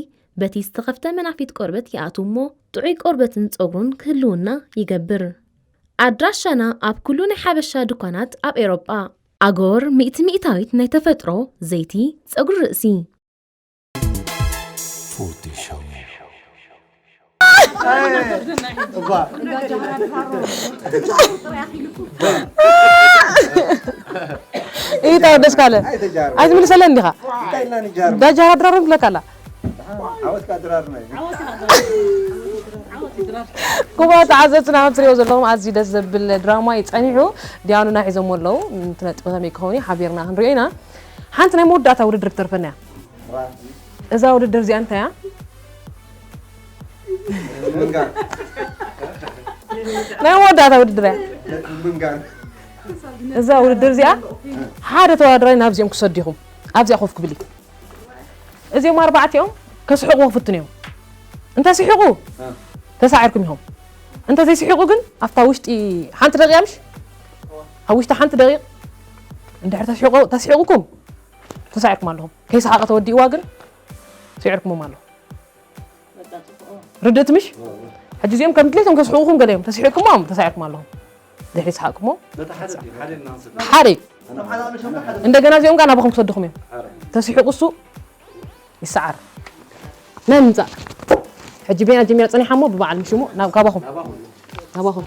በቲ ዝተኸፍተ መናፊት ቆርበት ይኣትዉ እሞ ጥዑይ ቆርበትን ጸጉሩን ክህልውና ይገብር። ኣድራሻና ኣብ ኩሉ ናይ ሓበሻ ድኳናት ኣብ ኤውሮጳ። ኣጎር ሚእቲ ሚእታዊት ናይ ተፈጥሮ ዘይቲ ጸጉሪ ርእሲ። ፉቲ ሾው። እባ። ኢታ ደስካለ። ኣይትምልሰለን እንዲኻ። እንታይ ኢልና ንጃር? ዳጃ ድራር ትብለካ ኣላ። ዓወትካ ድራርና እዩ። ክቡራት ተዓዘብትና፣ ከም ትሪኦ ዘለኹም ኣዝዩ ደስ ዘብል ድራማ እዩ ጸኒሑ። ዲያኑና ሒዞሞ ኣለዉ። እቲ ነጥቢ ከመይ ክኸውን እዩ ሓቢርና ክንሪኦ ኢና። ሓንቲ ናይ መወዳእታ ውድድር ክትተርፈና እያ። እዛ ውድድር እዚኣ እንታይ እያ? ምንጋር። ናይ መወዳእታ ውድድር እያ። ምንጋር። እዛ ውድድር እዚኣ ሓደ ተወዳዳራይ ናብዚኦም ክሰዱ ኢኹም። ኣብዚኣ ኮፍ ክብል እዩ። እዚኦም ኣርባዕቲኦም ከስሕቑ ክፍትኑ እዮም። እንተ ስሒቑ፣ እ። ተሳዒርኩም ኢኹም። እንተ ዘይስሒቑ ግን ኣብታ ውሽጢ ሓንቲ ደቂቕ ምሽ? ኣብ ውሽጢ ሓንቲ ደቂቕ እንድሕር ተስሒቑ-፣ ተስሒቑኩም፣ ተሳዒርኩም ኣለኹም። ከይሰሓቐ ተወዲእዋ ግን ስዒርኩሞም ኣለኹም። ርድእት ምሽ? ሕጂ እዚኦም ከም ድሌቶም ከስሕቑኹም ገለ እዮም። ተስሒቕኩሞም፣ ተሳዒርኩም ኣለኹም። ድሕሪ ሰሓቕኩሞ? በታ ሓደ ድዩ? ሓደ እናንስእ። ሓደ እዩ። እንደገና እዚኦም ከኣ ናባኹም ክሰድኹም እዮም። ሓደ። ተስሒቑ እሱ ይሰዓር። ናይ ምምጻእ። ሕጂ በይና ጀሚራ ጸኒሓ እሞ ብበዓል ምሽ እሞ ናብ ካባኹም። ናባኹም። ናባኹም።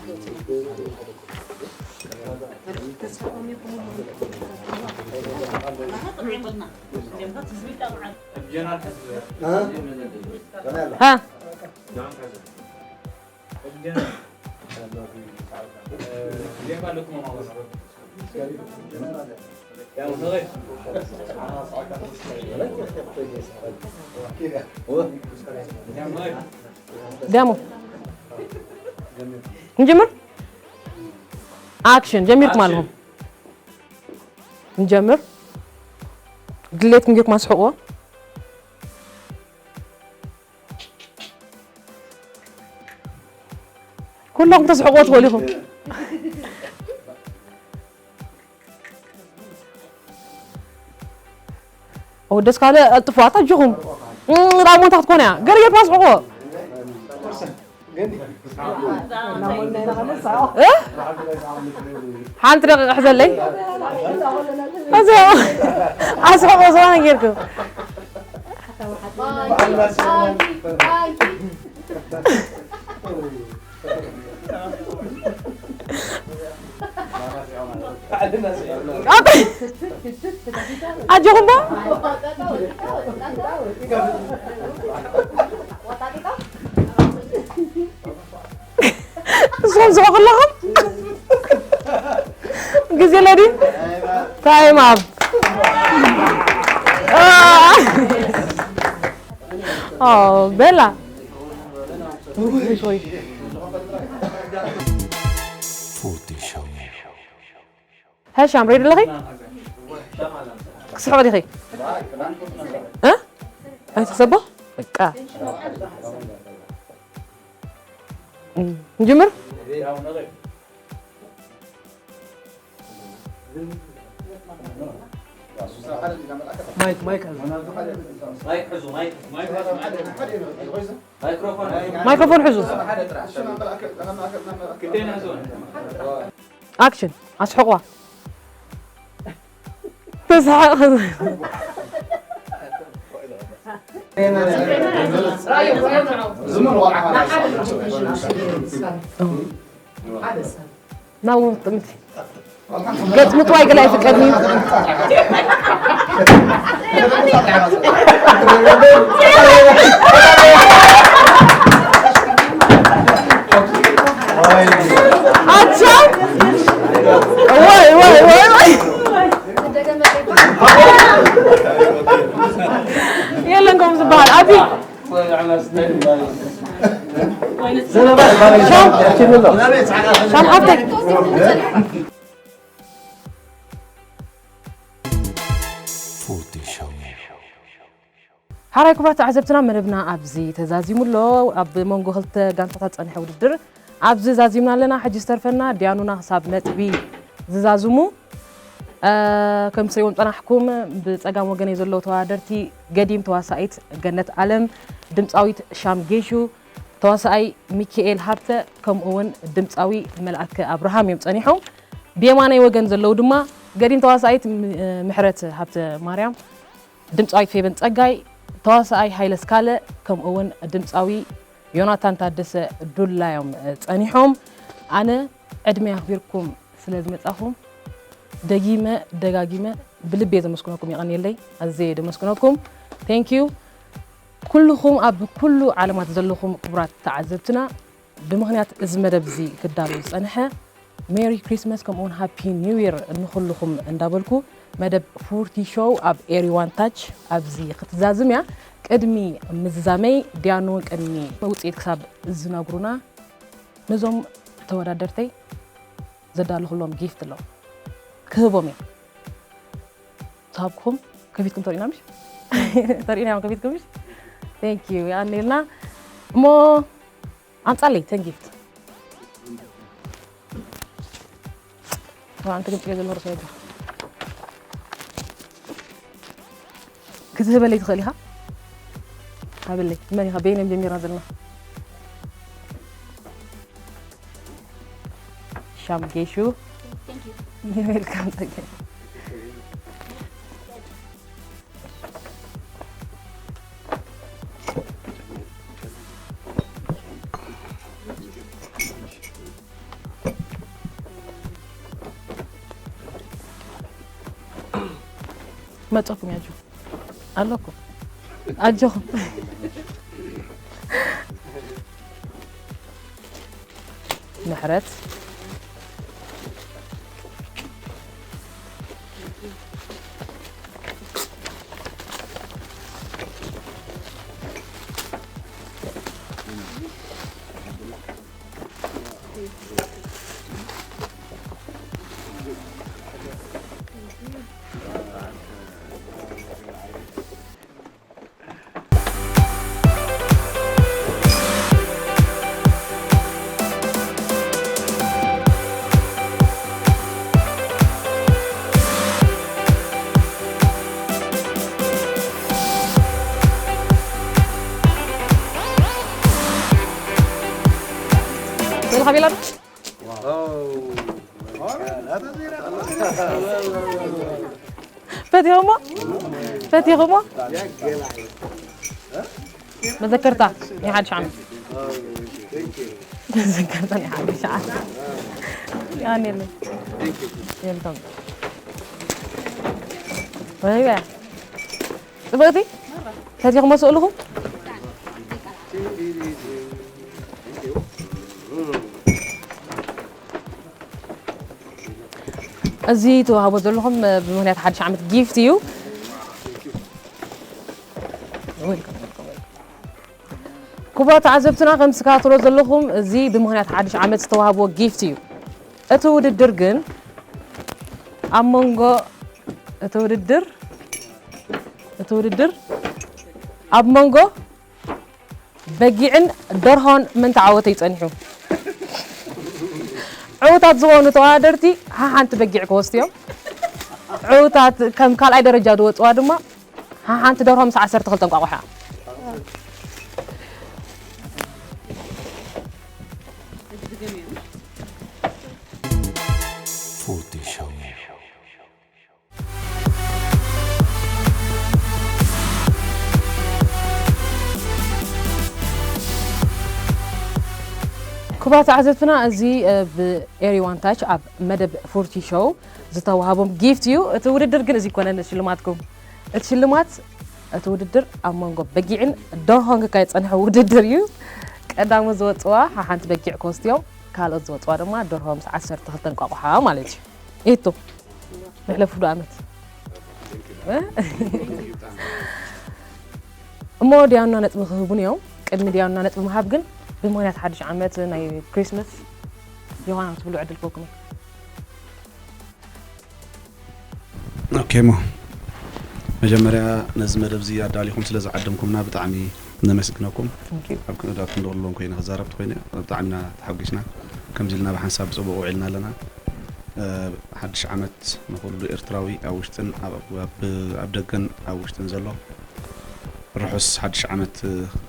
ሃ? ዳሞ ንጀምር። ኣክሽን ጀሚርኩም ኣለኹም። ንጀምር። ድሌትኩም ጌርኩም ኣስሕቕዎ። ኩለኹም ተስሕቕዎ ትኽእሉ ኢኹም። ወደስ ካልእ ኣልጥፍዋ፣ ኣታ ኣጆኹም። እም፣ ራሞንታ ክትኮን እያ። ገርገር ፓስሕዎ። እ? ሓንቲ ደቂቕ ሕዘለይ። እዚ ኣስሕቆ ዝኾነ ጌርኩም። ኣጆኹም ዶ? ንስኹም ስሑ ከለኹም ግዜ ለዲ ታይም ኣፕ። ኦ፣ ቤላ። ፎርቲ ሾው። ሀሻም ሬድ ኣለኺ? ክስሕቕ ዲኺ? እ? ኣይትሕሰቦ? በቃ። እም፣ ንጅምር? ማይክ፣ ማይክ፣ ማይክ፣ ማይክ፣ ማይክ፣ ማይክ፣ ማይክሮፎን። ማይክሮፎን ሕዙ። ኣክሽን። ኣስሕቕዋ። ተስሓቕ። ዝምን ወርዓ ሓደ ሰብ። ናብኡ ጥምቲ። ገጽ ምጥዋይ ገለ ኣይፍቀድን እዩ። ኣቻ! ወይ፣ ወይ፣ ወይ፣ ወይ! የለን ከምኡ ዝበሃል። ኣቢ! ሻም! ሻም ሓፍተይ! ሓራይ ክቡራት ተዓዘብትና፣ መደብና ኣብዚ ተዛዚሙ ኣሎ። ኣብ መንጎ ክልተ ጋንታታት ጸኒሐ ውድድር ኣብዚ ዛዚምና ኣለና። ሕጂ ዝተርፈና ዲያኑና ክሳብ ነጥቢ ዝዛዝሙ። እ፣ ከም ትርእይዎም ጸናሕኩም፣ ብጸጋም ወገነይ ዘለዉ ተወዳደርቲ ገዲም ተዋሳኢት ገነት ኣለም፣ ድምጻዊት ሻም ጌሹ፣ ተዋሳኣይ ሚኪኤል ሃብተ፣ ከምኡ እውን ድምጻዊ መልኣከ ኣብርሃም እዮም ጸኒሖም። ብየማናይ ወገን ዘለዉ ድማ ገዲም ተዋሳኢት ም-፣ ምሕረት ሃብተ ማርያም፣ ድምጻዊት ፌበን ጸጋይ፣ ተዋሳኣይ ሃይለ ስካለ፣ ከምኡ እውን ድምጻዊ ዮናታን ታደሰ ዱላ እዮም ጸኒሖም። ኣነ ዕድመ ኣኽቢርኩም ስለ ዝመጻኹም ደጊመ ደጋጊመ ብልቤ ዘመስግነኩም፣ የቐንየለይ፣ ኣዝየ ደመስግነኩም። ቴንክ ዩ። ኩልኹም ኣብ ኩሉ ዓለማት ዘለኹም ክቡራት ተዓዘብትና፣ ብምኽንያት እዚ መደብ እዚ ክዳሎ ዝጸንሐ ሜሪ ክሪስመስ ከምኡውን ሃፒ ኒው ይር ንኹልኹም እንዳበልኩ፣ መደብ ፎርቲ ሾው ኣብ ኤሪ ዋን ታች ኣብዚ ክትዛዝም እያ። ቅድሚ ምዝዛመይ፣ ዲያኑ ቅድሚ ውጽኢት ክሳብ ዝነግሩና፣ ነዞም ተወዳደርተይ ዘዳለኹሎም ጊፍት ኣሎ። ክህቦም እየ። ተሃብኩም ከፊትኩም ተሪእና ምሽ? ተሪእና እዮም ከፊትኩም ምሽ? ቴንክ ዩ። የቐንየልና። እሞ ኣምጻለይ ተን ጊፍት። ኣንቲ ግን ጽጌ ዘሎ ርእሰ ይብላ። ክትህበለይ ትኽእል ኢኻ? ሃበለይ። መን ኢኻ? በይነም ጀሚርና ዘለና። ሻም ጌሹ። ቴንክ ዩ። ዌልካም፣ ጸገ። መጸኩም ያጁ። ኣለኩ። ኣጆኹም። ምሕረት። ካሜላ ዶ? ፈቲኹሞ? ፈቲኹሞ? መዘከርታ ናይ ሓድሽ ዓመት። መዘከርታ ናይ ሓድሽ ዓመት። ያኔ የለ። የልቶም። ወይ በያ። ጽብቕቲ? ፈቲኹሞ ስእልኹም? እዚ ተዋህቦ ዘለኹም፣ እ፣ ብምኽንያት ሓድሽ ዓመት ጊፍት እዩ። ዌልካም፣ ዌልካም፣ ዌልካም። ክቡራት ተዓዘብትና፣ ከም ትከታተሎ ዘለኹም፣ እዚ ብምኽንያት ሓድሽ ዓመት ዝተዋህቦ ጊፍት እዩ። እቲ ውድድር ግን ኣብ መንጎ፣ እቲ ውድድር፣ እቲ ውድድር ኣብ መንጎ በጊዕን ደርሆን መን ተዓወተ እዩ ጸኒሑ። ዕዉታት ዝኾኑ ተወዳደርቲ ሓሓንቲ በጊዕ ክወስዱ እዮም። ዕዉታት ከም ካልኣይ ደረጃ ዝወጽዋ ድማ ሓሓንቲ ደርሆ ምስ ዓሰርተ ክልተ እንቋቑሖ። ፎርቲ ሾው። ክቡራት ተዓዘብትና፣ እዚ፣ እ፣ ብኤሪ ዋን ታች ኣብ መደብ ፎርቲ ሾው ዝተዋህቦም ጊፍት እዩ። እቲ ውድድር ግን እዚ ይኮነን ሽልማትኩም። እቲ ሽልማት፣ እቲ ውድድር ኣብ መንጎ በጊዕን ደርሆን ክካየድ ዝጸንሐ ውድድር እዩ። ቀዳሞት ዝወጽዋ ሓሓንቲ በጊዕ ክወስዱ እዮም። ካልኦት ዝወጽዋ ድማ ደርሆ ምስ ዓሰርተ ክልተ እንቋቑሖ ማለት እዩ። ይህቱ። መሕለፊ ዶ ዓመት። እ? እሞ ዲያና ነጥቢ ክህቡን እዮም። ቅድሚ ዲያና ነጥቢ ምሃብ ግን ብምኽንያት ሓድሽ ዓመት ናይ ክሪስመስ ዮሃና ክትብሉ ዕድል ክህበኩም እዩ። ኦኬ፣ እሞ መጀመርያ ነዚ መደብ እዚ ኣዳሊኹም ስለ ዝዓደምኩምና ብጣዕሚ ነመስግነኩም። Thank you። ኣብ ክንዳት ክንደወሎም ኮይነ ክዛረብ ተኮይነ ብጣዕሚ ኢና ተሓጒስና። ከምዚ ኢልና ብሓንሳብ ብጽቡቕ ውዒልና ኣለና። እ፣ ሓድሽ ዓመት ንኹሉ ኤርትራዊ ኣብ ውሽጥን ኣብ፣ ኣብ፣ ኣብ ደገን ኣብ ውሽጥን ዘሎ ርሑስ ሓድሽ ዓመት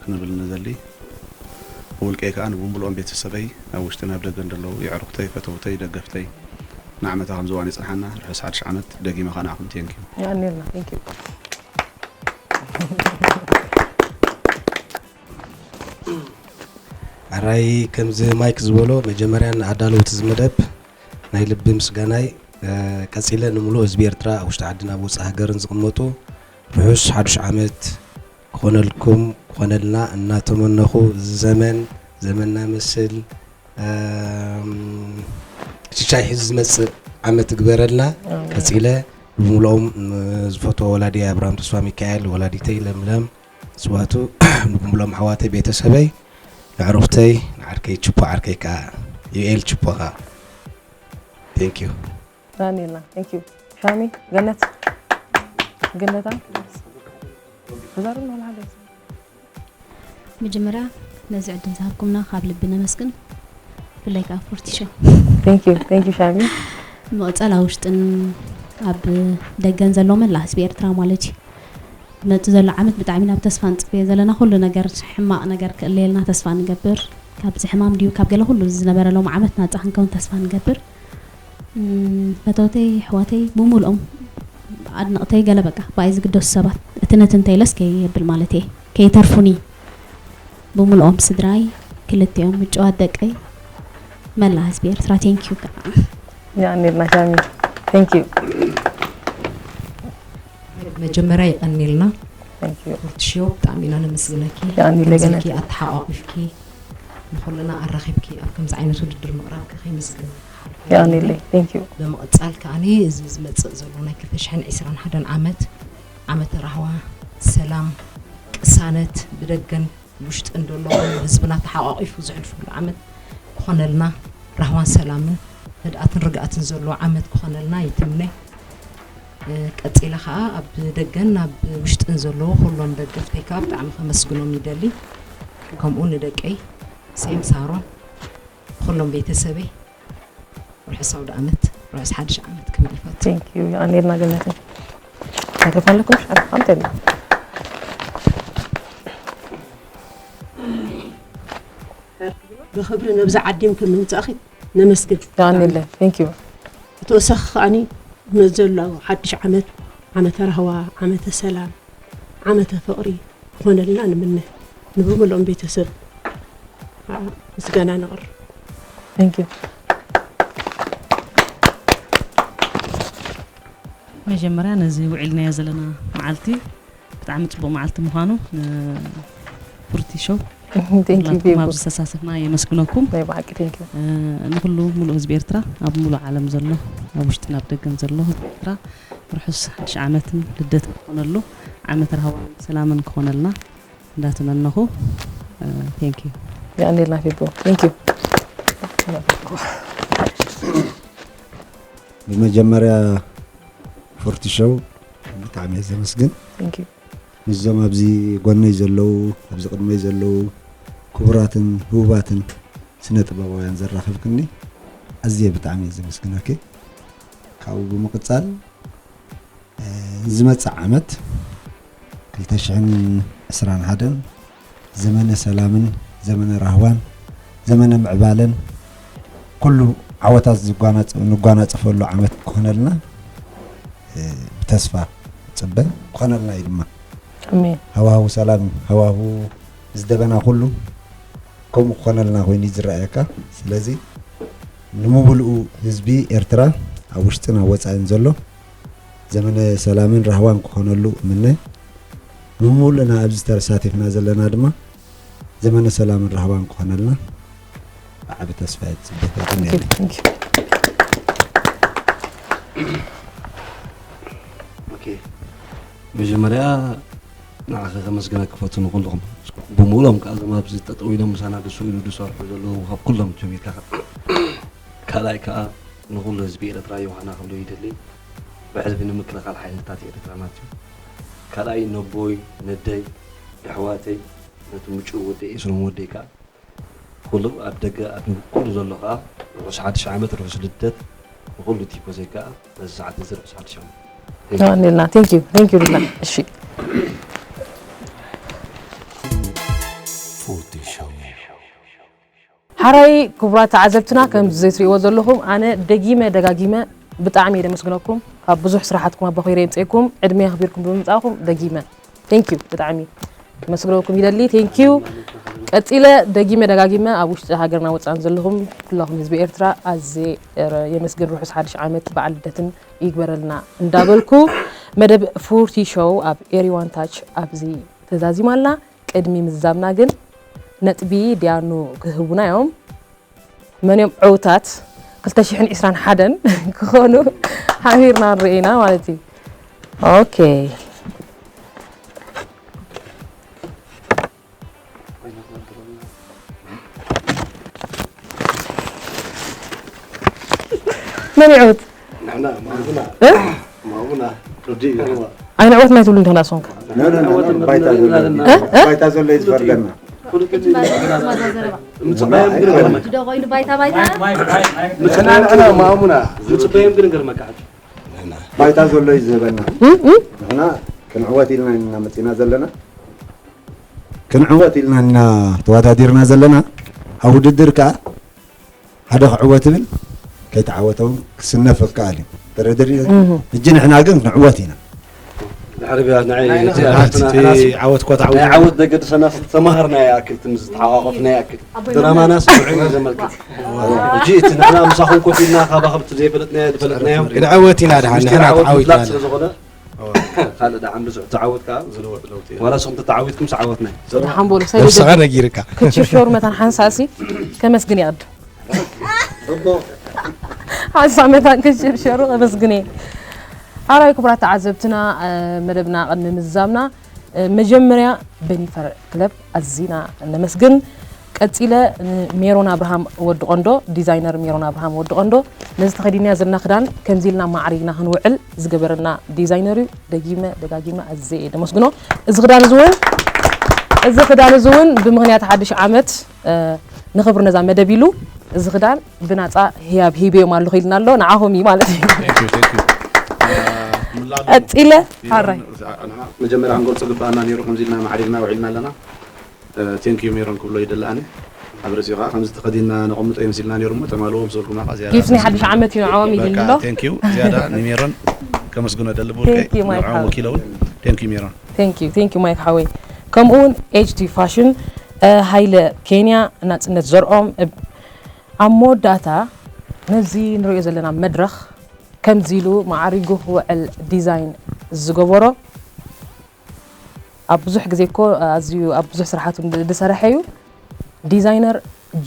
ክንብል ንደሊ። ብውልቀይ ከኣ ንብምልኦም ቤተሰበይ ኣብ ውሽጥን ኣብ ደገን ዘለዉ የዕሩኽተይ፣ ፈተውተይ፣ ደገፍተይ ንዓመታ ከም ዝዋን ይጽንሓና። ርሑስ ሓድሽ ዓመት ደጊመ ከኣ ንዓኹም። Thank you። የቐንየልና። Thank you። ሕራይ ከምዚ ማይክ ዝበሎ መጀመርያ ንኣዳለውቲ እዚ መደብ ናይ ልቢ ምስጋናይ፣ እ፣ ቀጺለ ንምሉእ ህዝቢ ኤርትራ ኣብ ውሽጢ ዓድን ኣብ ወጻኢ ሃገርን ዝቕመጡ ርሑስ ሓዱሽ ዓመት ክኾነልኩም ክኾነልና እናተመነኹ፣ እዚ ዘመን ዘመንና መስል፣ እም፣ ሽሻይ ሒዙ ዝመጽእ ዓመት ይግበረልና። ኣሜን። ቀጺለ ብምሉኦም፣ እ፣ ዝፈትዎ ወላዲ ኣብርሃም ተስፋ ሚካኤል፣ ወላዲተይ ለምለም ስዋቱ፣ ንብምሉኦም ኣሕዋተይ፣ ቤተሰበይ፣ ንዕሩኽተይ፣ ንዓርከይ ችፖ፣ ዓርከይ ከኣ ዩኤል ችፖኻ። Thank you። ዳንኤልና፣ thank you። ሻሚ፣ ገነት፣ ገነታ፣ ተዛረብና ወላ ሓደ። መጀመርያ ነዚ ዕድል ዝሃብኩምና ካብ ልቢ ነመስግን፣ ብፍላይ ከኣ ፎርቲ ሾው። Thank you፣ thank you ሻሚ። ብምቕጻል ኣብ ውሽጥን ኣብ ደገን ዘሎ መላእ ህዝቢ ኤርትራ ማለት እዩ። ዝመጽእ ዘሎ ዓመት ብጣዕሚ ናብ ተስፋ ንጽበዮ ዘለና፣ ኩሉ ነገር ሕማቕ ነገር ክእለየልና ተስፋ ንገብር። ካብዚ ሕማም ድዩ ካብ ገለ ኩሉ ዝነበረ ሎም ዓመት ናጻ ክንከውን ተስፋ ንገብር። እም፣ ፈተውተይ፣ ኣሕዋተይ ብምሉኦም ኣድነቕተይ ገለ በቃ ብኣይ ዝግደሱ ሰባት እቲ ነቲ እንተ ኢለስ ከየብል ማለት እየ፣ ከይተርፉኒ ብምሉኦም ስድራይ፣ ክልቲኦም ምጭዋት ደቀይ፣ መላ ህዝቢ ኤርትራ፣ thank you ከዓ። የቐንየልና ሻሚ። Thank you። መጀመርያ የቐንየልና። Thank you። ፎርቲ ሾው ብጣዕሚ ኢና ነመስግነኪ። የቐንየለይ ከምዚ ገነት። ኢልኪ ኣተሓቋቒፍኪ ንኹልና ኣራኺብኪ ኣብ ከምዚ ዓይነት ውድድር ምቕራብኪ ከይመስግን ሓልፎ የቐንየለይ። Thank you። ብምቕጻል ከኣኒ እዚ ዝመጽእ ዘሎ ናይ ክልተ ሽሕን ዕስራን ሓደን ዓመት፣ ዓመተ ራህዋ፣ ሰላም፣ ቅሳነት ብደገን ውሽጥን ዘሎ ህዝብና ተሓቋቒፉ ዘሕልፈሉ ዓመት ክኾነልና፣ ራህዋን ሰላምን ህድኣትን ርግኣትን ዘለዎ ዓመት ክኾነልና ይትምነ። እ፣ ቀጺለ ኸኣ ኣብ ደገን ኣብ ውሽጥን ዘለዉ ኩሎም ደገፍተይ ከኣ ብጣዕሚ ከመስግኖም ይደሊ። ከምኡ ንደቀይ ሴም ሳሮን፣ ኩሎም ቤተሰበይ ርሑስ ኣውደ ዓመት፣ ርሑስ ሓድሽ ዓመት ክብል ይፈቱ። Thank you። የቐንየልና ገነተይ። ማይክሮፎን ኣለኩም? ኣምተልና። ብኽብሪ ነብዚ ዓዲም ከም ምምጻእኺ ነመስግን። የቐንየለይ። Thank you። ብተወሳኺ ከኣኒ ንዘሎ ሓድሽ ዓመት ዓመተ ራህዋ፣ ዓመተ ሰላም፣ ዓመተ ፍቕሪ ክኾነልና ንምነ። ንብምልኦም ቤተሰብ ምስጋና ነቕርብ። Thank you። መጀመርያ ነዚ ውዒልናዮ ዘለና መዓልቲ ብጣዕሚ ጽቡቕ መዓልቲ ምዃኑ ንፉርቲ ሾው Thank you ኩላትኩም ቤቡ። ኣብዚ ዝተሳተፍና የመስግነኩም። ናይ ብሓቂ thank you። እ፣ ንኹሉ ሙሉእ ህዝቢ ኤርትራ ኣብ ሙሉእ ዓለም ዘሎ ኣብ ውሽጥን ኣብ ደገን ዘሎ ህዝቢ ኤርትራ ርሑስ ሓድሽ ዓመትን ልደት ክኾነሉ ዓመት ራህዋን ሰላምን ክኾነልና እንዳተመነኹ እ፣ thank you። የቐንየልና ቤቡ። Thank you። ብመጀመርያ ፉርቲ ሾው ብጣዕሚ እየ ዘመስግን። Thank you። ምስዞም ኣብዚ ጎነይ ዘለዉ፣ ኣብዚ ቅድመይ ዘለዉ ክቡራትን ህቡባትን ስነ ጥበባውያን ዘራኸብክኒ ኣዝየ ብጣዕሚ እየ ዘመስግነኪ። ካብኡ ብምቕጻል እ፣ ዝመጽእ ዓመት ክልተ ሽሕን ዕስራን ሓደን ዘመነ ሰላምን ዘመነ ራህዋን ዘመነ ምዕባለን ኩሉ ዓወታት ዝጓናጽ- ንጓናጽፈሉ ዓመት ክኾነልና እ፣ ብተስፋ ጽበ ክኾነልና እዩ ድማ። ኣሜን። ሃዋሁ ሰላም እዩ። ሃዋሁ ዝደበና ኩሉ ከምኡ ክኾነልና ኮይኑ እዩ ዝረኣየካ። ስለዚ ንምብልኡ ህዝቢ ኤርትራ ኣብ ውሽጥን ኣብ ወጻኢን ዘሎ ዘመነ ሰላምን ራህዋን ክኾነሉ እምነ። ብምሉእና ኣብዚ ተሳቲፍና ዘለና ድማ ዘመነ ሰላምን ራህዋን ክኾነልና ብዓቢ ተስፋ እየ ዝጽበ። Thank you። Thank you። ኦኬ፣ መጀመርያ ንዓኸ ከመስግነካ ክፈቱ ንኩልኹም ብምሉኦም ከዓ እዞም ኣብዚ ጠጠው ኢሎም ምሳና ደሱ ኢሉ ዝሰርሑ ዘለዉ ካብ ኩሎም ጀሚርካ ከዓ ካልኣይ ከዓ ንኩሉ ህዝቢ ኤርትራ ዮሃና ክብሎ ይደሊ። ብሕልፊ ንምክልኻል ሓይልታት ኤርትራ ማለት እዩ። ካልኣይ ነቦይ ነደይ የሕዋተይ ነቲ ምጭው ወደይ ኤስሮም ወደይ ከዓ ኩሉ ኣብ ደገ ኣብ ኩሉ ዘሎ ከዓ ርሑስ ሓድሽ ዓመት ርሑስ ልደት ንኩሉ ቲፎዘይ ከዓ በዚ ሰዓት እዚ ርሑስ ሓድሽ ዓመት። የቐንየልና። Thank you። Thank you ልና። እሺ። ሓራይ ክቡራት ተዓዘብትና ከምዚ ትሪእዎ ዘለኹም ኣነ ደጊመ ደጋጊመ ብጣዕሚ እየ ደመስግነኩም። ካብ ብዙሕ ስራሓትኩም ኣባኺረ የምፅእኩም ዕድመ ኣኽቢርኩም ብምምፃእኩም ደጊመ thank you ብጣዕሚ ከመስግነኩም ይደሊ thank you። ቀፂለ ደጊመ ደጋጊመ ኣብ ውሽጢ ሃገርና ወፃን ዘለኹም ኩላኹም ህዝቢ ኤርትራ ኣዜ የመስግን ርሑስ ሓድሽ ዓመት በዓል ልደትን ይግበረልና እንዳበልኩ መደብ ፉርቲ ሾው ኣብ ኤሪዋን ታች ኣብዚ ተዛዚማ ኣላ። ቅድሚ ምዝዛምና ግን ነጥቢ ዲያኑ ክህቡና እዮም። መን እዮም ዕውታት ክልተ ሽሕን ዕስራን ሓደን ክኾኑ ሓቢርና ንርኢ ኢና ማለት እዩ። ኦኬ መን ይዕውት? ንሕና ማሙና እ? ማሙና ርዲ ይገርማ ኣይንዕወት ናይ ትብሉ እንተኾና ሶንካ ባይታ ዘሎ እዩ ዝፈርደና። ምፅባዮም ግን ገርመካ ምፅባዮም ግን ገርመካ ባይታ ዘሎ እዩ ዝህበና። እ? እ? ንሕና ክንዕወት ኢልና ኢና መፂና ዘለና። ክንዕወት ኢልና ኢና ተወዳዲርና ዘለና። ኣብ ውድድር ከዓ ሓደ ክዕወት ይብል፣ ከይተዓወተ እውን ክስነፍ ይከኣል እዩ። ተረድሪ። ሕጂ ንሕና ግን ክንዕወት ኢና። ድሕሪ ቢያ ንዓይ እቲ ናብቲ ኣፍትና እቲ ሕናስ ዓወት እኳ ናይ ተዓዊትና ዓወት ደገድሰና ዝተማሃርናዮ ይኣክል ትም ዝተሓቋቆፍናዮ ይኣክል ድራማና ስምዑ እዩ ዘመልክት። ሕጂ እቲ ንሕና ምሳኹም ኮፍ ኢልና ካባኹም እቲ ዘይፈለጥናዮ ዝፈለጥናዮ ክንዕወት ኢና ድሓን ምስቲ ንሕና ዓወት ተዓዊትና ምፍላጥ ስለ ዝኾነ ካልእ ደኣ ብዙሕ ተዓወት ከዓ ዋላ ስኹም ተተዓዊትኩም ዓወትና እዩ። ሓምቦል ነብስኻ ነጊርካ ክትሽርሸሩ መታን ሓንሳሲ ከመስግን ይቐድም ሓንሳ መታን ክትሽርሸሩ ከመስግን እየ። ሓራይ ክቡራት ተዓዘብትና መደብና ቅድሚ ምዝዛምና መጀመርያ በኒፈር ክለብ ኣዚና ነመስግን። ቀጺለ ንሜሮን ኣብርሃም ወዲ ቆንዶ ዲዛይነር ሜሮን ኣብርሃም ወዲ ቆንዶ ነዚ ተኸዲንያ ዘለና ክዳን ከምዚ ኢልና ማዕሪግና ክንውዕል ዝገበረና ዲዛይነር እዩ። ደጊመ ደጋጊመ ኣዝየ እየ ደመስግኖ። እዚ ክዳን እዚ እውን እዚ ክዳን እዚ እውን ብምኽንያት ሓድሽ ዓመት ንኽብሪ ነዛ መደብ ኢሉ እዚ ክዳን ብናፃ ህያብ ሂብዮም ኣለኹ ኢልና ኣሎ ንዓኹም እዩ ማለት እዩ። ቀፂለ ሓራይ መጀመርያ ክንገልፆ ግባኣና ነይሩ ከምዚ ኢልና ማዕሪግና ውዒልና ኣለና። ቴንኪዩ ሜሮን ክብሎ ይደሊ ኣነ። ኣብ ርእሲኡ ከዓ ከምዚ ተኸዲንና ነቐምጦ እዮም ሲልና ነይሩ እሞ ተማልዎም ስልኩም ናኻ ዝያዳ ጊፍት ናይ ሓድሽ ዓመት እዩ ንዓኦም ይልሎ ቴንኪዩ ዝያዳ ንሜሮን ከመስግኖ ደሊ ብውልቀይ Thank you, my ንዕኦም heart. ወኪለ እውን ቴንኪዩ ሜሮን Thank you, thank you, ማይክ ሓወይ። ከምኡ እውን ኤች ቲ ፋሽን፣ እ፣ ሃይለ ኬንያ፣ ናጽነት ዘርኦም፣ እ፣ ኣብ መወዳእታ ነዚ ንሪኦ ዘለና መድረኽ ከምዚ ኢሉ ማዕሪጉ ክውዕል ዲዛይን ዝገበሮ ኣብ ብዙሕ ግዜ እኮ ኣዝዩ ኣብ ብዙሕ ስራሓት እውን ዝሰረሐ እዩ። ዲዛይነር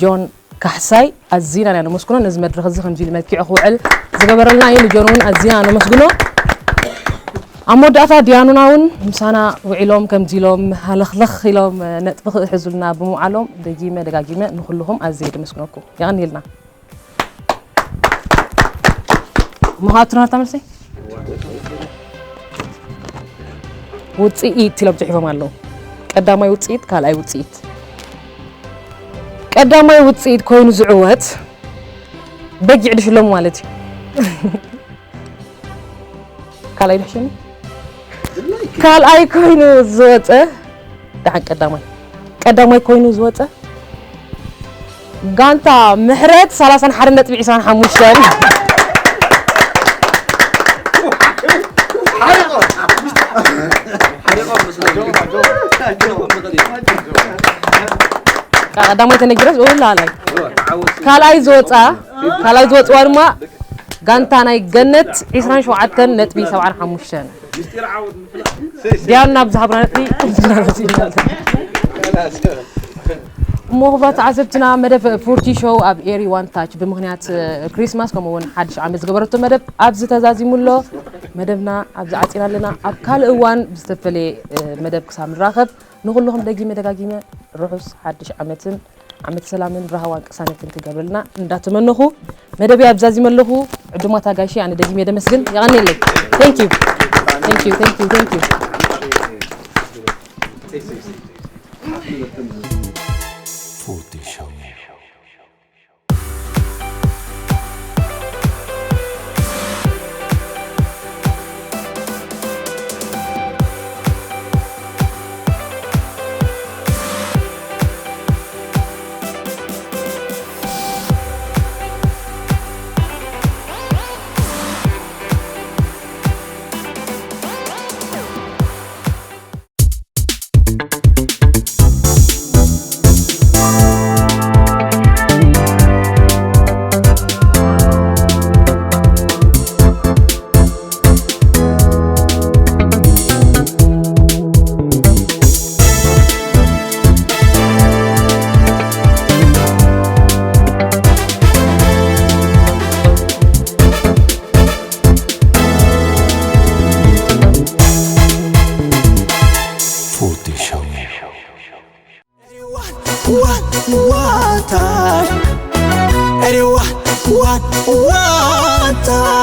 ጆን ካሕሳይ ኣዚና ኢና ነመስግኖ። ነዚ መድረኽ እዚ ከምዚ ኢሉ መልኪዑ ክውዕል ዝገበረልና እዩ። ንጆን እውን ኣዚና ነመስግኖ። ኣብ መወዳእታ ዲያኑና እውን ምሳና ውዒሎም ከምዚ ኢሎም ሃለኽለኽ ኢሎም ነጥቢ ክሕዙልና ብምውዓሎም ደጊመ ደጋጊመ ንኹልኹም ኣዝየ ደመስግነኩም። የቐንየልና። መኻትናታ መልሰይ ውፅኢት ኢሎም ፅሒፎም ኣለዉ። ቀዳማይ ውፅኢት፣ ካልኣይ ውፅኢት። ቀዳማይ ውፅኢት ኮይኑ ዝዕወት በጊዕ ድሽሎም ማለት እዩ። ካልኣይ ድሕሽኒ ካልኣይ ኮይኑ ዝወፀ ደሓን ቀዳማይ ቀዳማይ ኮይኑ ዝወፀ ጋንታ ምሕረት ሰላሳን ሓደን ነጥቢ ዒስራን ሓሙሽተን ቀዳማይ ተነጊረስ ኡላላይ ካልኣይ ዝወፃ ካልኣይ ዝወፅዋ ድማ ጋንታ ናይ ገነት ዒስራን ሸውዓተን ነጥቢ ሰብዓን ሓሙሽተን ዲያኑ ናብ ዝሃብና ነጥቢ እሞ ክቡራት ተዓዘብትና መደብ ፉርቲ ሾው ኣብ ኤሪ ዋን ታች ብምኽንያት ክሪስማስ ከምኡ እውን ሓድሽ ዓመት ዝገበረቶ መደብ ኣብዚ ተዛዚሙ ኣሎ። መደብና ኣብዚ ዓፂና ኣለና። ኣብ ካልእ እዋን ብዝተፈለየ መደብ ክሳብ ንራኸብ ንኹልኹም ደጊመ ደጋጊመ ርሑስ ሓድሽ ዓመትን ዓመት ሰላምን ራህዋን ቅሳነትን ክገብረልና እንዳተመነኹ መደብ ኣብዛዚመ ኣለኹ። ዕዱማት ኣጋይሽ ኣነ ደጊመ ደመስግን የቐንየለይ። Thank you. Thank you. Thank you. Thank you. ፉርቲ ሾው። ፉርቲ ሾው። Everyone, one, one time. Everyone, one, one time.